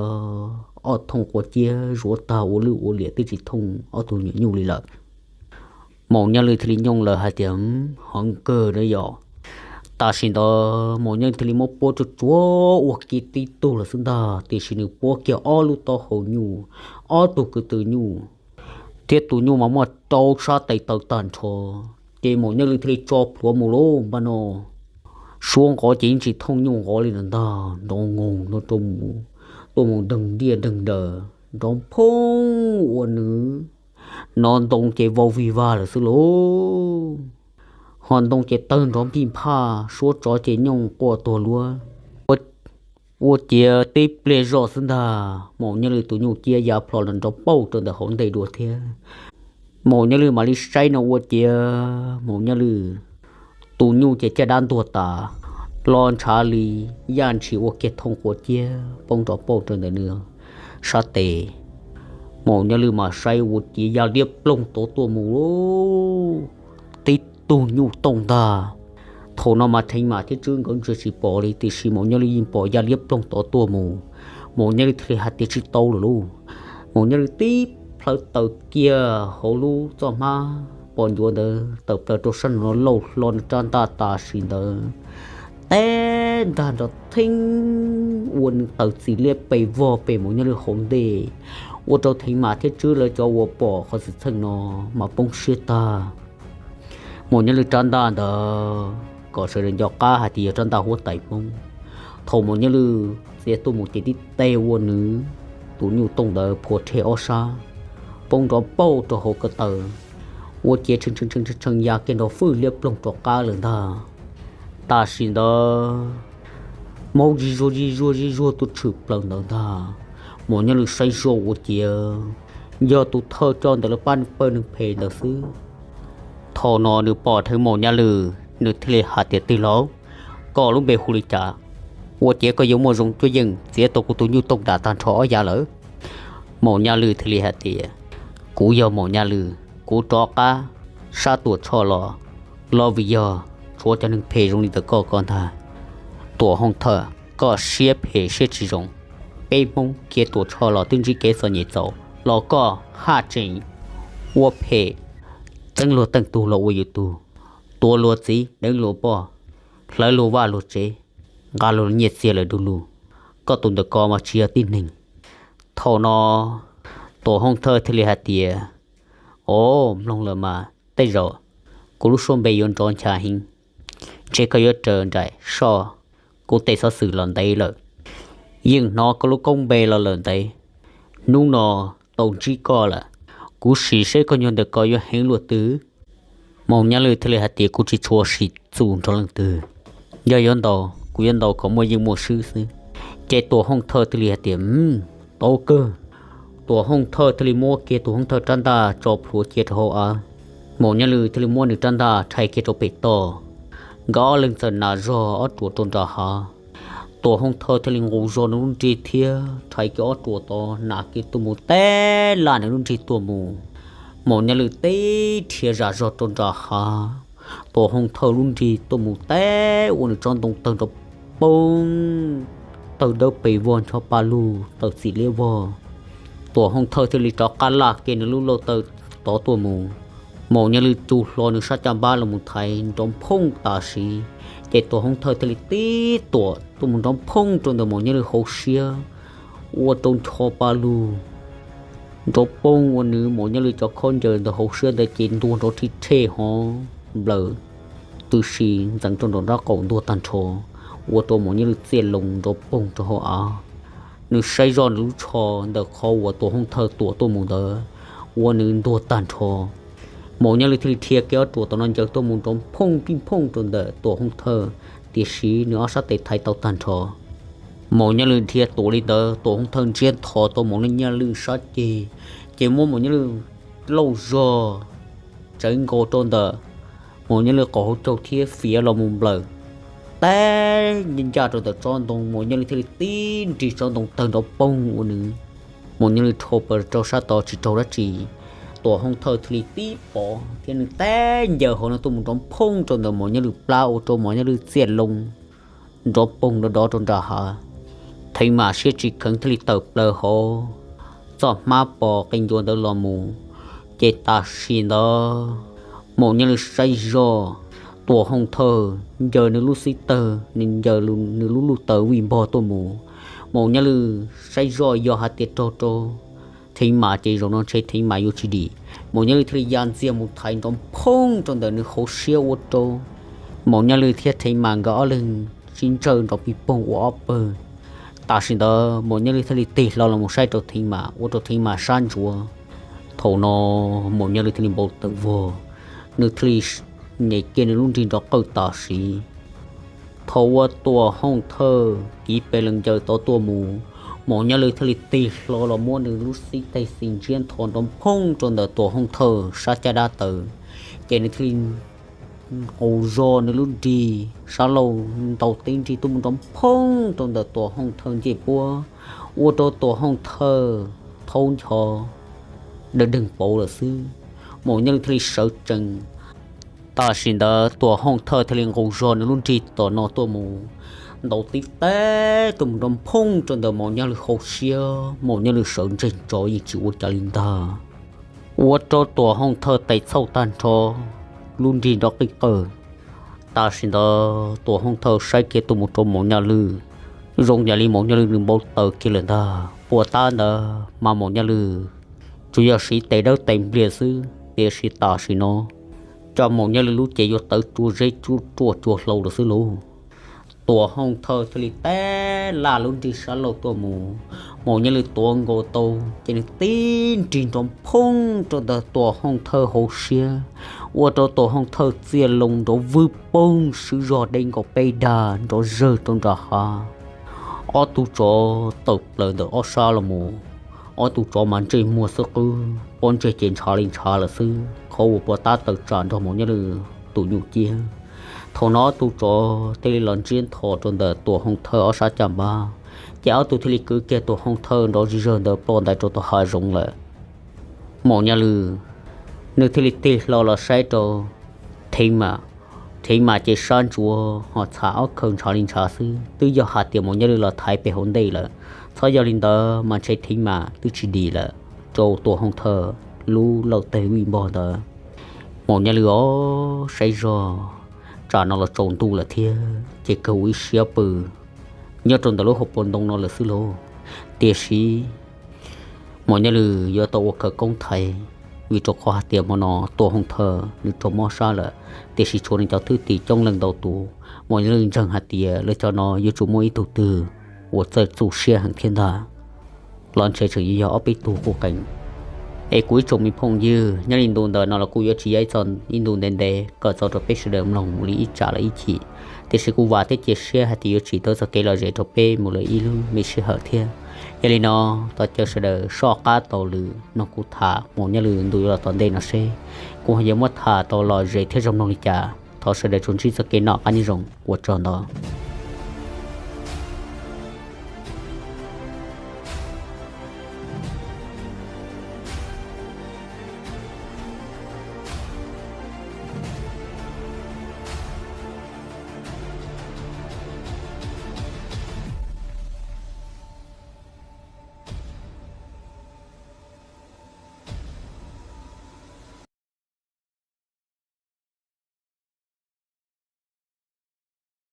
ob thooj quav ciab zuav tag ua lwj ua liam twb tsis thooj ob tug nyuam nyuj li lawm. Maum Nyaj Lwm thiaj li nyooj laws hais tias, Heev kawg na yom. Tam sim ntawd Maum Nyaj Lwm thiaj li muab puab tsuj tsuav ua kiag tib tug lawm xwb ntag, tiam sis nws puab kiag ob lub taub hau nyuj, ob tug kwv tw nyuj, thiab tus nyuj mas muaj rau sab tes taw tag nrho. Ces Maum Nyaj Lwm thiaj li tso plhuav mus lauj, npaj no suab nqov ces yeej tsis thooj nyuj nqov li lawm ntag, nrov nkoos no rau mus, tuaj mus deeg diaj deeg daws, nrov phoob ua nws nov ntoo ces vau vig vag lawm xwb lauj. Ho ntoo ces tawg nrov npij nphaj, suab tsov ces nyooj quaj tuag luab. Ua ciav tib pliag zoj xwb ntag, Maum Nyaj Lwm tus nyuj ciab ya plho los nrov pauj rau ntawm hauv ntej dua thiab. Maum Nyaj Lwm mam li saib no ua ciav Maum Nyaj Lwm tus nyuj ces caj dab ntuag tas, lo ntshav li yaj ntshis ua kiag thooj quav ciab poob nrov pauj rau ntawm nws sab tes. Maum Nyaj Lwm mas saib ua ciav ya liab ploog tod tuaj mus lauj, tib tug nyuj tooj ntag. Thaum no mas Theev Mas thiab Tswb nkawd ntsia tsis pom li, tiam sis Maum Nyaj Lwm yeej pom ya liab ploog tod tuaj mus. Maum Nyaj Lwm thiaj li hais tias, Tsis tau lawm lauj. Maum Nyaj Lwm tib plhaw tawm kiag hauv lub txoj hmab pos ncuav ntawd tawm plaws rau sab nraum no lauj hlo nws rab ntaj tam sim ntawd, teb ntag nrov theeb ua nws tawm txim liab pes vog pem Maum Nyaj Lwm hauv ntej, ua rau Theev Mas thiab Tswb lawv cov uas pom qhov xwm txheej no mas poob siab tag. Maum Nyaj Lwm rab ntaj ntawd kom sawv daws nco qab hais tias yog rab ntaj huab tais Hmoob. Thaum Maum Nyaj Lwm txiav tuaj mus ces tib teg ua nws tus nyuj tooj ntawd phua rhe ob sab, poob nrov pauj rau hauv ko taw, ua ciav tshee tshee tshee ya kiag nrov fwj liab ploog rov qab lawm ntag. Tam sim ntawd maub zig zuag zig zuag zig zuag tuaj tshwm plaws ntawd ntag. Maum Nyaj Lwm saib zoj ua ciav yog tus thawj coj ntawm lawv pab pawg neeg phem ntawd xwb. Thaum no nws pom dheev Maum Nyaj Lwm, nws thiaj li hais tias, Tij laug, koj lub npe hu li cas? Ua ciav koj yuav muaj zoo cuab yeej txiav tau kuv tus nyuj toog dam tag nrho ob yav lawm. Maum Nyaj Lwm thiaj li hais tias, Kuv yog Maum Nyaj Lwm, kuv rov qab sab Tuam Tshoj los, los vim yog tshuav cov neeg phem zoo li ntawm koj ko ntag. Tuam Hooj Thawj, koj siab phem siab tsis zoo. Peb Hmoob khiav Tuam Tshoj los twb ntsib kev txom nyem txaus los koj haj tseem ua phem, txeeb luag teej tug los ua yus tug, tuav luag txiv deev luag poj, hlawv luag vaj luag tsev, nqa luag nyiaj txiag lawm du lug. Koj tus ntawm ko mas tsis yog tib neeg. Thaum no Tuam Hooj Thawj thiaj li hais tias, Au, mloog lawm mas tej zaum kuv lub suab npe yuav nrov ncha heev, ntshe koj yuav raws nraim soj kuv tej xov xwm los ntev lawm. Yeej hnov koj lub koob npe los lawm ntev, hnub no tau ntsib koj lawm, kuv sim seb koj nyuag ntawm ko yuav heev luaj twg. Maum Nyaj Lwm thiaj li hais tias, Kuv tsis tshua sim txuas nrog leej twg, yog yuav ntaus kuv yuav ntaus kom muaj yeej muaj swb xwb. Ces Tuam Hooj Thawj thiaj li hais tias, Tau kawg. Tuam Hooj Thawj thiaj li muab kiag Tuam Hooj Thawj rab ntaj tso plhuav cia rau hauv av. Maum Nyaj Lwm thiaj li muab nws rab ntaj rhais kiag rau pem toj. Nkawd ob leeg txawm nas zog ob ruam rau nram hav. Tuam Hooj Thawj thiaj li nqus zog nws lub nrig thiab rhais kiag ob ruam tod nas kiag tuaj mus, teb laj nws lub nrig tuaj mus. Maum Nyaj Lwm tib rhia zam zog rau nram hav. Tuam Hooj Thawj lub nrig tuaj mus teb ua nws tsob ntoo tawg nrov poog, tawg dawb pes vog ncho pa lug tawm txim liab vog. Tuam Hooj Thawj thiaj li rov qab laj kiag nws lub lauj taw tod tuaj mus. Maum Nyaj Lwm rub hlo nws sab caj npab los mus thaiv nrov phooj tam sim, ces Tuam Hooj Thawj thiaj li tib tuam tuaj mus nrov phooj rau ntawm Maum Nyaj Lwm hauv siab, ua rau ncho pa lug nrov poog ua nws Maum Nyaj Lwm cov khaub ncaws ntawm hauv siab ntawd ces ntuag nrov rhij rhej hov nplawm tw si ntxeev rau nram nraub qaum ntuag tag nrho, ua rau Maum Nyaj Lwm txiaj loo nrov poog rau hauv av. Nws saib zoj nws lub tsho ntawm qhov uas Tuam Hooj Thawj tuam tuaj mus ntawd ua nws ntuag tag nrho. Maum Nyaj Lwm thiaj li rhia kiag ob ruam tom no ncaws tuaj mus nrov phooj pij phooj rau ntawm Tuam Hooj Thawj, tiam sis nws ob sab tes thaiv tau tag nrho. Maum Nyaj Lwm dhia tuam li ntawd, Tuam Hooj Thawj ntsiab ntho tau Maum Nyaj Lwm sab ceg, ces muab Maum Nyaj Lwm lauj zog tsawv nkaus rau ntawm Maum Nyaj Lwm qaum hauv caug thiab fiav los mus nplawm teb ncaj rau ntawm tsob ntoo. Maum Nyaj Lwm thiaj li tib nrig tsob ntoo tawg nrov poog ua nws, Maum Nyaj Lwm rho plaws rau sab tod tsis raug dab tsi. Tuam Hooj Thawj thiaj li tib pov thiab nws teb ncaws hauv no tuaj mus nrov phooj rau ntawm Maum Nyaj Lwm plab ua rau Maum Nyaj Lwm txiaj loo nrov poog nrov dov rau nram hav. Theev Mam siab tsis kheev thiaj li tawm plaws hauv txoj hmab pos qe ncua ntawd los mus, ces tam sim ntawd Maum Nyaj Lwm saib zoj Tuam Hooj Thawj ncaws nws lub xib tawg, nws ncaws nws lub luj taws vij npog tuaj mus. Maum Nyaj Lwm saib zoj yog hais tias raug rau Theev Mam ces zaum no ntshe Theev Mam yuav tsis dim. Maum Nyaj Lwm thiaj li ya ntxiag mus thaiv nrov phooj rau ntawm nws hauv siab ua rau Maum Nyaj Lwm thiab Theev Mam nkawd ob leeg sib ntsawj nrov pij poog ua ob pawg. Tam sim ntawd Maum Nyaj Lwm thiaj li tig hlo los mus saib rau Theev Mam ua rau Theev Mam sab ntsuav. Thaum no Maum Nyaj Lwm thiaj li npau taws vog, nws thiaj li nyem kiag nws lub nrig nrov qawj tam sim. Thaum uas Tuam Hooj Thawj kiv pes lees ncaws tod tuaj mus, Maum Nyaj Lwm thiaj li tig hlo los muab nws lub xib teg xis ntsiab ntho nrov phooj rau ntawm Tuam Hooj Thawj sab caj dab taws, ces nws thiaj li nqus zog nws lub nrig sab laug ntaus tib nrig tuaj mus nrov phooj rau ntawm Tuam Hooj Thawj ncej puab, ua rau Tuam Hooj Thawj thaub ncho dawg deeg pauv lawm xwb. Maum Nyaj Lwm thiaj li sawv tsees. Tam sim ntawd Tuam Hooj Thawj thiaj li nqus zog nws lub nrig tom no tuaj mus ntaus tib teg tuaj mus nrov phooj rau ntawm Maum Nyaj Lwm hauv siab. Maum Nyaj Lwm sawv ntseg tso yeej tsis ua cas li ntag, ua rau Tuam Hooj Thawj tes txhauj tag nrho, lub nrig nrov qij qawj. Tam sim ntawd Tuam Hooj Thawj saib kiag tuaj mus rau Maum Nyaj Lwm, zoo yam li Maum Nyaj Lwm nws npau taws kiag lawm ntag. Puas tab ntawd mas Maum Nyaj Lwm tsuas yog siv tes dawb tes npliag xwb, tiam sis tam sim no cov Maum Nyaj Lwm lub cev yuav tawv tsuag zeb tsuag ruaj tsuag hlau lawm xwb lauj. Tuam Hooj Thawj thiaj li teb laj lub nrig sab laug tuaj mus, Maum Nyaj Lwm tuav nkaus tau ces nws tib nrig nrov phooj rau ntawm Tuam Hooj Thawj hauv siab, ua rau Tuam Hooj Thawj txiaj loo nrov vwg poog swb zog deb nkaus peb dag nrov zawg rau nram hav. ob tug tsov tawm plaws ntawm ob sab los mus. Ob tug tsov mas ntsej muag xwb qwb, pob ntseg ces ntshav li ntshav lawm xwb, qhov uas puas tab tawm tsam nrog Maum Nyaj Lwm tus nyuj ciab. Thaum no ob tug tsov thiaj li los ntsiab nthos rau ntawm Tuam Hoo Thawj ob sab caj npab, ces ob tug thiaj li kwv kiag Tuam Hoo Thawj nrov zig zawg ntawd ploj ntais rau tom hav zoov lawm. Maum Nyaj Lwm nws thiaj li tig hlo los saib rau Theev Mas. Theev Mas ces sab ntsuav ho txham ob khaw ntshav li ntshav xwb, twb yog hais tias Maum Nyaj Lwm los thaiv pem hauv ntej lawm. Txhob yog li ntawd mas ntshe Theev Mas twb tsis dim lawm rau Tuam Hoo Thawj lub lauj teg vij npog ntawd. Maum Nyaj Lwm os, saib zog tsam no los tsaus ntuj lawm thiab ces kawg ua ib siab pw nyob rau ntawm lub hauv paus ntoo no lawm xwb lauj. Tiam sis Maum Nyaj Lwm yuav tau ua khawv koob thaiv, vim rau qhov hais tias hmo no Tuam Hoo Thawj nws raug mob sab lawm, tiam sis tshuav nws cov thwj tim coob leej ntau tus. Maum Nyaj Lwm ntseeg hais tias lawv cov no yuav tsum muaj ib tug twg uas txawj txuj siab heev thiab ntag. Los ntshe tseem yuav yog ob peb tug quj qees. Es kuv ib tsoom me phooj ywg, nyob li ntu ntawm no los kuj yuav tsis yog ib txog ib ntu ntev ntev kom txog rau peb sawv daws mloog mus li ib tsam lawm ib chim. Tiam sis kuv vam thiab cia siab hais tias yuav tsim tau txoj kev lom zem rau peb mus lawm ib lub me sij hawm thiab. Yog li no, thov caw sawv daws soj qab taug lwm mloog kuv tham Maum Nyaj Lwm ntu yuav los tom ntej no seb kuv ho yuav muab tham tau lom zem thiab zoo mloog li cas. Thov sawv daws tsuas ntsib txoj kev noj qab nyob zoo, ua tsaug ntau.